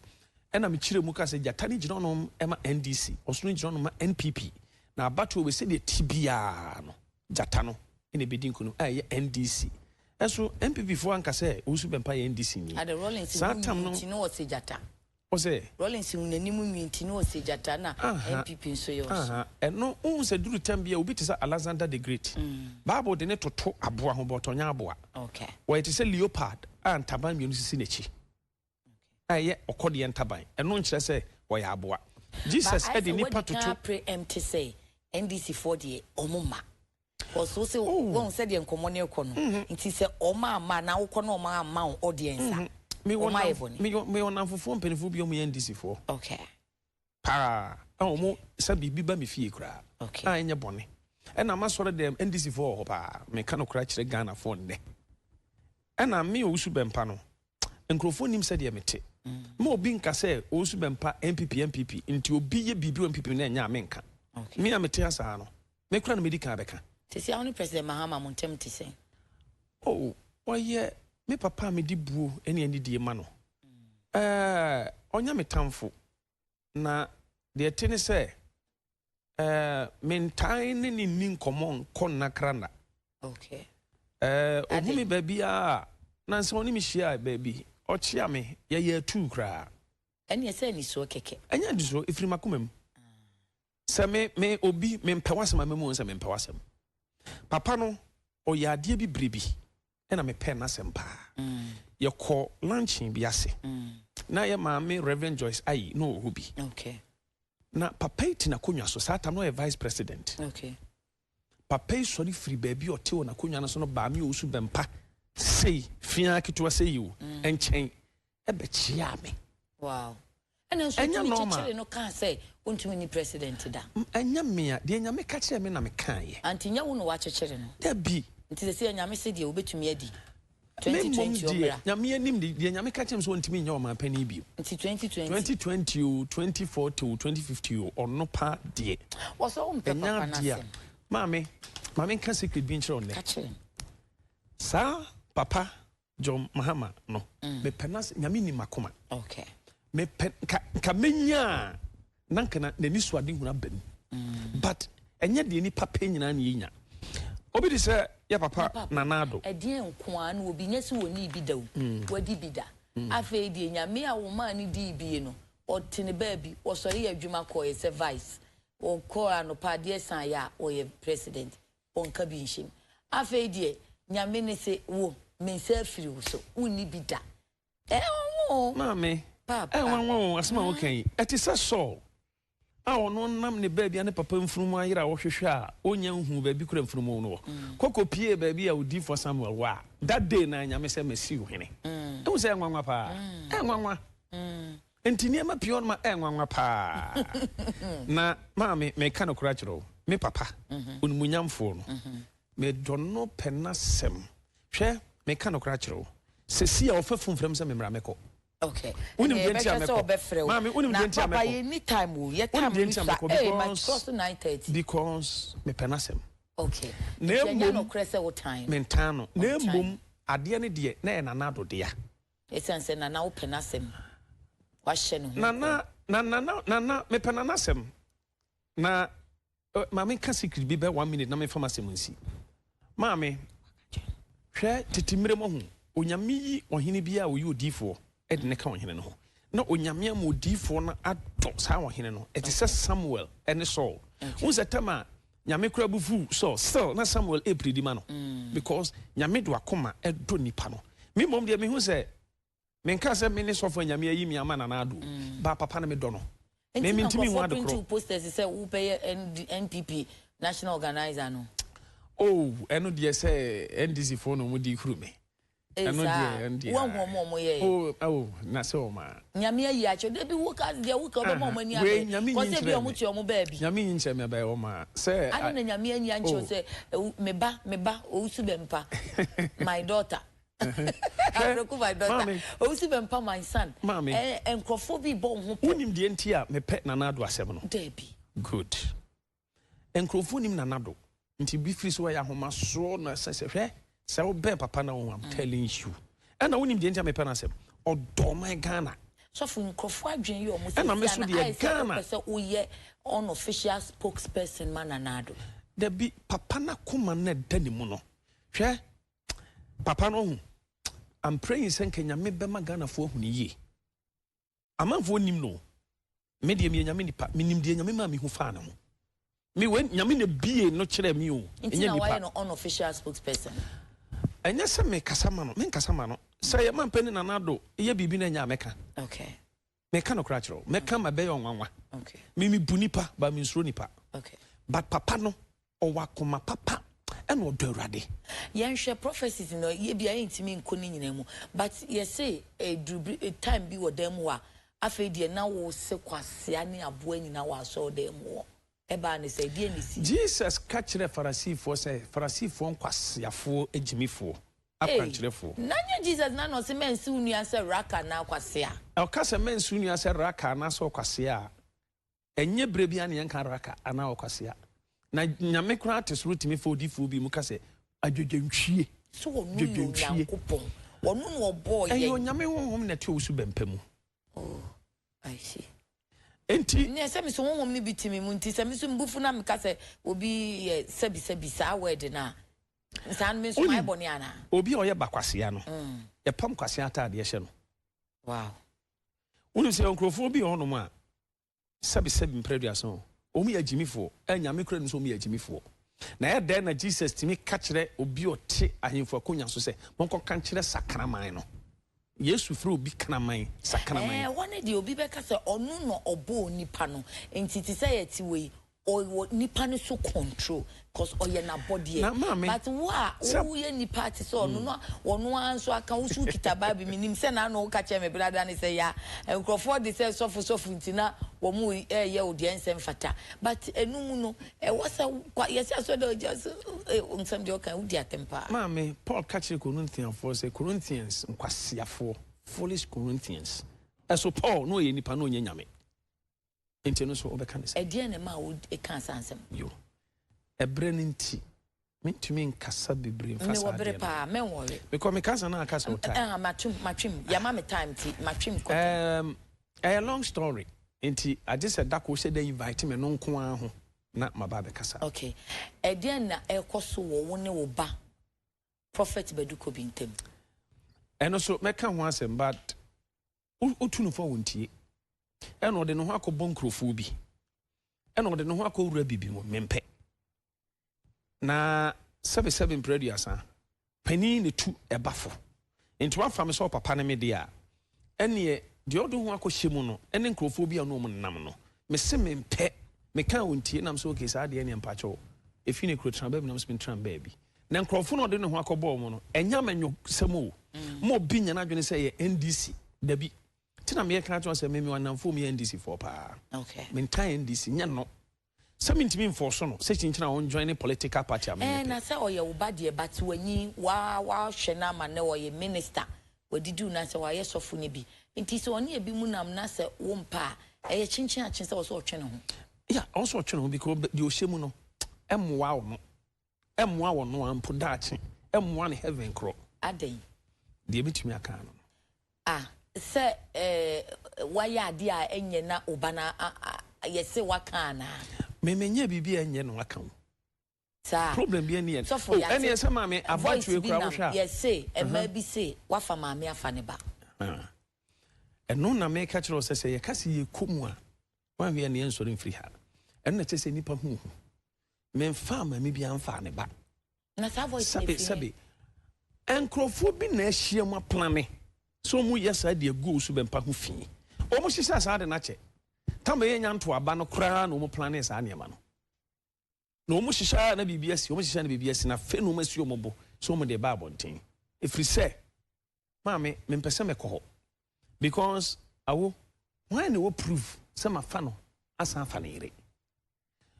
[SPEAKER 2] Ɛna mekyerɛ mu ka sɛ gyata no gyina hɔnom ma NDC, ɔsono gyina hɔnom ma NPP. Na abatoɔ wei sɛdeɛ ɛte biara no, gyata no na ɛbɛdi nkonim a ɛyɛ NDC. Ɛnso NPP foɔ anka sɛ Owusu Bɛmpa yɛ NDC ni.
[SPEAKER 1] Ade Rawlings
[SPEAKER 2] Saa
[SPEAKER 1] ho
[SPEAKER 2] tam
[SPEAKER 1] nwi
[SPEAKER 2] no.
[SPEAKER 1] nti na ɔsɛ gyata.
[SPEAKER 2] Ɔsɛ.
[SPEAKER 1] Rawlings hu n'anim nwi nti na ɔsɛ gyata na
[SPEAKER 2] Aha,
[SPEAKER 1] NPP nso yɛ ɔsono.
[SPEAKER 2] aha, ɛno wohu sɛ duru tam bi a obi te sɛ Alexander the Great. Bible de ne toto aboa ho but ɔnyɛ aboa.
[SPEAKER 1] Okay.
[SPEAKER 2] Ɔyɛ te sɛ leopard a ntaban mmienu sisi n'akyi. A ɛyɛ ɔkɔdeɛ ntaban. Ɛno nkyerɛ sɛ ɔyɛ aboa.
[SPEAKER 1] But
[SPEAKER 2] Jesus
[SPEAKER 1] ayɛ
[SPEAKER 2] de
[SPEAKER 1] sɛ
[SPEAKER 2] nnipa
[SPEAKER 1] wadi kan
[SPEAKER 2] toto.
[SPEAKER 1] pre-empt sɛ NDC foɔ deɛ ɔmo mma. Cause wo se
[SPEAKER 2] Oh.
[SPEAKER 1] woahu sɛdeɛ nkɔmmɔ no rekɔ no. Nti sɛ ɔmo amma anaa wokɔ na ɔmo amma wo audience a,
[SPEAKER 2] Mewɔ
[SPEAKER 1] ɔmo ayɛ
[SPEAKER 2] nnamfo,
[SPEAKER 1] bɔne.
[SPEAKER 2] mewɔ, mewɔ nnamfofoɔ mpanimfoɔ bi a wɔyɛ NDC foɔ.
[SPEAKER 1] Okay.
[SPEAKER 2] Paa. A wɔn sɛ biribi ba me fie koraa.
[SPEAKER 1] Okay.
[SPEAKER 2] A ɛnyɛ bɔne. Ɛna m'asɔre dɛm NDC foɔ wɔ hɔ paa. Meka nokorɛ akyerɛ Ghanafoɔ nnɛ. Ɛna me Owusu Bɛmpa no, nkurɔfoɔ nnim sɛdeɛ mete. Ma obi nka sɛ Owusu Bɛmpa NPP NPP nti obi yɛ biribi wɔ NPP mu na ɛnyɛ a menka.
[SPEAKER 1] Okay.
[SPEAKER 2] Me a mete ha saa no, me koraa na medi kan abɛka.
[SPEAKER 1] Seesei a wo ne President Mahama mo ntam te sɛn?
[SPEAKER 2] Oh, ɔyɛ me papa a mede buo ne anidie ma no. Ɛɛ, ɔnyɛ me tamfo. Na deɛ ɛte ne sɛ, ɛɛ, mentaa ne no nni nkɔmmɔ nkɔ nnakra nna.
[SPEAKER 1] Okay.
[SPEAKER 2] Ɛɛ, ɔhu me
[SPEAKER 1] Adɛn?
[SPEAKER 2] baabiara a, nansa ɔne me hyiaa baabi, ɔkyea me, yɛyɛ atuu koraa.
[SPEAKER 1] Ɛnneɛ sɛ anisoɔ kɛkɛ.
[SPEAKER 2] Ɛnyɛ anisoɔ, ɛfiri m'akoma mu. Sɛ me, me, obi, mempɛ w'asɛm a, mɛmu wɔn sɛ mempɛ w'asɛm. Papa no, ɔyɛ adeɛ bi berɛ bi, ɛna mepɛɛ n'asɛm paa. Yɛkɔ luncheon bi ase. Na yɛ maame Reverend Joyce Ayi na ɔwɔ hɔ bi.
[SPEAKER 1] Okay.
[SPEAKER 2] Na papa yi te n'akonnwa so, saa tam no ɔyɛ vice president.
[SPEAKER 1] Okay.
[SPEAKER 2] Papa yi sɔre firi baabi a ɔte wɔ n'akonnwa no so no baa me Owusu Bɛmpa sei, fiaa ketewa sei yi o, nkyɛn ɛbɛkyeaa me.
[SPEAKER 1] Wow. Ɛna nso
[SPEAKER 2] Ɛnyɛ
[SPEAKER 1] ɔtumi
[SPEAKER 2] normal.
[SPEAKER 1] kyekyere no kaa sɛ ɔntumi nni president da.
[SPEAKER 2] Ɛnyɛ me a, deɛ Nyame ka kyerɛɛ me na mekaeɛ.
[SPEAKER 1] Ante nyɛ wo na woakyekyere no.
[SPEAKER 2] Dabi.
[SPEAKER 1] Nti sɛsei Nyame se deɛ wobɛtumi adi.
[SPEAKER 2] Me mmom
[SPEAKER 1] 2020
[SPEAKER 2] deɛ,
[SPEAKER 1] ɔmmra.
[SPEAKER 2] Nyame anim de, deɛ Nyame ka kyerɛɛ me sɛ ɔntumi nyɛ ɔmanpanin bio.
[SPEAKER 1] Nti 2020.
[SPEAKER 2] 2020 o, 2040 o, 2050 o, ɔno paa deɛ.
[SPEAKER 1] Wɔsɛ wompɛ
[SPEAKER 2] Ɛnyɛ
[SPEAKER 1] papa no
[SPEAKER 2] adeɛ a.
[SPEAKER 1] asɛm.
[SPEAKER 2] Maame, ma menka secret bi nkyerɛ wo nnɛ.
[SPEAKER 1] Ka kyerɛ me.
[SPEAKER 2] Saa papa John Mahama no, mepɛ no asɛm, Nyame nim m'akoma.
[SPEAKER 1] Okay.
[SPEAKER 2] Mepɛ, nka, nka menya a, na nka na n'anisoadehunu aba mu. But ɛnyɛ deɛ nipa pɛ nyinaa na yɛnya. Obi te sɛ yɛ papa Nana Addo.
[SPEAKER 1] Ɛdeɛn nko ara na obi, nyɛ sɛ ɔnnii bi da o, wadi bi da. Afei deɛ Nyame a ɔmaa no dii bie no, ɔte ne baabi, ɔsɔre yɛ adwuma kɔeɛ sɛ vice, ɔkɔɔ anɔpa adeɛ saeɛ a ɔyɛ president, ɔnka bi nhyɛ mu. Afei deɛ Nyame no se wo, me nsa afiri wo so, wonni bi da. Ɛyɛ nwanwa o.
[SPEAKER 2] Maame,
[SPEAKER 1] Paapa.
[SPEAKER 2] ɛyɛ nwanwa o, asɛm a woka yi. Ɛte sɛ Saul a ɔno nam ne baabi a ne papa mfunumu ayera a ɔhwehwɛ a onnya nhuu baabi kura mfunumu no wɔ. Kɔ kɔpiee baabi a odiyifoɔ Samuel wɔ a, that day na Nyame sɛ masi wo hene. Wohu sɛ ɛyɛ nwanwa paa? Ɛyɛ nwanwa. Enti nneɛma pii wɔ hɔnom a ɛyɛ nwanwa paa. Na maame, meka nokorɛ akyerɛ wo, me papa, onimuonyamfoɔ no, medɔ no pɛ n'asɛm. Hwɛ, meka nokorɛ akyerɛ wo, seesei a ɔfa fum frɛ me sɛ memmra mɛkɔ.
[SPEAKER 1] Okay.
[SPEAKER 2] Wonim
[SPEAKER 1] Ɛnna
[SPEAKER 2] deɛ nti a
[SPEAKER 1] yɛbɛhwɛ sɛ
[SPEAKER 2] mɛkɔ?
[SPEAKER 1] ɔbɛfrɛ wo.
[SPEAKER 2] Maame, wonim
[SPEAKER 1] Na
[SPEAKER 2] deɛ nti a
[SPEAKER 1] papa
[SPEAKER 2] mɛkɔ?
[SPEAKER 1] yɛnni time o. Yɛ
[SPEAKER 2] Wonim
[SPEAKER 1] time
[SPEAKER 2] deɛ
[SPEAKER 1] no
[SPEAKER 2] nti a
[SPEAKER 1] sua.
[SPEAKER 2] mɛkɔ?
[SPEAKER 1] Ee, ma
[SPEAKER 2] Because,
[SPEAKER 1] cross 9:30.
[SPEAKER 2] because mepɛ n'asɛm.
[SPEAKER 1] Okay.
[SPEAKER 2] Na
[SPEAKER 1] Nti ɛnyɛ
[SPEAKER 2] mmom,
[SPEAKER 1] nokorɛ sɛ wotan no.
[SPEAKER 2] mentan no. Na
[SPEAKER 1] Ɔntan.
[SPEAKER 2] mmom, adeɛ no deɛ, na ɛyɛ Nana Addo dea.
[SPEAKER 1] Ɛsiane sɛ Nana wopɛ n'asɛm, wahyɛ ne ho nkɔm.
[SPEAKER 2] Nana, na Nana, Nana, mepɛ Nana asɛm. Na Ma menka secret bi bɛ one minute na memfa m'asɛm nsi. Maame, hwɛ tete mmerɛ mu ahu, Onyame yi ɔhene bi a ɔyɛ odiyifoɔ de no ka ɔhene no ho. Na Onyame ama odiyifoɔ no adɔ saa ɔhene no. Ɛte sɛ Samuel ne Saul. Wohu sɛ tam a Nyame koraa bo fuu Saul, still na Samuel ɛrepredi ma no. Because Nyame de wakoma dɔ nipa no. Me mmom deɛ mehu sɛ Menkaa sɛ me ne sɔfo a Nyame ayi me ama Nana Addo o, but papa no me dɔ no. Me
[SPEAKER 1] Nti na
[SPEAKER 2] mentumi nhu
[SPEAKER 1] nkurɔfoɔ
[SPEAKER 2] ade korɔ.
[SPEAKER 1] printiw posters sɛ wobɛyɛ NPP national organiser no.
[SPEAKER 2] Oh ɛno deɛ sɛ NDC foɔ na wɔn di huru me.
[SPEAKER 1] Ee
[SPEAKER 2] Ɛno
[SPEAKER 1] saa
[SPEAKER 2] deɛ ɛno deɛ
[SPEAKER 1] woahu wɔn a wɔn yɛɛ.
[SPEAKER 2] Oh oh na sɛ wɔn a.
[SPEAKER 1] Nyame ayi akyerɛ dabi wo ka deɛ wo ka ɔbɛma wɔn ani
[SPEAKER 2] Wei
[SPEAKER 1] abere
[SPEAKER 2] Nyame nyi
[SPEAKER 1] kɔsɛ ebi
[SPEAKER 2] nkyerɛ
[SPEAKER 1] wɔn
[SPEAKER 2] me.
[SPEAKER 1] te wɔn baabi.
[SPEAKER 2] Nyame nyi nkyerɛ me abɛyɛ wɔn a sɛ.
[SPEAKER 1] Adɛn na Nyame anyi ankyerɛ wo
[SPEAKER 2] Oh.
[SPEAKER 1] sɛ me ba me ba Owusu Bɛmpa my daughter. Apreku my daughter.
[SPEAKER 2] Maame.
[SPEAKER 1] Owusu Bɛmpa my son.
[SPEAKER 2] Maame.
[SPEAKER 1] Eh, nkurɔfoɔ bi bɔ wo ho pɔ.
[SPEAKER 2] Wonim deɛ nti a mepɛ Nana Addo asɛm no?
[SPEAKER 1] Dabi.
[SPEAKER 2] Good. Nkurɔfoɔ nim Nana Addo. Nti bi firi so ɛyɛ ahomasoɔ na sɛ sɛ hwɛ sɛ wobɛn papa na wo I'm telling you. Ɛna wonim deɛ nti a mepɛ no asɛm? Ɔdɔ ɔman Ghana.
[SPEAKER 1] Sɔfo nkurɔfoɔ adwene yɛ ɔmo sɛ
[SPEAKER 2] Ɛna me so
[SPEAKER 1] sia na
[SPEAKER 2] deɛ
[SPEAKER 1] ayɛ sɛ
[SPEAKER 2] Ghana.
[SPEAKER 1] wopɛ sɛ woyɛ unofficial spokesperson ma Nana Addo.
[SPEAKER 2] Dabi, papa no akoma no a ɛda ne mu no. Hwɛ, Papa no ɔhu. I'm praying sɛ nka Nyame bɛma Ghanafoɔ ahu no yie. Amanfoɔ nnim no o. Me deɛ meyɛ Nyame nipa. Menim deɛ Nyame maa mehu faa ne ho. Me wei Nyame na bie no kyerɛɛ me o.
[SPEAKER 1] Nti
[SPEAKER 2] Ɛnyɛ
[SPEAKER 1] na
[SPEAKER 2] nipa.
[SPEAKER 1] wayɛ no unofficial spokesperson.
[SPEAKER 2] Ɛnyɛ sɛ mekasa ma no. Menkasa ma no. Sɛ yɛ mampanin Nana Addo yɛ biribi na ɛnyɛ a mɛka.
[SPEAKER 1] Okay.
[SPEAKER 2] Meka nokorɛ akyerɛ wo. Mɛka ma ɛbɛyɛ ɔnwanwa.
[SPEAKER 1] Okay.
[SPEAKER 2] Me mebu nipa but mensuro nipa.
[SPEAKER 1] Okay.
[SPEAKER 2] But papa no Ɔwɔ akoma papa ɛna ɔdɔ Awurade.
[SPEAKER 1] Yɛnhwɛ prophecies no yɛ bia yɛntumi nkɔ ne nyinaa mu but yɛse ɛduru bere time bi wɔ dan mu hɔ a afei deɛ na wo se kwasea ne aboa nyinaa wɔ asɔredan mu hɔ ɛbaa ne sɛ ɛdeɛn na ɛsii?
[SPEAKER 2] Jesus ka kyerɛɛ Farisifoɔ sɛ, Farisifoɔ nkwaseafoɔ agyimifoɔ,
[SPEAKER 1] Ei,
[SPEAKER 2] akwankyerɛfoɔ.
[SPEAKER 1] na nyɛ Jesus na na ɔse mɛnse wo nua sɛ raka anaa kwasea?
[SPEAKER 2] Ɔka sɛ mɛnse wo nua sɛ raka anaasɛ ɔkwasea a, Ɛnyɛ berɛ biara na yɛnka raka anaa ɔkwasea. Na Nyame koraa te soro tumi fa odiyifoɔ bi mu ka sɛ, Adwadwantwie,
[SPEAKER 1] So ɔno yɛ
[SPEAKER 2] dwadwantwie.
[SPEAKER 1] Onyankopɔn? Ɔno na ɔbɔɔ
[SPEAKER 2] Ɛyɛ
[SPEAKER 1] yɛn.
[SPEAKER 2] Onyame honhom na ɛte owusu bɛmpa mu.
[SPEAKER 1] Oh, I see.
[SPEAKER 2] Enti.
[SPEAKER 1] Nea sɛ me so honhom no bi te me mu nti, sɛ me nso me bo fu na meka sɛ obi yɛ sɛbisɛbi saa word no a, saa no me nso mayɛ
[SPEAKER 2] Wonim,
[SPEAKER 1] bɔne anaa?
[SPEAKER 2] obi a ɔyɛ bakwasea no, yɛpam kwasea ataadeɛ hyɛ no.
[SPEAKER 1] Wow.
[SPEAKER 2] Wonim sɛ yɛwɔ nkurɔfoɔ bi wɔ hɔnom a, Sɛbi sɛbi mprɛ aduasa o, wɔn yɛ agyimifoɔ, ɛ Nyame koraa nim sɛ wɔn yɛ agyimifoɔ. Na ɛyɛ dɛn na Jesus tumi ka kyerɛ obi a ɔte ahemfo akonya so sɛ, monkɔka nkyerɛ sakraman no? Yesu frɛ obi kraman, sakraman.
[SPEAKER 1] Ɛɛ, hɔ no deɛ obi bɛka sɛ ɔno na ɔbɔɔ nipa no, nti te sɛ yɛte wei, ɔwɔ nipa no so control cause ɔyɛ n'abɔdeɛ.
[SPEAKER 2] Na maame,
[SPEAKER 1] But wo a
[SPEAKER 2] sɛ
[SPEAKER 1] woyɛ nipa te sɛ ɔno no, ɔno ara nso aka wo so wokita Bible, menim sɛ n'ano woka kyerɛ me brada ne sɛ ya, nkurɔfoɔ de sɛ sɔfo sɔfo nti na wɔn ɛɛyɛ wo deɛ ɛnsɛ mfata. But ɛno mu no, ɛwɔ sɛ yɛsɛ asɔ dɛ ɔgya so nsɛm deɛ ɔka wodi atɛm paa.
[SPEAKER 2] Maame, Paul ka kyerɛ Korinthianfoɔ sɛ, Corinthians nkwaseafoɔ, foolish Corinthians. Ɛso Paul na ɔyɛ nipa na ɔnyɛ Nyame. Nti ɛno nso wobɛka ne sɛ.
[SPEAKER 1] Ɛdeɛn na ɛmaa wo kaa saa nsɛm?
[SPEAKER 2] Yo. Ɛberɛ no nti, mentumi nkasa bebree mfa
[SPEAKER 1] Me
[SPEAKER 2] saa
[SPEAKER 1] wɔ bere
[SPEAKER 2] adeɛ no ho.
[SPEAKER 1] paa, mɛnwɔre.
[SPEAKER 2] Mekɔ mekasa na aka sɛ wo time.
[SPEAKER 1] Ah, matwem, matwem. Yɛama me time nti, matwem kɔ time.
[SPEAKER 2] Ɛyɛ long story nti agye sɛ da koro sɛ dɛ invite me no nko ara ho na maba abɛkasa.
[SPEAKER 1] Ok. Ɛdeɛn na ɛrekɔ so wɔ wo ne wo ba Prophet Badu Kobi ntam?
[SPEAKER 2] Ɛno nso mɛka ho asɛm but wotu no fo a ɔntie. Ɛna ɔde ne ho akɔbɔ nkurɔfoɔ bi. Ɛna ɔde ne ho akɔwura biribi mu. Mempɛ. Na sɛbesɛbe mprɛ aduasa, panin na ɛtu ɛba fo. Nti woafa me sɛ ɔpapa ne me deɛ a, ɛnneɛ deɛ ɔde ho akɔhyɛ mu no ne nkurɔfoɔ bi a ɔne wɔn nam no, mese mempɛ. Meka a ɔntie, nam sɛ okay saa deɛ ɛnneɛ mpakyɛw, ɛfi ne kuro tena baabi na me nso mentena baabi. Na nkurɔfoɔ no a ɔde ne ho akɔbɔ wɔn no, ɛnyɛ amanyɔsɛm o. Ma obi nnya n'adwene sɛ ɛyɛ NDC. Dabi. Nti na meyɛ ka kyerɛ sɛ me mewɔ nnamfoɔ mu yɛ NDC foɔ paa. Mentan NDC, nyɛ no. Sɛ mentumi nfɔɔso no sɛ kyinkyin a ɔnjoine ne political party a me
[SPEAKER 1] Ɛɛ
[SPEAKER 2] mepɛ.
[SPEAKER 1] na sɛ ɔyɛ wo ba deɛ but wanyin waa wahwɛ no ama nnɛ ɔyɛ minister wadidi wo nan sɛ wayɛ sɔfo no bi nti sɛ ɔne ebi mu nam na sɛ wo mpɛ a ɛyɛ kyinkyin akyen sɛ ɔsɛ ɔtwe ne ho.
[SPEAKER 2] Yeah ɔsɛ ɔtwe ne ho because deɛ ɔhyɛ mu no ɛmmoa ɔno ɛmmoa ɔno ara mpo daakye ɛmmoa no heaven korɔ.
[SPEAKER 1] Adɛn?
[SPEAKER 2] Deɛ mɛtumi aka ano no.
[SPEAKER 1] A Sɛ woayɛ adeɛ a ɛnyɛ na wo ba no yɛse woaka anaa?
[SPEAKER 2] Me menyɛɛ biribi a ɛnyɛ na waka o.
[SPEAKER 1] Saa.
[SPEAKER 2] Problem bi ani yɛn.
[SPEAKER 1] Sɔfo
[SPEAKER 2] Oh,
[SPEAKER 1] yɛate
[SPEAKER 2] ɛneɛ sɛ maame
[SPEAKER 1] voice
[SPEAKER 2] abatoɔ
[SPEAKER 1] bi
[SPEAKER 2] kura
[SPEAKER 1] nam
[SPEAKER 2] wohwɛ a.
[SPEAKER 1] yɛse mmaa bi se wafa maame afa ne ba.
[SPEAKER 2] Ɛno na meka kyerɛ wo sɛ sɛ yɛka sɛ yɛkɔ mu a woanhwɛ yɛ ne yɛnsɔre mfiri ha. Ɛno na kyerɛ sɛ nnipa hu hu. Memfaa maame biara mfaa ne ba.
[SPEAKER 1] Na saa voice no
[SPEAKER 2] Sɛbe
[SPEAKER 1] efi he?
[SPEAKER 2] sɛbe nkurɔfoɔ bi na ahyia mu aplane sɛ wɔn yɛ saa de agu Owusu Bɛmpa ho fi. Wɔn hyehyɛ saa de no akyɛ. Tam ɛyɛ nya nto aba no koraa na wɔn plane saa nneɛma no. Na wɔn hyehyɛ a na biribi asi, wɔn hyehyɛ na biribi asi na afei na wɔn asi wɔn bo sɛ wɔn de ba abɔnten. Ɛfiri sɛ, maame, mempɛ sɛ mɛkɔ hɔ because awo, hwan na ɛwɔ proof sɛ mafa no asan afa ne yere?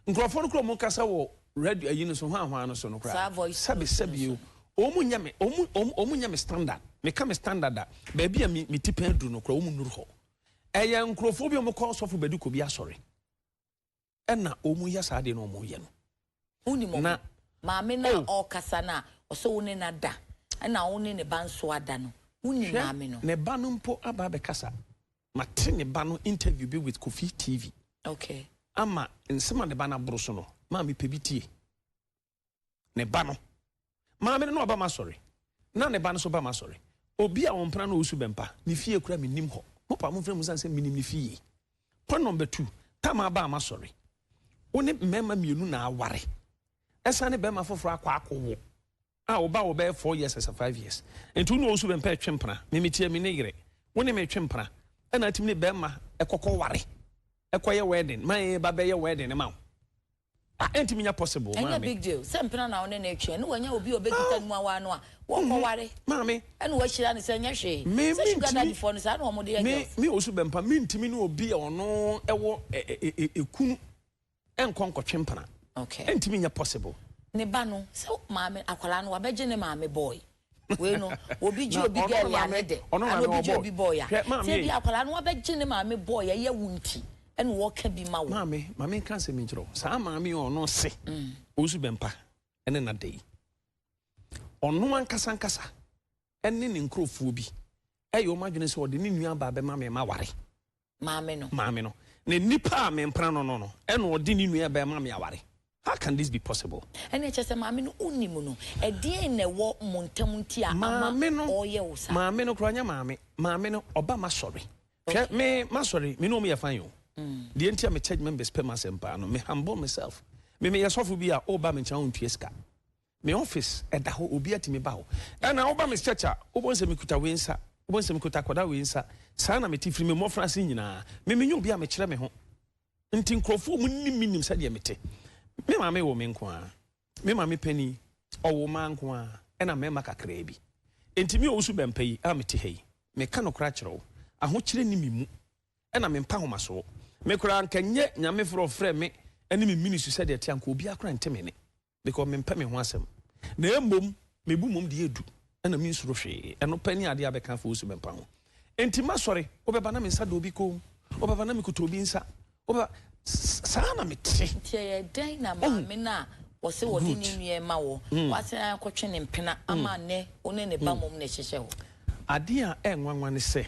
[SPEAKER 2] Nkurɔfoɔ no koraa wɔn kasa wɔ radio ayi no so hwan hwan no so no koraa sɛbi sɛbi o wɔn nyɛ me wɔn wɔn wɔn nyɛ me standard meka me standard a baabi a me me ti pɛn duru no koraa wɔn nnuru hɔ ɛyɛ nkurɔfoɔ bi a wɔn kɔ ɔsɔfo bɛdi kɔ bi asɔre ɛna wɔn yɛ saa adeɛ no wɔn yɛ no.
[SPEAKER 1] Wonim wɔn
[SPEAKER 2] Na
[SPEAKER 1] maame no a
[SPEAKER 2] oh
[SPEAKER 1] ɔrekasa no a ɔsɛ wo ne no ada ɛna wo ne ne ba nso ada no wonim
[SPEAKER 2] hwɛ
[SPEAKER 1] maame no.
[SPEAKER 2] ne ba no mpo aba abɛkasa Mate ne ba no interview bi with Kofi TV.
[SPEAKER 1] Okay.
[SPEAKER 2] Ama nsɛm a ne ba no aboro so no, maa mepɛ bi tie. Ne ba no. Maame no na ɔba m'asɔre. Na ne ba no nso ba m'asɔre. Obi a ɔmpena no ɔresu bɛmpa. Ne fie kura mennim hɔ. Mopa momfrɛ mu sane sɛ menim ne fie. Point number two, tam aba a m'asɔre. Wo ne mmarima mmienu na aware. Ɛsan ne barima foforɔ akɔ akɔwo. A wo ba wɔ bɛyɛ 4 years ɛsɛ 5 years nti wo ne ɔwɔ su bɛmpɛ ɛtwe mpena. Me metia me ne yere, wo ne me twe mpena ɛna atumi ne bɛrima ɛkɔkɔ ware ɛkɔyɛ wedding ma yɛn ba bɛyɛ wedding ma wo a ɛntumi nya possible.
[SPEAKER 1] Ɛnyɛ
[SPEAKER 2] maame
[SPEAKER 1] big deal sɛ mpena na wo ne no retwe ɛne wanya obi a ɔbɛkita no mu awaa no a wɔkɔ ware
[SPEAKER 2] maame
[SPEAKER 1] ɛna wahyira no sɛ ɛnyɛ hwee
[SPEAKER 2] me
[SPEAKER 1] sɛ sugar
[SPEAKER 2] mentumi
[SPEAKER 1] daddy foɔ no saa na wɔn de yɛ
[SPEAKER 2] me
[SPEAKER 1] girls.
[SPEAKER 2] me ɔwɔ su bɛmpa mentumi ne obi a ɔno ɛwɔ ɛkunu ɛnkɔ nkɔtwe mpena. Ɛntumi nyɛ possible.
[SPEAKER 1] Ne ba no sɛ maame akwadaa no wabɛgye ne maame boy wei no obi gye
[SPEAKER 2] Na
[SPEAKER 1] obi
[SPEAKER 2] ɔno
[SPEAKER 1] girl
[SPEAKER 2] ne
[SPEAKER 1] a ne
[SPEAKER 2] maame
[SPEAKER 1] de
[SPEAKER 2] ɔno
[SPEAKER 1] ana
[SPEAKER 2] maame
[SPEAKER 1] obi gye
[SPEAKER 2] ɔbɔ
[SPEAKER 1] obi boy a
[SPEAKER 2] hwɛ maame
[SPEAKER 1] sɛ bi
[SPEAKER 2] yi
[SPEAKER 1] akwadaa no wabɛgye ne maame boy a ɛyɛ wo nti ɛna wɔka bi ma wo.
[SPEAKER 2] Maame maame nka asɛm nkyerɛ wo saa maame yi ɔno se ɔsu bɛmpa ɛne nada yi ɔno ankasa ankasa ɛne ne nkurɔfoɔ bi ɛyɛ wɔn adwene sɛ ɔde ne nua baa bɛma me ma ware.
[SPEAKER 1] Maame no.
[SPEAKER 2] Maame no na nipa a mempena no ɛna ɔde ne nua bɛma me aware. How can this be possible?
[SPEAKER 1] Ɛna ɛkyɛ sɛ maame no wonim no, ɛdeɛn na ɛwɔ mo ntam nti a ama
[SPEAKER 2] Maame no
[SPEAKER 1] ɔreyɛ wo saa?
[SPEAKER 2] Maame no koraa nyɛ maame. Maame no ɔba m'asɔre. Hwɛ me m'asɔre me ne wɔn yɛ fine o. Deɛ nti a me church members pɛ m'asɛm paa no, me humble myself. Me meyɛ sɔfo bi a woba me nkyɛn a wontua sika. Me office ɛda hɔ obi atumi ba hɔ. Ɛna woba me church a wobɛhu sɛ mekuta wei nsa. Wobɛhu sɛ mekuta akwadaa wei nsa. Saa na mete firi me mmɔfraase nyinaa. Me menyɛ obi a mekyerɛ me ho. Nti nkurɔfoɔ a wɔnim me nim sɛdeɛ mete. Me maame woo me nko ara. Me maame panin, ɔwoo mmaa nko ara, ɛna mmarima kakraa bi. Enti me Owusu Bɛmpa yi a mete ha yi, meka nokorɛ akyerɛ wo, ahokyerɛ nni me mu, ɛna mempa ahomasoɔ. Me koraa anka nyɛ Nyame frɛ ɔfrɛɛ me ne me ministry sɛdeɛ ɛteɛ anka obiara koraa nte me nne. Because mempɛ me ho asɛm. Na mmom mebu mmom deɛ edu ɛna mensuro hwee. Ɛno pɛ ne adeɛ a bɛka afa Owusu Bɛmpa ho. Enti masɔre, wobɛba na me nsa da obi kɔn mu, wobɛba na mekuta obi nsa, wobɛba, saa na mete.
[SPEAKER 1] Nti ɛyɛ dɛn na
[SPEAKER 2] Wohu?
[SPEAKER 1] maame no a ɔse ɔde ne
[SPEAKER 2] Good.
[SPEAKER 1] nua rema wo, wasan akɔtwe ne mpena ama nnɛ wo ne ne ba mmom na ɛhyehyɛ hɔ?
[SPEAKER 2] Adeɛ a ɛnwanwa ne sɛ,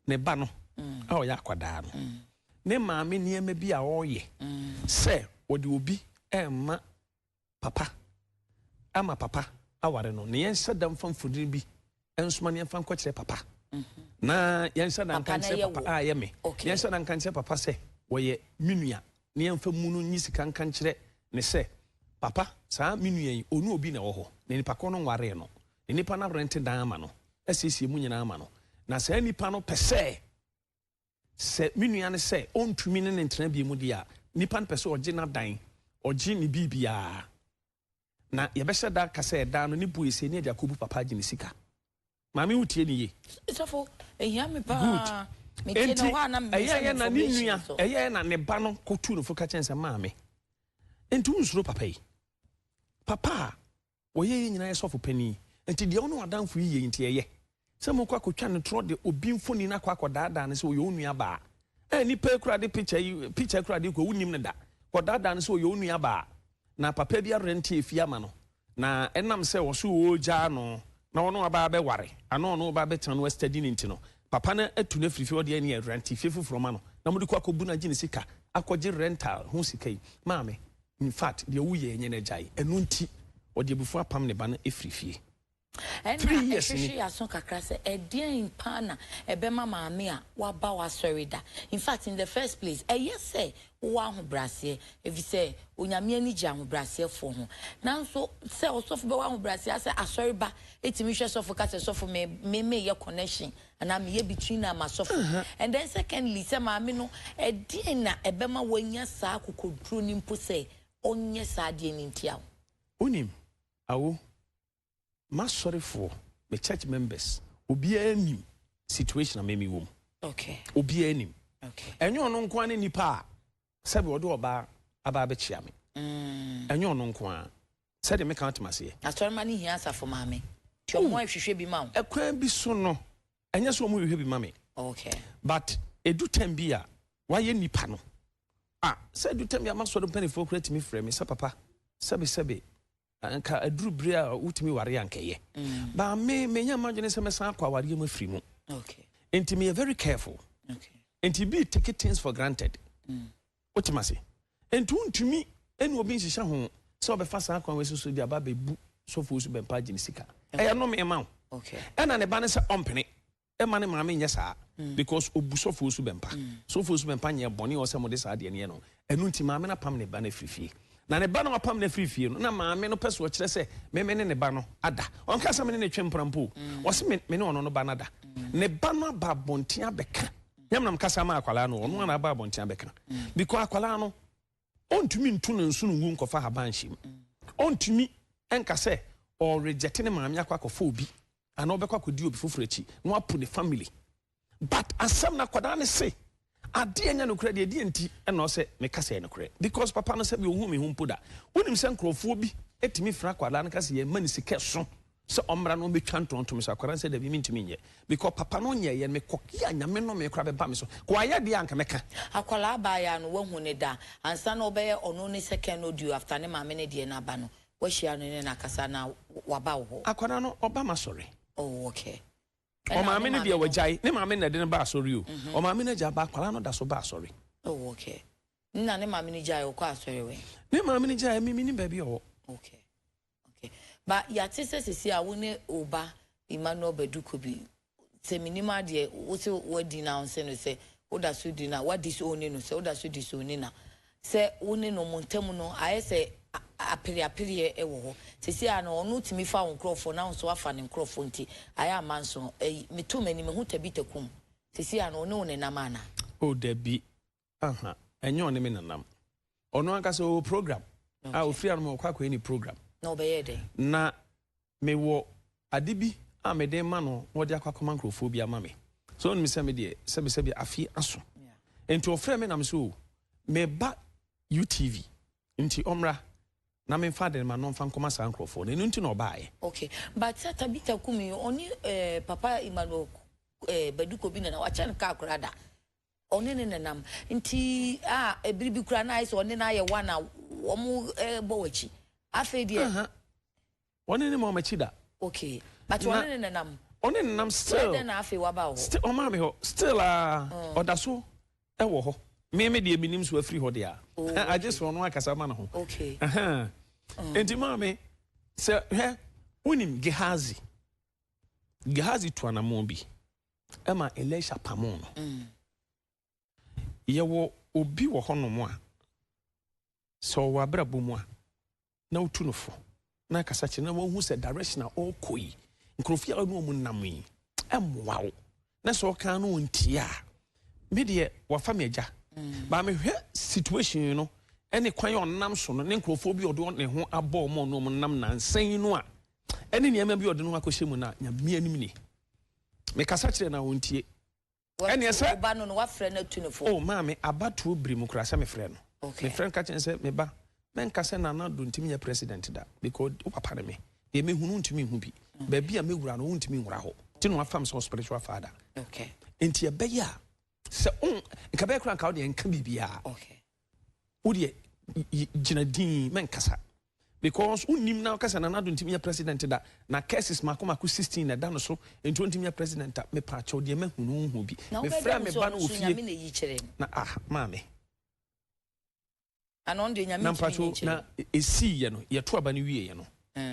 [SPEAKER 2] ne ba no a ɔyɛ akwadaa no, ne maame nneɛma bi a ɔreyɛ sɛ ɔde obi rema papa ama papa aware no, na yɛnhyɛ da mfa mfonini bi nsoma na yɛmfa nkɔkyerɛ papa. Na yɛnhyɛ da nka nkyerɛ papa a ɛyɛ me. Yɛnhyɛ da nka nkyerɛ papa sɛ wɔyɛ me nua, na yɛmfa mu no nyi sika nka nkyerɛ ne sɛ, papa, saa me nua yi, ɔne obi na ɛwɔ hɔ, na nipa korɔ no nwaree no, na nipa no arente dan ama no, asiesie mu nyinaa ama no. Na saa nipa no pɛ sɛ, sɛ me nua no sɛ ɔntumi ne no ntena bio mu deɛ a, nipa no pɛ sɛ ɔgye n'adan, ɔgye ne biribiara. Na yɛbɛhyɛ da aka sɛ ɛdan no ne bo yɛ sei ne yɛde akɔbu papa agye ne sika. Maame wotie ne yie?
[SPEAKER 1] Sɔfo, ɛhia me
[SPEAKER 2] Good.
[SPEAKER 1] paa. Metie na
[SPEAKER 2] Enti
[SPEAKER 1] hɔ a na mebisa
[SPEAKER 2] ɛyɛɛyɛ
[SPEAKER 1] no
[SPEAKER 2] na ne
[SPEAKER 1] information
[SPEAKER 2] nua,
[SPEAKER 1] nso.
[SPEAKER 2] ɛyɛɛyɛ na ne ba no kɔtuu no fo ka kyerɛ no sɛ, Maame, enti wonsuro papa yi? Papa a Wɔyɛ yɛn nyinaa yɛ sɔfo panin. Enti deɛ wo ne w'adamfo yi yɛ yi nti ɛyɛ sɛ mokɔ akɔtwa no torɔ de obi mfoni no akɔ akɔdaadaa no sɛ ɔyɛ wo nua baa. Ɛɛ nipa yi koraa de picture yi picture koraa de kɔ wonnim no da. Kɔdaadaa no sɛ ɔyɛ wo nua baa. Na papa bi arɛnte efie ama no. Na ɛnam sɛ ɔso ɔregyaa no na ɔne ɔbaa bɛware anaa ɔne ɔbaa bɛtena no astadi no nti no papa no atu no afiri fie ɔde ɛne ɛrɛnte fie foforɔ ma no na mode kɔ akɔbu no agye ne sika akɔgye rental ho sika yi. Maame In fact, deɛ woyɛ nyɛ no agyae. Ɛno nti, ɔde abufuo apam ne ba no afiri fie.
[SPEAKER 1] Ɛnna
[SPEAKER 2] 3 years ni.
[SPEAKER 1] ɛhwehwe y'aso kakra sɛ ɛdeɛn paa na ɛbɛma maame a waba w'asɔre da? In fact, in the first place, ɛyɛ sɛ wowɔ ahobrɛaseɛ, efisɛ Onyame ani gye ahobrɛaseɛfoɔ ho. Nanso sɛ ɔsɔfo bɛwɔ ahobrɛaseɛ asɛ asɔre ba tumi hwɛ sɔfo ka sɛ sɔfo me me meyɛ connection anaa meyɛ between ama sɔfo. And then secondly, sɛ maame no, ɛdeɛn na ɛbɛma wanya saa akokoduro no mpo sɛ ɔnyɛ saa adeɛ no ntia wo?
[SPEAKER 2] Wonim, Awo, m'asɔrefoɔ, me church members, obiara nim situation a me mewɔ mu. Obiara nim. Ɛnyɛ ɔno nko ara ne nipa a sɛbi ɔde ɔbaa aba abɛkyea me. Ɛnyɛ ɔno nko ara. Sɛdeɛ meka wotem aseɛ.
[SPEAKER 1] Asɔremma no hia asafo maame. Nti ɔmo ɛhwehwɛ bi ma wo?
[SPEAKER 2] Ɛkwan bi so no, ɛnyɛ sɛ ɔmo hwehwɛ bi ma me. But ɛdu time bi a, wayɛ nipa no. Ah, sɛ ɛdu time bi a m'asɔre mpaninfoɔ koraa tumi frɛ me sɛ papa, sɛbe sɛbe, anka aduru bere a wotumi ware a anka ɛyɛ. But me, menya m'adwene sɛ mɛsan akɔ awareɛ mu afiri mu. Nti meyɛ very careful. Nti bi take things for granted. Wote m'ase? Enti wontumi ne obi nhyehyɛ ho sɛ ɔbɛfa saa kwan wei so so de aba abɛbu sɔfoɔ su bɛmpa agye ne sika. Ɛyɛ nnome ma wo. Ɛna ne ba no sɛ ɔmpene mma ne maame nyɛ saa because ɔbu sɔfoɔ su bɛmpa. Sɔfoɔ su bɛmpa nyɛɛ bɔne a ɔwɔ sɛ mode saa adeɛ no yɛ no. Ɛno nti maame no apam ne ba no afiri fie. Na ne ba no a wapam no afiri fie no, na maame no pɛ sɛ ɔkyerɛ sɛ me me ne ne ba no ada. Ɔnka sɛ me ne no twe mpena mpo o. Ɔse me me ne ɔno no ba no ada. Ne ba no aba abɔnten abɛka. Nyɛ me na mekasa maa akwadaa no, ɔno ara na aba abɔnten abɛka. Because akwadaa no, ɔntumi ntu ne nsono ngu nkɔfa haban nhyɛ mu. Ɔntumi nka sɛ ɔrejɛte ne maame akɔ akɔfa obi anaa ɔbɛkɔ akɔdi obi foforɔ akyi na wapo ne family. But asɛm no akwadaa no se adeɛ nyɛ nokorɛ deɛ, deɛ nti na ɔsɛ meka sɛ ɛyɛ nokorɛ? Because papa no sɛbi ɔnhu me ho mpo da. Wonim sɛ nkorɔfoɔ bi tumi frɛ akwadaa no ka sɛ yɛmma no sika ɛso sɛ ɔmmra na ɔmmɛtwa ntontom so. Akwadaa no sɛ dabi mentumi nyɛ because papa no nyɛeɛ no mekɔ yɛ a Nyame nnome koraa bɛba me so. Ka wayɛ deɛ a anka mɛka.
[SPEAKER 1] Akwadaa abaayaa no wahu no da ansa na ɔbɛyɛ ɔno ne second audio after ne maame ne deɛ no aba no wahyia no ne no akasa na waba wo hɔ.
[SPEAKER 2] Akwadaa no ɔba m'asɔre.
[SPEAKER 1] Oh okay. Ɛna
[SPEAKER 2] Ɔmaame
[SPEAKER 1] ne
[SPEAKER 2] no
[SPEAKER 1] maame
[SPEAKER 2] deɛ
[SPEAKER 1] no.
[SPEAKER 2] wagyae. Ne maame na ɛde no ba asɔre o. Ɔmaame no agya ba akwadaa no da so ba asɔre.
[SPEAKER 1] Oh okay. Nna ne maame no gyae ɔkɔ asɔre wɛn?
[SPEAKER 2] Ne maame no gyae me menim baabi a ɔwɔ.
[SPEAKER 1] Okay. Okay. Ba yɛate sɛ sisi a wo ne wo ba Emmanuel Badu Kobi sɛ menim adeɛ wo se woadi na wo se no sɛ woda so di na woadisown no sɛ woda so disown no sɛ wo ne no mo ntam no ayɛ sɛ apereapereɛ wɔ hɔ. Seesei ara no, ɔno tumi fa wo nkurɔfoɔ na wo nso woafa ne nkurɔfoɔ nti, ayɛ ama nso. Ɛyi, meto m'ani, mehu Tabitha Kum. Seesei ara no, ɔne wo nenam anaa?
[SPEAKER 2] Oh, dabi. Aha, ɛnyɛ ɔne me nenam. Ɔno ankasa ɔwɔ program a ɔfiri anom ɔkɔ akɔyɛ ne program.
[SPEAKER 1] Na ɔbɛyɛɛ dɛn?
[SPEAKER 2] Na mewɔ ade bi a mede rema no na ɔde akɔ akɔma nkurɔfoɔ bi ama me. So wonim sɛ me deɛ, sɛbesɛbe afe aso. Enti ɔfrɛɛ me na me sɛ, oh, meba UTV nti ɔmmra na memfa ade no ma no ɔmfa nkɔma saa nkurɔfoɔ no. Ɛno nti na ɔbaeɛ.
[SPEAKER 1] Okay, but sɛ Tabitha Kumi, ɔne eh, Papa Emmanuel eh, Badu Kobi nana, wakyɛ no kaa koraa da. Ɔne no nenam. Nti a, ɛbere bi koraa na ayɛ sɛ ɔne no ayɛ one a wɔn eh, bɔ w'akyi. Afei deɛ.
[SPEAKER 2] Aha. Ɔne ne ma ɔmakyi da.
[SPEAKER 1] Okay, but ɔne ne nenam.
[SPEAKER 2] Ɔne ne nam still.
[SPEAKER 1] Dɛn na afei waba hɔ?
[SPEAKER 2] Still ɔmaa me hɔ still aa ɔda so ɛwɔ hɔ. Me me deɛ menim so afiri hɔ deɛ a.
[SPEAKER 1] Oh,
[SPEAKER 2] Agye so ɔno akasa ma ne ho.
[SPEAKER 1] Okay.
[SPEAKER 2] Ɛhɛn. Nti maame sɛ hwɛ wonim Gehazi. Gehazi tu anamɔn bi ɛma Elisha pamoo no. Yɛwɔ obi wɔ hɔnom a sɛ ɔwɔ abrabɔ mu a na wotu no fo na akasa kyerɛ na wahu sɛ direction a ɔrekɔ yi nkurɔfoɔ a ɔne wɔn nam yi ɛmmoa wo na sɛ ɔka no ɔntie a me deɛ wafa me agya mm. Baa mehwɛ situation no ɛne kwan a ɔnam so no ne nkurɔfoɔ bi ɔde ne ho abɔ wɔn ɔne wɔn nam nansa yi no a ɛne nneɛma bi ɔde ne ho akɔhyɛ mu no a Nyame anim ni mekasa kyerɛ na ɔntie. Ɛneɛ sɛ.
[SPEAKER 1] Wo ba no no wafrɛ no atu no fo.
[SPEAKER 2] Oh maame abatoɔ bere mu koraa sɛ mefrɛ no.
[SPEAKER 1] Okay.
[SPEAKER 2] Mefrɛ no ka kyerɛ no sɛ me ba mɛnka sɛ Nana Addo ntumi nyɛ president da because wo papa ne me. Deɛ mehu no wontumi nhu bi. Baabi a mɛwura no wontumi nwura hɔ. Nti na wafam sɛ wo spiritual father.
[SPEAKER 1] Okay.
[SPEAKER 2] Nti ɛbɛyɛ a sɛ wo nka bɛyɛ koraa nka wo deɛ nka biribiara.
[SPEAKER 1] Okay.
[SPEAKER 2] Wo deɛ gyina dinn mɛnkasa because wonnim na wokasa Nana Addo ntumi nyɛ president da na curses mako mako 16 na ɛda no so nti ɔntumi nyɛ president a mepaakyɛw deɛ mahu no wonhu bi.
[SPEAKER 1] Na wobɛda
[SPEAKER 2] Mefrɛ
[SPEAKER 1] no
[SPEAKER 2] me
[SPEAKER 1] sɛ
[SPEAKER 2] ba
[SPEAKER 1] ɔno
[SPEAKER 2] no wɔ
[SPEAKER 1] nso
[SPEAKER 2] fie
[SPEAKER 1] Nyame na ɛyi kyerɛ no.
[SPEAKER 2] Na ah maame.
[SPEAKER 1] Ana ɔno deɛ Nyame
[SPEAKER 2] Na
[SPEAKER 1] ntumi nyi
[SPEAKER 2] mpakyɛw
[SPEAKER 1] nkyerɛ
[SPEAKER 2] na
[SPEAKER 1] no.
[SPEAKER 2] ɛsii yɛ no yɛto aba no wie yɛ no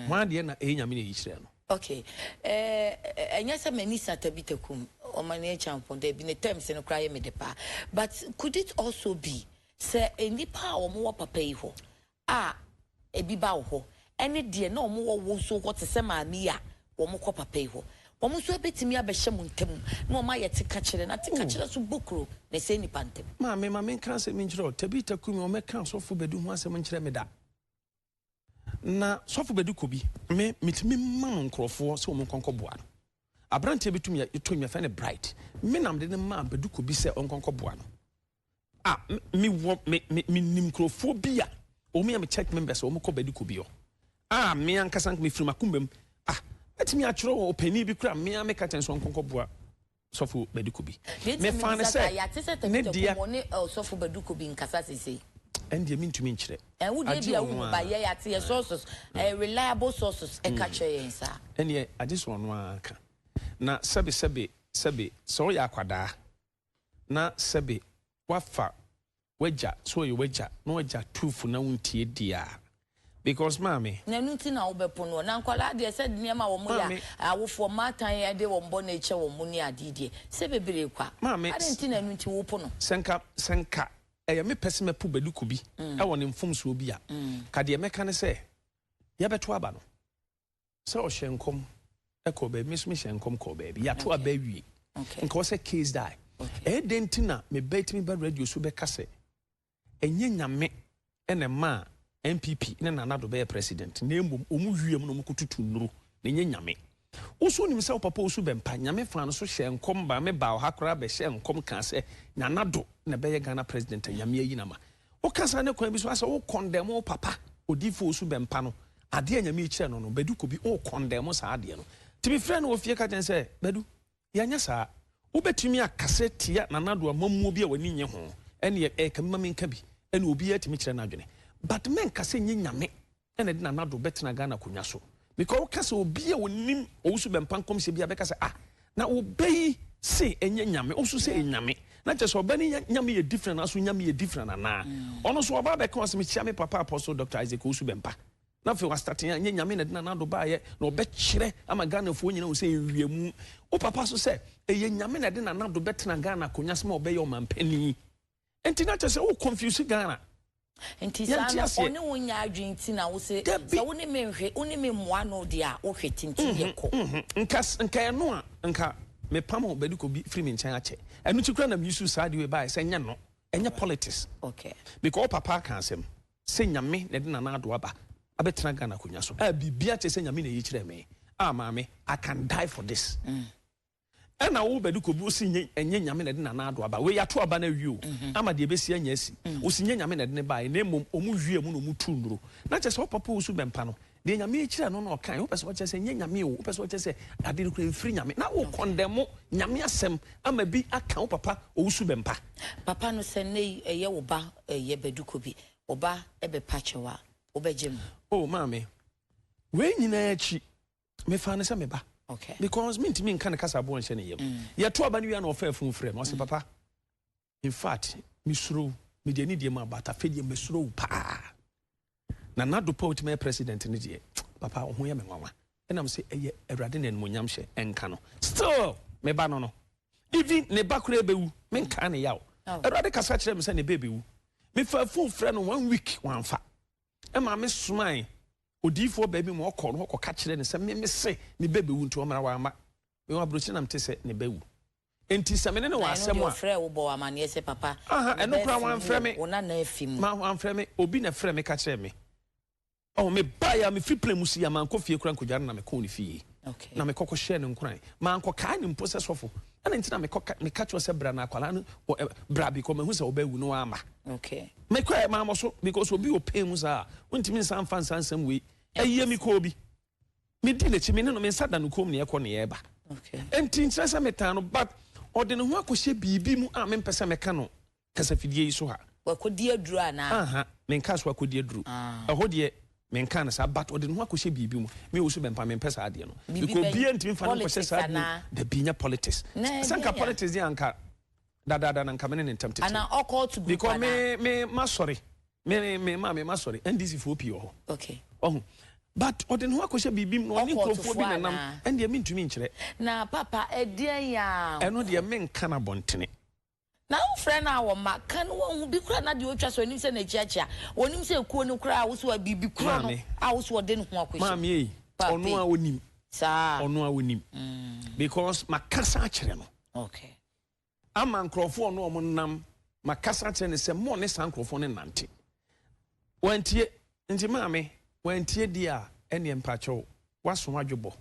[SPEAKER 2] hwan deɛ na ɛyɛ Nyame na ɛyi kyerɛ no.
[SPEAKER 1] Ok eh ɛnyɛ sɛ m'ani sa Tabitha Kum, Ɔmane Acheampong, dabi ne terms no koraa yɛ me dɛ paa but could it also be Sɛ nnipa a wɔwɔ papa yi hɔ a ebi ba wo hɔ ne deɛ na wɔwɔ wo nso hɔ te sɛ maame yi a wɔkɔ papa yi hɔ, wɔn nso bɛtumi abɛhyɛ mo ntam na wɔayɛ tekakyerɛ, na tekakyerɛ nso bɔ kuro na ɛsɛe nnipa ntam.
[SPEAKER 2] Maame, ma menka asɛm yi nkyerɛ wo, Tabitha Kumi, ɔmmɛka Ɔsɔfo Badu ho asɛm nkyerɛ me da. Na Sɔfo Badu kɔ bi, me, metumi ma no nkurɔfoɔ sɛ wɔn nkɔ nkɔboa no. Aberanteɛ bi tumi, tɔ nnwa, yɛfrɛ no Bright. Me na mede no maa Badu kɔ bi sɛ ɔnkɔ nkɔboa no. A me wɔ me me me nim nkurɔfoɔ bi a wɔn yɛ me church members a wɔn kɔ baabi kɔ bi hɔ a me ankasa me firi m'akoma mu ah mɛtumi atwerɛ wɔ ɔpanin bi kura me a meka kyɛn sɛ ɔnkɔnkɔ boa sɔfo baabi kɔ bi
[SPEAKER 1] me fa ne sɛ ne deɛ ɔne ɔsɔfo baabi kɔ bi nkasa sese
[SPEAKER 2] ɛndeɛ mentumi nkyerɛ
[SPEAKER 1] ɛwo deɛ bi a wohu ba yɛ yɛate yɛ sources ɛyɛ reliable sources ɛka kyerɛ yɛn saa
[SPEAKER 2] ɛndeɛ agye sɛ ɔno ara ka na sɛbe sɛbe sɛbe sɛ ɔyɛ akwadaa na sɛbe wafa w'agya sɛ ɔyɛ w'agya na w'agya tu fo na wontie deɛ a because maame.
[SPEAKER 1] Na ɛno nti na wobɛpo noɔ. Na nkwadaa deɛ sɛ nneɛma a wɔn yɛ a awofoɔ mmaatan de wɔn bɔne kyɛ wɔn ne adeɛ deɛ sɛ bebree kwa.
[SPEAKER 2] Maame.
[SPEAKER 1] Adɛn nti na ɛno nti wopo no?
[SPEAKER 2] Sɛ nka sɛ nka ɛyɛ me pɛ sɛ mɛpo Baduku bi wɔ ne mfomsoɔ bi a, nka deɛ mɛka ne sɛ yɛbɛto aba no. Sɛ ɔhyɛ nkɔm kɔɔ baabi, me nso mehyɛ nkɔm kɔɔ baabi. Yɛato aba awie. Nka wɔ sɛ case die. Ɛyɛ dɛn nti na me ba tumi ba radio so bɛka sɛ ɛnyɛ Nyame na ɛmaa NPP ne Nana Addo bɛyɛ president na mmom wɔn wiem na wɔkɔtutu nnuro na ɛnyɛ Nyame. Wo nso wonim sɛ wo papa Osu Bɛmpa, Nyame faa no so hyɛɛ nkɔm baa me baa ɔha koraa bɛhyɛɛ nkɔm kaa sɛ Nana Addo na ɛbɛyɛ Ghana president a Nyame ayi no ama. Woka saa ne kwan bi so asɛ wo condemn wo papa odiyifoɔ Osu Bɛmpa no adeɛ a Nyame yi kyerɛ no no Badu Kobi wo condemn saa adeɛ no. Nti me frɛ no wɔ fie ka kyerɛ no sɛ Badu yɛnyɛ saa wobɛtumi akasa atia Nana Addo amammuo bi a w'ani nnye ho ɛneɛ ɛka bi ma menka bi ɛne obiara tumi kyerɛ n'adwene but menka sɛ nyɛ Nyame na ɛde Nana Addo bɛtena Ghana akonnwa so because woka sɛ obi a onim Owusu Bɛmpa nkɔmhyɛ bi a bɛka sɛ ah na ɔba yi se ɛnyɛ Nyame woso sɛ ɛyɛ Nyame na kyerɛ sɛ ɔba ne Nyame yɛ different anaso Nyame yɛ different anaa ɔno nso ɔba abɛka ɔsɛ mekyia me papa Apostle Doctor Isaac Owusu Bɛmpa na afei wastate a nyɛ Nyame na ɛde Nana Addo baayɛ na ɔbɛkyerɛ ama Ghanafoɔ nyina hu sɛ ɛwiamu wo papa so sɛ ɛyɛ Nyame na ɛde Nana Addo bɛtena Ghana akonnwa so ma ɔbɛyɛ ɔmampanin nti na kyerɛ sɛ wo confuse Ghana.
[SPEAKER 1] Nti saa
[SPEAKER 2] Yɛnte
[SPEAKER 1] no
[SPEAKER 2] aseɛ.
[SPEAKER 1] ɔne wo nyɛ adwene nti na wo se
[SPEAKER 2] Dabi.
[SPEAKER 1] sɛ wo ne me nhwe wo ne me mmoa no deɛ a wohwɛ tinti yɛ kɔ.
[SPEAKER 2] Nka nka ɛno a nka mepam ho bɛde kɔ bi firi me nkyɛn akyɛ. Ɛno nti koraa na me use saa adeɛ wei baeɛ sɛ ɛnyɛ no, ɛnyɛ politics.
[SPEAKER 1] Okay.
[SPEAKER 2] Because wo papa aka asɛm sɛ Nyame na ɛde Nana Addo aba abɛtena Ghana akonnwa so a biribiara kyerɛ sɛ Nyame na ɛyi kyerɛɛ me. Ah maame, I can die for this. Ɛna wo bɛde kɔ bi wo se nyɛ ɛnyɛ Nyame na ɛde Nana Addo aba. Wei yɛato aba no awie o, ama deɛ ɛbɛsi anya asi. Wo se nyɛ Nyame na ɛde no baeɛ na mmom ɔmo wie mu na ɔmo tu nnuro. Na kyerɛ sɛ wo papa Owusu Bɛmpa no, deɛ Nyame kyerɛɛ no na ɔkaeɛ, wopɛ sɛ ɔkyerɛ sɛ nyɛ Nyame o, wopɛ sɛ ɔkyerɛ sɛ ade no koraa ɛmfiri Nyame. Na wo kɔndɛmo Nyame asɛm ama bi aka wo papa Owusu Bɛmpa.
[SPEAKER 1] Papa no sɛ nnɛ yi ɛyɛ wo ba ɛyɛ Badu Kobi, wo ba bɛpa kyɛw a, wobɛgye no?
[SPEAKER 2] Oh maame, wei nyinaa akyi, mefaa no sɛ me ba
[SPEAKER 1] okay.
[SPEAKER 2] Because mentumi nka ne kasaboɔ nhyɛ ne yam. Yɛto aba no wie a na ɔfa afunu frɛ me, ɔse papa, in fact mesuro wo, mede anidie ma but afei deɛ mesuro wo paa. Na Nado pa wotumi ayɛ president no deɛ, papa wo ho yɛ me nwanwa. Ɛnam sɛ ɛyɛ Awurade na animuonyam hyɛ ɛnka no. Still me ba no no, even ne ba koraa bɛwu, menkaa ne yaw. Awurade kasa kyerɛ me sɛ ne ba bɛwu. Mefaa phone frɛ no one week wamfa. Ɛma me somae odiyifoɔ baa bi ma ɔkɔɔ no hɔ kɔka kyerɛɛ no sɛ me mese ne ba bɛwu nti ɔmmra wamma. Mewɔ aburokyire na mete sɛ ne ba wu. Enti sɛ me ne no wɔ
[SPEAKER 1] Na ɛno
[SPEAKER 2] asɛm
[SPEAKER 1] deɛ
[SPEAKER 2] a.
[SPEAKER 1] ɔfrɛɛ wo bɔɔ wo amaneɛ sɛ papa
[SPEAKER 2] Aha,
[SPEAKER 1] wo
[SPEAKER 2] ɛno
[SPEAKER 1] ba
[SPEAKER 2] koraa
[SPEAKER 1] afi mu
[SPEAKER 2] wamfrɛ
[SPEAKER 1] o,
[SPEAKER 2] me.
[SPEAKER 1] wo nana afi mu.
[SPEAKER 2] Ma wamfrɛ me. Obi na ɛfrɛɛ me ka kyerɛɛ me. Ɔho, mebaeɛ a mefiri plane mu sii a mankɔ fie koraa nkɔdware na mekɔɔ ne fie.
[SPEAKER 1] Okay.
[SPEAKER 2] Na mekɔ kɔhyɛɛ no nkuran. Mankɔkae no mpo sɛ sɔfo. Ɛna nti na mekɔ ka, meka kyerɛ wo sɛ bra na akwadaa no, wɔ, ɛ, bra because mahu sɛ ɔba awu na wamma.
[SPEAKER 1] Okay.
[SPEAKER 2] Mekɔɛ, mammɔ so because obi wɔ pain mu saa a, wontumi nsan mfa nsa nsɛm wei. Ɛyɛ me kɔɔ bi. Medi n'akyi, me ne no, me nsa da no kɔn mu na yɛkɔ na yɛba.
[SPEAKER 1] Okay.
[SPEAKER 2] Enti nkyerɛ sɛ metan no but ɔde ne ho akɔhyɛ biribi mu a mempɛ sɛ mɛka no kasafidie yi so ha.
[SPEAKER 1] Wakɔdi aduro anaa?
[SPEAKER 2] Aha, menkaa so akɔdi aduro. Ɛhɔ deɛ menkaa no saa but ɔde ne ho akɔhyɛ biribi mu. Me Owusu Bɛmpa mempɛ saa adeɛ no.
[SPEAKER 1] Biribi
[SPEAKER 2] Because
[SPEAKER 1] bɛn?
[SPEAKER 2] obiara ntumi mfa ne ho nkɔhyɛ
[SPEAKER 1] Politics
[SPEAKER 2] saa adeɛ mu.
[SPEAKER 1] anaa?
[SPEAKER 2] Dabi, nyɛ politics.
[SPEAKER 1] Na
[SPEAKER 2] Sɛ nka
[SPEAKER 1] ɛdeɛn a?
[SPEAKER 2] politics deɛ anka dadaada na nka me ne ne ntam tete.
[SPEAKER 1] Anaa occult group
[SPEAKER 2] Because
[SPEAKER 1] anaa?
[SPEAKER 2] me, me, masɔre. Me, me, maame masɔre. NDC foɔ pii wɔ hɔ.
[SPEAKER 1] Okay.
[SPEAKER 2] Wahu? But ɔde ne ho akɔhyɛ biribi mu na ɔne
[SPEAKER 1] Occult
[SPEAKER 2] nkurɔfoɔ bi
[SPEAKER 1] foɔ
[SPEAKER 2] na ɛnam.
[SPEAKER 1] anaa?
[SPEAKER 2] Ɛndeɛ mentumi nkyerɛ.
[SPEAKER 1] Na papa, ɛdeɛn a?
[SPEAKER 2] Ɛno deɛ menka no abɔntene.
[SPEAKER 1] Na wo frɛ no a wɔma, ka no wɔnhu bi koraa na deɛ ɔtwa so ɔnim sɛ n'akyiakyia, ɔnim sɛ ekuo no koraa a wo so a biribi korɔ no
[SPEAKER 2] Maame.
[SPEAKER 1] a wo so ɔde ne ho akɔhyɛ mu.
[SPEAKER 2] Maame ei,
[SPEAKER 1] Paapa
[SPEAKER 2] ɔno
[SPEAKER 1] ei.
[SPEAKER 2] a ɔnim.
[SPEAKER 1] Saa.
[SPEAKER 2] Ɔno a ɔnim. Because makasa akyerɛ no.
[SPEAKER 1] Okay.
[SPEAKER 2] Ama nkurɔfoɔ ɔne wɔn nam, makasa akyerɛ no sɛ mo ne saa nkurɔfoɔ no nnante. Wantie. Nti maame, wantie deɛ a, ɛnneɛ mpakyɛw, woaso w'adwobɔ.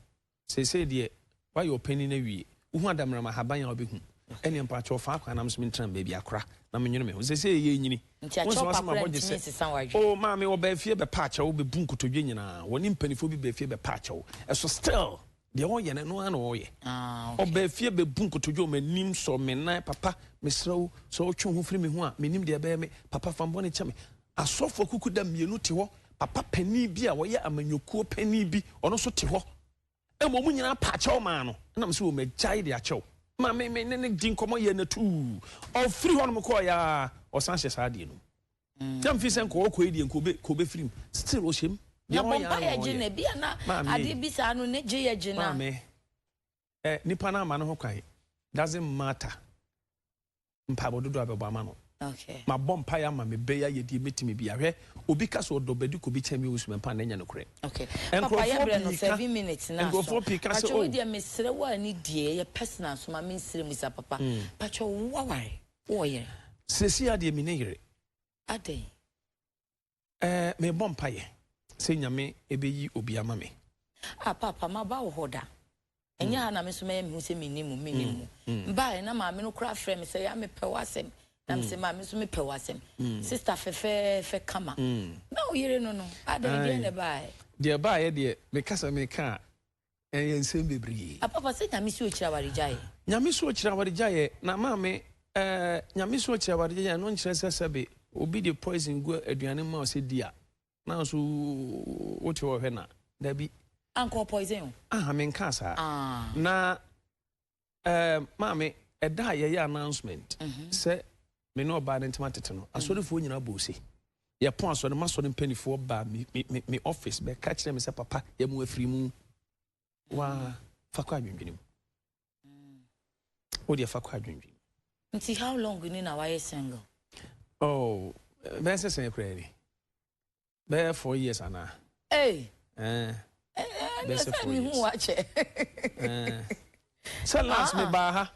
[SPEAKER 2] Seesei deɛ woayɛ ɔpanin awie, wohu adamarama ahaban a wobɛhu. Ɛnneɛ mpakyɛw fa akwan na me nso mentena me baabi akora na menwene me ho. Seesei yɛrenyini.
[SPEAKER 1] Nti
[SPEAKER 2] Wohu sɛ
[SPEAKER 1] akyɛw pa
[SPEAKER 2] w'asɛm
[SPEAKER 1] koraa
[SPEAKER 2] abɔ gye
[SPEAKER 1] ntumi
[SPEAKER 2] sɛ,
[SPEAKER 1] nsesa w'adwene.
[SPEAKER 2] Oh maame wɔbaa fie bɛpa akyɛw bɛbu nkotodwe nyinaa. Wɔne mpanimfoɔ bi baa fie bɛpa akyɛw. Ɛso still deɛ ɔreyɛ no ɛno ara na ɔreyɛ.
[SPEAKER 1] Ah, okay.
[SPEAKER 2] Ɔbaa fie bɛbu nkotodwe wɔ m'anim sɔ me nan, papa mesrɛ wo sɛ wotwe wo ho firi me ho a mennim deɛ ɛbɛyɛ me, papa fa me bɔne kyɛ me. Asɔfoɔ akukuda mmienu te hɔ, papa panin bi a ɔyɛ amanyɔkuo panin bi, ɔno nso te hɔ. Ɛma wɔn nyinaa pa akyɛw maa no. Ɛna me sɛ, o magyae de akyɛw. Ma me me ne no di nkɔmmɔ yɛ no atuu. Ɔfiri hɔnom kɔeɛ ara, ɔsan hyɛ saa adeɛ no mu. Na mfiri sɛ nka ɔkɔ yi deɛ nka ɔbɛ ka ɔbɛfiri mu. Still ɔhyɛ mu. Deɛ
[SPEAKER 1] Na bɔ
[SPEAKER 2] ɔyɛ ara na
[SPEAKER 1] mpaeɛ gye
[SPEAKER 2] ɔyɛ.
[SPEAKER 1] no, ebi a na
[SPEAKER 2] Maame
[SPEAKER 1] adeɛ
[SPEAKER 2] ei.
[SPEAKER 1] bi saa no ne gye yɛ gye no a.
[SPEAKER 2] Maame, eh, nipa no ama ne ho kwan. Doesn't matter. Mpaebɔ dodoɔ a bɛbɔ ama no.
[SPEAKER 1] Okay.
[SPEAKER 2] Mabɔ mpaeɛ ama me bɛ yi ayɛ deɛ mɛtumi biara. Hwɛ, obi ka sɛ ɔdɔ Badu Kobi kyɛn me Owusu Mɛmpa a, na ɛnyɛ nokorɛ.
[SPEAKER 1] Okay. Papa
[SPEAKER 2] Nkurɔfoɔ
[SPEAKER 1] yɛbrɛ no
[SPEAKER 2] pii ka,
[SPEAKER 1] 7 minutes na aso.
[SPEAKER 2] nkurɔfoɔ pii ka sɛ,
[SPEAKER 1] Pacho wo
[SPEAKER 2] oh.
[SPEAKER 1] deɛ mesrɛ wo a ne die ɛyɛ personal so ma mensrɛ mu sa papa. Pacho wo waware? Wowɔ yere?
[SPEAKER 2] Seesei ara deɛ menni yere.
[SPEAKER 1] Adɛn?
[SPEAKER 2] Eh, mebɔ mpaeɛ sɛ Nyame bɛyi obi ama me.
[SPEAKER 1] Ah papa maba wo hɔ da. Ɛnyɛ ha na me nso mɛyɛ me ho sɛ mennim wo, mennim wo. Mbaeɛ na maame no koraa frɛ me sɛ ya mepɛ w'asɛm. Na mese maame nso mepɛ w'asɛm. Sister fɛfɛɛfɛ kama. Na wo yere no no, adɛn deɛn na ɛbaeɛ?
[SPEAKER 2] Deɛ ɛbaeɛ deɛ, meka sɛ meka a, ɛyɛ nsɛm bebree.
[SPEAKER 1] Ah papa sɛ Nyame si ɔkyiri awaregyaeɛ.
[SPEAKER 2] Nyame si ɔkyiri awaregyaeɛ, na maame eh, Nyame si ɔkyiri awaregyaeɛ, ɛno nkyerɛ sɛ sɛbe obi de poison gu aduane mu ma wo sɛ di a, Nanso wote hɔ hwɛ na dabi.
[SPEAKER 1] Anka ɔpoison wo.
[SPEAKER 2] Aha menkaa saa.
[SPEAKER 1] Ah.
[SPEAKER 2] Na eh, maame ɛda a yɛyɛ announcement mm -hmm. sɛ me ne ɔbaa no ntoma tete no mm. asɔrefoɔ nyinaa bɔ ose. Yɛpɔn asɔre m'asɔre mpanimfoɔ baa me, me, me, me office bɛka kyerɛ me sɛ papa yɛmu afiri mu waa fa kɔ adwendwene mu. Wo deɛ fa kɔ adwendwene mu.
[SPEAKER 1] Nti how long ni na wayɛ single?
[SPEAKER 2] Oh, Bɛyɛ sɛ sɛn koraa ni? Bɛyɛ 4 years anaa?
[SPEAKER 1] Hey.
[SPEAKER 2] Bɛyɛ sɛ 4 years.
[SPEAKER 1] Wakyɛ.
[SPEAKER 2] Sɛ last me baa ha,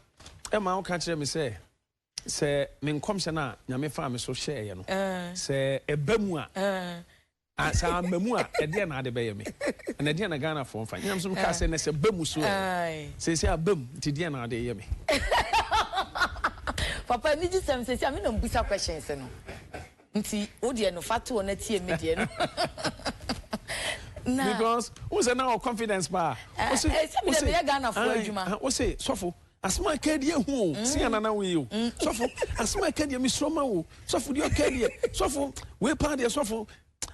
[SPEAKER 2] ɛma woka kyerɛ me sɛ me nkɔmhyɛ no a Nyame faa me so hyɛeɛ no, sɛ ɛba mu a, sɛ ama mu a, ɛdeɛ na ade bɛyɛ me ɛna ɛdeɛ na Ghanafoɔ mfa nyam so mekaa sɛ nɛ sɛ ba mu so ɛ sɛsɛ aba mu, nti deɛ na ade yɛ me?
[SPEAKER 1] Papa, ni gye sɛm sɛsi a me na mbusa questions no. Nti wo deɛ no fa to hɔ na tie me deɛ no.
[SPEAKER 2] Na because wo sɛ na wɔ confidence paa.
[SPEAKER 1] Sɛ me deɛ meyɛ Ghanafoɔ adwuma.
[SPEAKER 2] Wo se, "Sɔfo, asɛm a ɛka deɛ hu o, si anana wo yi o. Sɔfo, asɛm a ɛka deɛ mesuro ma wo. Sɔfo deɛ ɔka deɛ, sɔfo, wei paa deɛ, sɔfo,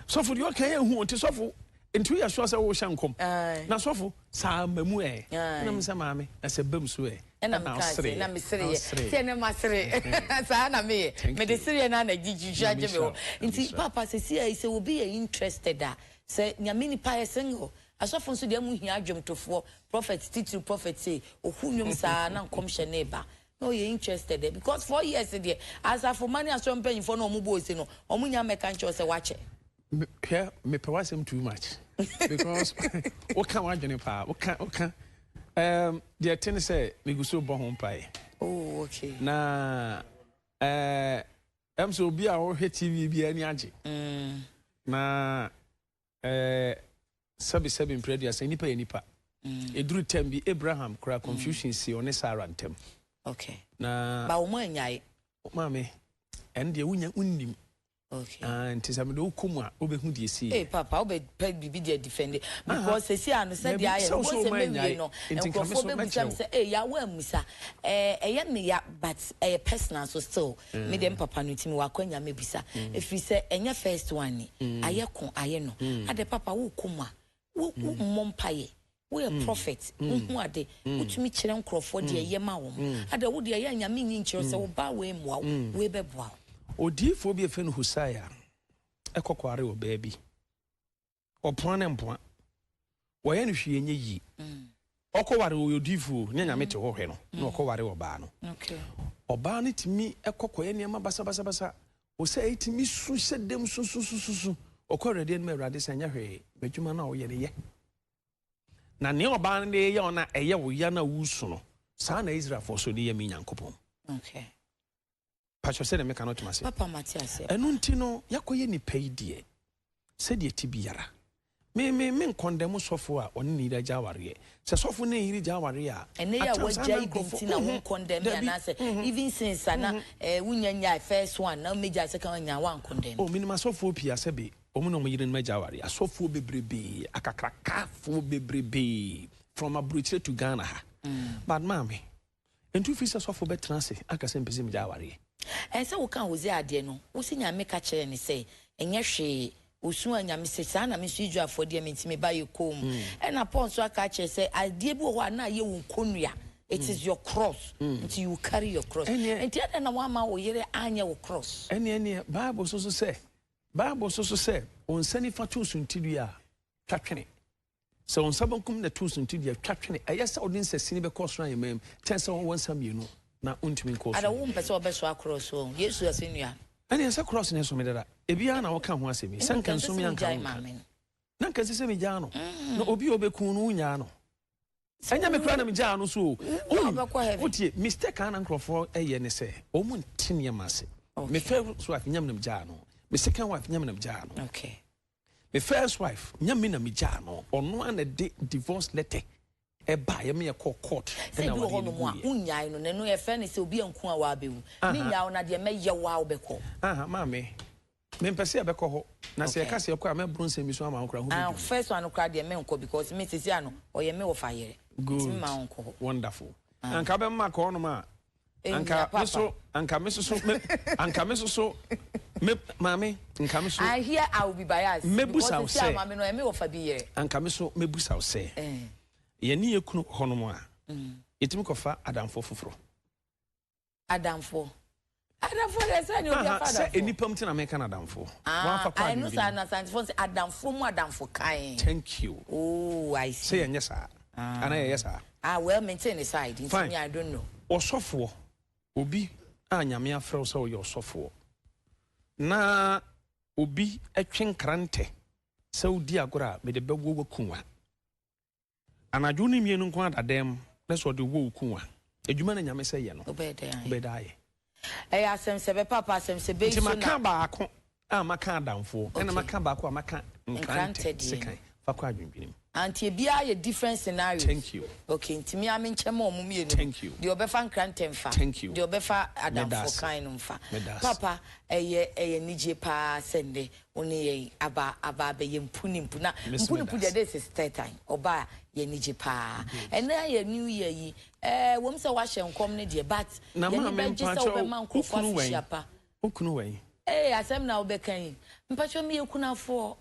[SPEAKER 2] sɔfo deɛ ɔka yɛ hu o, nti sɔfo, nti woyɛ sure sɛ wohyɛ nkɔm. Na sɔfo, saa ma mu ɛ." Ɛna me sɛ, "Maame, na sɛ bam so ɛ?"
[SPEAKER 1] Ɛna meka sɛ na mesereɛ sɛ ɛnɛ masere saa na meyɛ mede sereɛ no ana gyigyi agye me hɔ. Nti papa, sɛsi a sɛ obi yɛ interested a, sɛ Nyame nipa yɛ single, asɔfo nso deɛ mu hia adwomtofoɔ, prophet titiri, prophet sei ɔhu nnwom saa na nkɔmhyɛ ne ba na ɔyɛ interested ɛ, because 4 years deɛ, asafo ma ne asɔre mpanyinfoɔ na ɔmo bɔ ose no, ɔmo nya mmɛka nkyɛw sɛ wakyɛ.
[SPEAKER 2] Hwɛ, mepɛ w'asɛm too much because woka w'adwene paa, woka deɛ te ne sɛ megu so bɔ ho mpaeɛ.
[SPEAKER 1] Oh, okay.
[SPEAKER 2] Na sɛ obi a ɔhwɛ TV bi ani agye na sɛbi sɛbi mpere 30, nipa yɛ nipa. Ɛduru tɛm bi, Abraham kora, confusion si ɔne Sarah ntam. Na
[SPEAKER 1] ba wɔn anyae.
[SPEAKER 2] Maame, ɛno deɛ wonya wonnim.
[SPEAKER 1] Okay.
[SPEAKER 2] Ah, nti sɛ mede wokɔ mu a, wobɛhu deɛ ɛsii.
[SPEAKER 1] Ee papa, wobɛpɛ biribi deɛ defend because sɛsi a no, sɛdeɛ ayɛ no, wobɛhu sɛ mɛwie no, nkurɔfoɔ bɛbusa me sɛ, ee, yawo amusa ɛɛ ɛyɛ me ya, but ɛyɛ personal so still me deɛ, me papa no nti mewɔ akwanya mɛbusa, ɛfiri sɛ ɛnyɛ first one ni ayɛ ko ayɛ no ade. Papa, wokɔ mu a, wo mmɔ mpayɛ, woyɛ prophet, wohu ade, wotumi kyerɛ nkurɔfoɔ deɛ ɛyɛ ma wɔn ade. Wo deɛ, ɛyɛ Nyame nyi nkyerɛ sɛ wo ba wei mmoa wo, wei bɛboa
[SPEAKER 2] wo. Odiyifoɔ bi a ɛfrɛ no Hosea ɛkɔ kɔare wɔ baabi ɔpoa ne mpoa wɔyɛ no hwee nyɛ yie. Ɔkɔware, ɔyɛ odiyifoɔ ne Nyame te hɔ hwɛ no, na ɔkɔware ɔbaa no. Ɔbaa no tumi ɛkɔ kɔyɛ nneɛma basabasabasa. Ɔsɛ ɛtumi su hyɛ dɛm sususususu. Ɔkɔ Awurade anim, Awurade sɛ, "Nyɛ hwee, m'adwuma no a woyɛ no yɛ na nea ɔbaa no de yɛ ɔno a ɛyɛ wo ya no a wusu no, saa na Israelfoɔ so de yɛ me Nyankopɔn." Patwɛ sɛ ne meka no toma ase.
[SPEAKER 1] Papa, mate ase.
[SPEAKER 2] Ɛno nti no, yɛakɔyɛ nipa yi deɛ, sɛdeɛ ti biara me me me nkɔndɛm sɔfo a ɔne ne yere agya awareɛ, sɛ sɔfo ne yere gya awareɛ a,
[SPEAKER 1] ɛnɛ yɛ a wagya yi bi nti na wo nkɔndɛm anaasɛ even since ana wonya nya first one na megya second one nya wa nkɔndɛm?
[SPEAKER 2] Oh, menim asɔfoɔ pii asɛ bi ɔmo ne ɔmo yere no agya awareɛ, asɔfoɔ bebrebee, akakrakafoɔ bebrebee from aburokyire to Ghana ha. But maame, ntu fi sɛ sɔfo bɛtena ase aka sɛ mpɛ sɛ megya awareɛ.
[SPEAKER 1] Ɛsɛ woka Hosea adeɛ no, wosi Nyame ka kyerɛ ne sɛ ɛnyɛ hwee osu a Nyame sɛ saa na me nso Israelfoɔ deɛ me nti me ba yɛ kom. Ɛna Paul nso aka akyerɛ sɛ adeɛ bi wɔ hɔ a na ayɛ wo nkonnua, it is your cross, nti you carry your cross. Nti ɛdɛ na woama wo yere anyɛ wo cross?
[SPEAKER 2] Ɛneɛ Bible so sɛ wo nsa nifa to suntidua a, twa twene. Sɛ wo nsa benkum na to suntidua, twa twene. Ɛyɛ sɛ wode nsasini bɛkɔ ɔsoro ahemman mu kyɛn sɛ wɔwɔ nsa mmienu na wontumi nkɔ
[SPEAKER 1] ada
[SPEAKER 2] ɔsoro.
[SPEAKER 1] Wo mpɛ sɛ wɔbɛsoa cross o, Yesu asɛnnua.
[SPEAKER 2] Ɛneɛ sɛ cross ne so me dada, ebiara na wɔka ho asɛm yi sɛ nka nsom yɛ nka
[SPEAKER 1] wogyae
[SPEAKER 2] wo nka
[SPEAKER 1] maame no.
[SPEAKER 2] Na nka ɛsɛ sɛ megyaa no na obi a ɔbɛku no wonyaa no, ɛnyɛ me koraa na megyaa no so o.
[SPEAKER 1] Wobɛkɔ heaven.
[SPEAKER 2] Wotie, mistake a na nkurɔfoɔ ɛyɛ ne sɛ ɔmu nte nneɛma ase. Me first wife, nyam na megyaa no. Me second wife, nyam na megyaa no. Me first wife, nyam me na megyaa no. Ɔno a na de divorce letter ɛba yɛ me yɛkɔ court.
[SPEAKER 1] Sɛ bi wɔ hɔ nom a wonyae no, na ɛno yɛfrɛ no sɛ obi anku a waabɛwu. Menyaa wo na deɛ mɛyɛ wo a wobɛkɔ.
[SPEAKER 2] Aha, maame, mempɛ sɛ yɛbɛkɔ hɔ na sɛ yɛka sɛ yɛkɔ a, mɛboro nsɛm bi so ama wo koraa ho
[SPEAKER 1] Ah,
[SPEAKER 2] bɛdwuma.
[SPEAKER 1] first one no koraa deɛ menkɔ because me sisi ano ɔyɛ me wɔfa yere.
[SPEAKER 2] Good.
[SPEAKER 1] Nti mema wo nkɔ hɔ.
[SPEAKER 2] Wonderful. Anka bɛma kɔ hɔnom a, anka
[SPEAKER 1] papa.
[SPEAKER 2] Me so anka me so so me anka me so so me maame, nka me so.
[SPEAKER 1] I hear I will be biased.
[SPEAKER 2] Mɛbusa
[SPEAKER 1] because
[SPEAKER 2] wo
[SPEAKER 1] sisi a
[SPEAKER 2] sɛ-
[SPEAKER 1] maame no ɛme wɔfa bi yere.
[SPEAKER 2] Anka me so mɛbusa wo sɛ yɛne yɛ kunu hɔnom a, yɛtumi kɔfa adamfoɔ foforɔ?
[SPEAKER 1] Adamfoɔ. Adamfoɔ deɛ, sɛ ne obi afa
[SPEAKER 2] Aha, sɛ
[SPEAKER 1] adamfoɔ.
[SPEAKER 2] nnipa mu ti na meka no adamfoɔ.
[SPEAKER 1] Ah,
[SPEAKER 2] Wɔamfa kɔ
[SPEAKER 1] ɛno
[SPEAKER 2] adwene
[SPEAKER 1] saa
[SPEAKER 2] bi
[SPEAKER 1] na Asantefoɔ sɛ adamfoɔ mu adamfo kan.
[SPEAKER 2] Thank you.
[SPEAKER 1] Oh, I
[SPEAKER 2] Sɛ
[SPEAKER 1] see.
[SPEAKER 2] yɛnyɛ saa anaa yɛyɛ saa?
[SPEAKER 1] Ah, well, maintain the side. Nti
[SPEAKER 2] Fine.
[SPEAKER 1] me, I don't know.
[SPEAKER 2] Ɔsɔfoɔ, obi a Nyame afrɛ wo sɛ woyɛ ɔsɔfoɔ. Na obi twe nkrantɛ sɛ wodi agorɔ a, mede bɛwɔ wo aku wo a. Anadwo ne mmienu nko ara da dan mu na sɛ ɔde wɔ wo ku wo a, adwuma na Nyame sɛ yɛ no,
[SPEAKER 1] Wobɛyɛ dɛn ayɛ?
[SPEAKER 2] wobɛyɛ dɛn ayɛ?
[SPEAKER 1] Ɛyɛ asɛm sɛ bɛ papa asɛm sɛ bɛ yi
[SPEAKER 2] Nti
[SPEAKER 1] so na.
[SPEAKER 2] maka baako a maka adamfoɔ, ɛna
[SPEAKER 1] Okay.
[SPEAKER 2] maka baako a maka
[SPEAKER 1] Nkrantɛ
[SPEAKER 2] nkrantɛ,
[SPEAKER 1] deɛ no.
[SPEAKER 2] sekan. Fa kɔ adwendwene mu.
[SPEAKER 1] Ah nti ebiara yɛ different scenarios.
[SPEAKER 2] Thank you.
[SPEAKER 1] Okay nti me ara me nkyɛ ma ɔmo mmienu no.
[SPEAKER 2] Thank you.
[SPEAKER 1] Deɛ ɔbɛfa nkrantɛ mfa.
[SPEAKER 2] Thank you.
[SPEAKER 1] Deɛ ɔbɛfa
[SPEAKER 2] Meda
[SPEAKER 1] adamfoɔ
[SPEAKER 2] ase.
[SPEAKER 1] kan no mfa.
[SPEAKER 2] Meda ase.
[SPEAKER 1] Papa ɛyɛ ɛyɛ anigye paa sɛ nnɛ wo ne yɛn aba aba abɛyɛ mpu ne mpu na
[SPEAKER 2] Me nso
[SPEAKER 1] mpu ne
[SPEAKER 2] meda
[SPEAKER 1] mpu deɛ
[SPEAKER 2] ase.
[SPEAKER 1] this is third time ɔba a yɛn ani gye paa. Ɛnnɛ ayɛ new year yi ɛɛ ɛwom sɛ woahyɛ nkɔm no deɛ but
[SPEAKER 2] Na
[SPEAKER 1] yɛn ani
[SPEAKER 2] maame
[SPEAKER 1] bɛgye sɛ
[SPEAKER 2] mpakyɛw
[SPEAKER 1] wobɛma
[SPEAKER 2] wo
[SPEAKER 1] nkurɔfoɔ
[SPEAKER 2] kunu wɛn?
[SPEAKER 1] afihyia pa.
[SPEAKER 2] Wo kunu wɛn?
[SPEAKER 1] Ee asɛm na wobɛka yi. Mpakyɛw meyɛ kunafoɔ.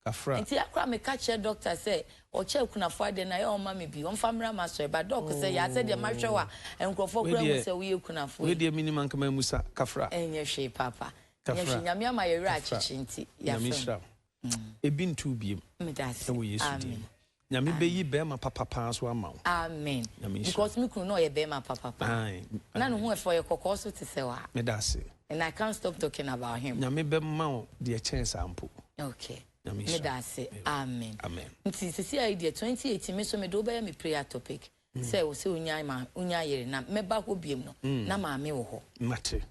[SPEAKER 2] Kafra.
[SPEAKER 1] Nti akora meka kyerɛ doctor sɛ ɔkyɛ akunafo adeɛ no a ɛyɛ ɔmma me bi ɔmfa mmra m'asɔre but doc sɛ yaa sɛdeɛ mahwɛ wo a nkurɔfoɔ
[SPEAKER 2] Wei
[SPEAKER 1] koraa hu
[SPEAKER 2] deɛ
[SPEAKER 1] sɛ woyɛ kunafo
[SPEAKER 2] wei
[SPEAKER 1] yi.
[SPEAKER 2] deɛ menim anka mammusa. Kafra.
[SPEAKER 1] Ɛnyɛ hwee papa. Ɛnyɛ
[SPEAKER 2] Kafra.
[SPEAKER 1] hwee Nyame ama yɛ werɛ
[SPEAKER 2] Kafra.
[SPEAKER 1] akyekye nti
[SPEAKER 2] Nyame
[SPEAKER 1] yɛafa mu.
[SPEAKER 2] nhyira wo. Ebi nto wo biom
[SPEAKER 1] Meda ase.
[SPEAKER 2] ɛwɔ Yesu din
[SPEAKER 1] Amen.
[SPEAKER 2] mu. Nyame bɛyi bɛɛma papa paa nso ama wo.
[SPEAKER 1] Amen.
[SPEAKER 2] Nyame nhyira wo.
[SPEAKER 1] Because me kunu na ɔyɛ bɛɛma papa paa.
[SPEAKER 2] Ae.
[SPEAKER 1] Na ne ho ɛfɛ ɔyɛ kɔkɔɔ so te sɛ wa.
[SPEAKER 2] Meda ase.
[SPEAKER 1] And I can't stop talking about him.
[SPEAKER 2] Nyame bɛma wo deɛ ɛkyɛn saa mpo.
[SPEAKER 1] Okay.
[SPEAKER 2] Nyame nhyira.
[SPEAKER 1] Meda ase. Amen.
[SPEAKER 2] Amen.
[SPEAKER 1] Nti sisi ayi deɛ 2018 me so mede wobɛyɛ me prayer topic. Sɛ wo sɛ wonya ma wonya yere na mɛba hɔ biem no na maame wɔ hɔ.
[SPEAKER 2] Mate.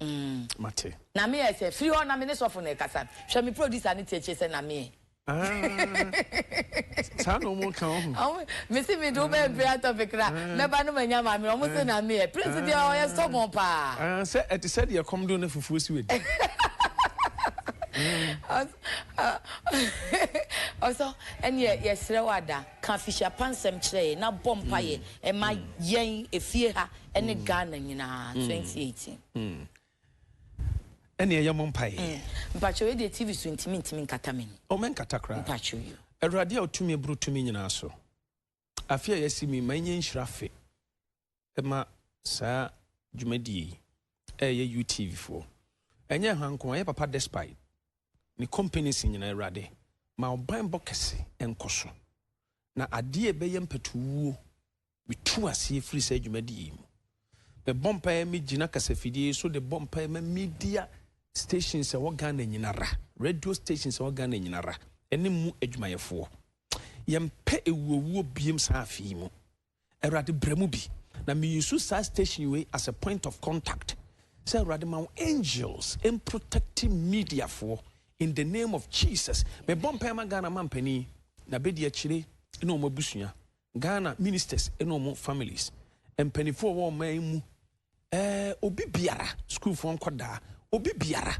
[SPEAKER 2] Mate.
[SPEAKER 1] Na me yɛ sɛ firi hɔ na me ne sɔfo na ɛkasa. Hwɛ me producer ne tie akyire sɛ na me yɛ.
[SPEAKER 2] Ah, saa na wɔn ka wɔn ho.
[SPEAKER 1] Mesi mi de wobɛyɛ prayer topic na mɛba no manya maame wɔn se na meyɛ Prince deɛ ɔyɛ stubborn paa.
[SPEAKER 2] Ah, sɛ ɛte sɛ deɛ kɔm do na fufuo si w'adi.
[SPEAKER 1] Ɔsɔ ɛneɛ yɛsrɛ wo ada ka afihyia pa nsɛm kyerɛ yɛn na bɔ mpaeɛ ɛma yɛn efie ha ɛne Ghana nyinaa 2018.
[SPEAKER 2] Ɛneɛ yɛmmɔ mpaeɛ.
[SPEAKER 1] Mpakyɛw wei deɛ TV so nti mentumi nkata m'ani.
[SPEAKER 2] Oh mɛnkata koraa.
[SPEAKER 1] Mpakyɛw yo.
[SPEAKER 2] Awurade a ɔtumi boro tumi nyinaa so, afe a yɛasi mu yi, ma ɛnyɛ nhyira afe ma saa dwumadie yi a ɛyɛ UTV foɔ. Ɛnyɛ ha nko, ɛyɛ Papa Despite ne companies nyinaa, Awurade, ma wo banbɔ kɛse nkɔ so, na adeɛ a ɛbɛyɛ mpatuwuo Metu aseɛ firi saa dwumadie yi mu. Mebɔ mpaeɛ megyina kasafidie yi so de bɔ mpaeɛ ma media stations ɛwɔ Ghana nyinara, radio stations ɛwɔ Ghana nyinara, ɛne mu adwumayɛfoɔ. Yɛmpɛ ewuowuo biem saa afe yi mu. Awurade brɛ mu bi. Na me use saa station wei as a point of contact sɛ Awurade ma wo angels mprotecti mediafoɔ in the name of Jesus. Mebɔ mpaeɛ ma Ghana mampanin, n'abɛdiakyire ne wɔn abusua. Ghana ministers ne wɔn families, mpaninfoɔ a wɔwɔ ɔman yi mu, ɛɛ obi biara, sukuufoɔ nkɔdaa, obi biara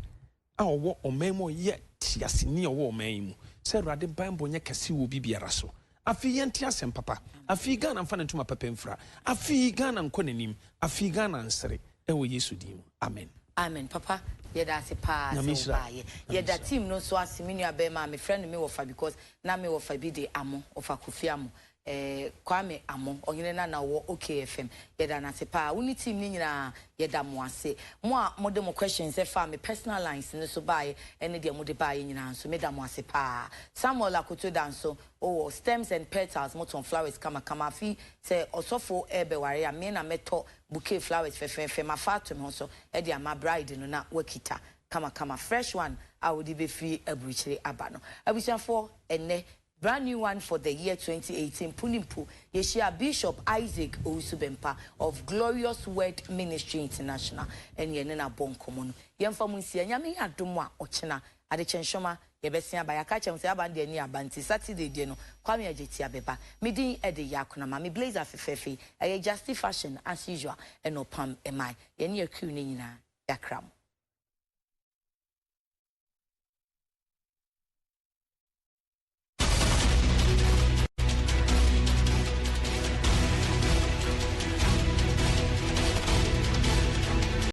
[SPEAKER 2] a ɔwɔ ɔman mu a ɔyɛ teaseni a ɔwɔ ɔman yi mu, sɛ Awurade banbɔ nyɛ kɛse wɔ obi biara so. Afei yɛnte asɛm papa. Afei Ghana mfa ne ntoma pɛpɛ mfira. Afei Ghana nkɔ n'anim. Afei Ghana nsere. Ɛwɔ Yesu din mu. Amen.
[SPEAKER 1] Amen papa yɛda ase paa
[SPEAKER 2] Nyame
[SPEAKER 1] sɛ
[SPEAKER 2] nhyira.
[SPEAKER 1] wobaayɛ yɛda team no nso ase me nua bɛɛma a mefrɛ no me wɔfa because na me wɔfa bi de Amo wɔfa Kofi Amo eh Kwame Amo ɔhene nana ɔwɔ OK FM yɛda no ase paa wo ne team no nyinaa yɛda mo ase mo a mode mo questions ɛfaa me personal lines no so baayɛ ɛne deɛ mode baayɛ nyinaa nso meda mo ase paa Samuel Akoto Danso ɔwɔ stems and petals motɔn flowers kama kama afi sɛ ɔsɔfo ɛɛbɛware a me na mɛtɔ bouquet flowers fɛfɛɛfɛ mafa ato me ho so de ama bride no na wakita kamakama fresh one a wode bɛfiri aburukyire aba no. Abusuafoɔ ɛnnɛ brand new one for the year 2018 mpo ne mpo yɛhyiaa Bishop Isaac Owusu Bempah of Glorious Word Ministry International ɛne yɛne no abɔ nkɔmmɔ no. Yɛmfa mo nsia, Nyame yɛ adom a ɔkyena adekyɛnhyɛma Yɛbɛsen aba. Yɛaka akyerɛ mo sɛ aba no deɛ ɛne aba nti Saturday deɛ no Kwame Agyetia bɛba. Me din de Yaakuna Maame Blazer fɛfɛɛfɛ yi ɛyɛ Justy Fashion as usual ɛna ɔpam mae. Yɛne yɛ crew no nyinaa yɛakra mo.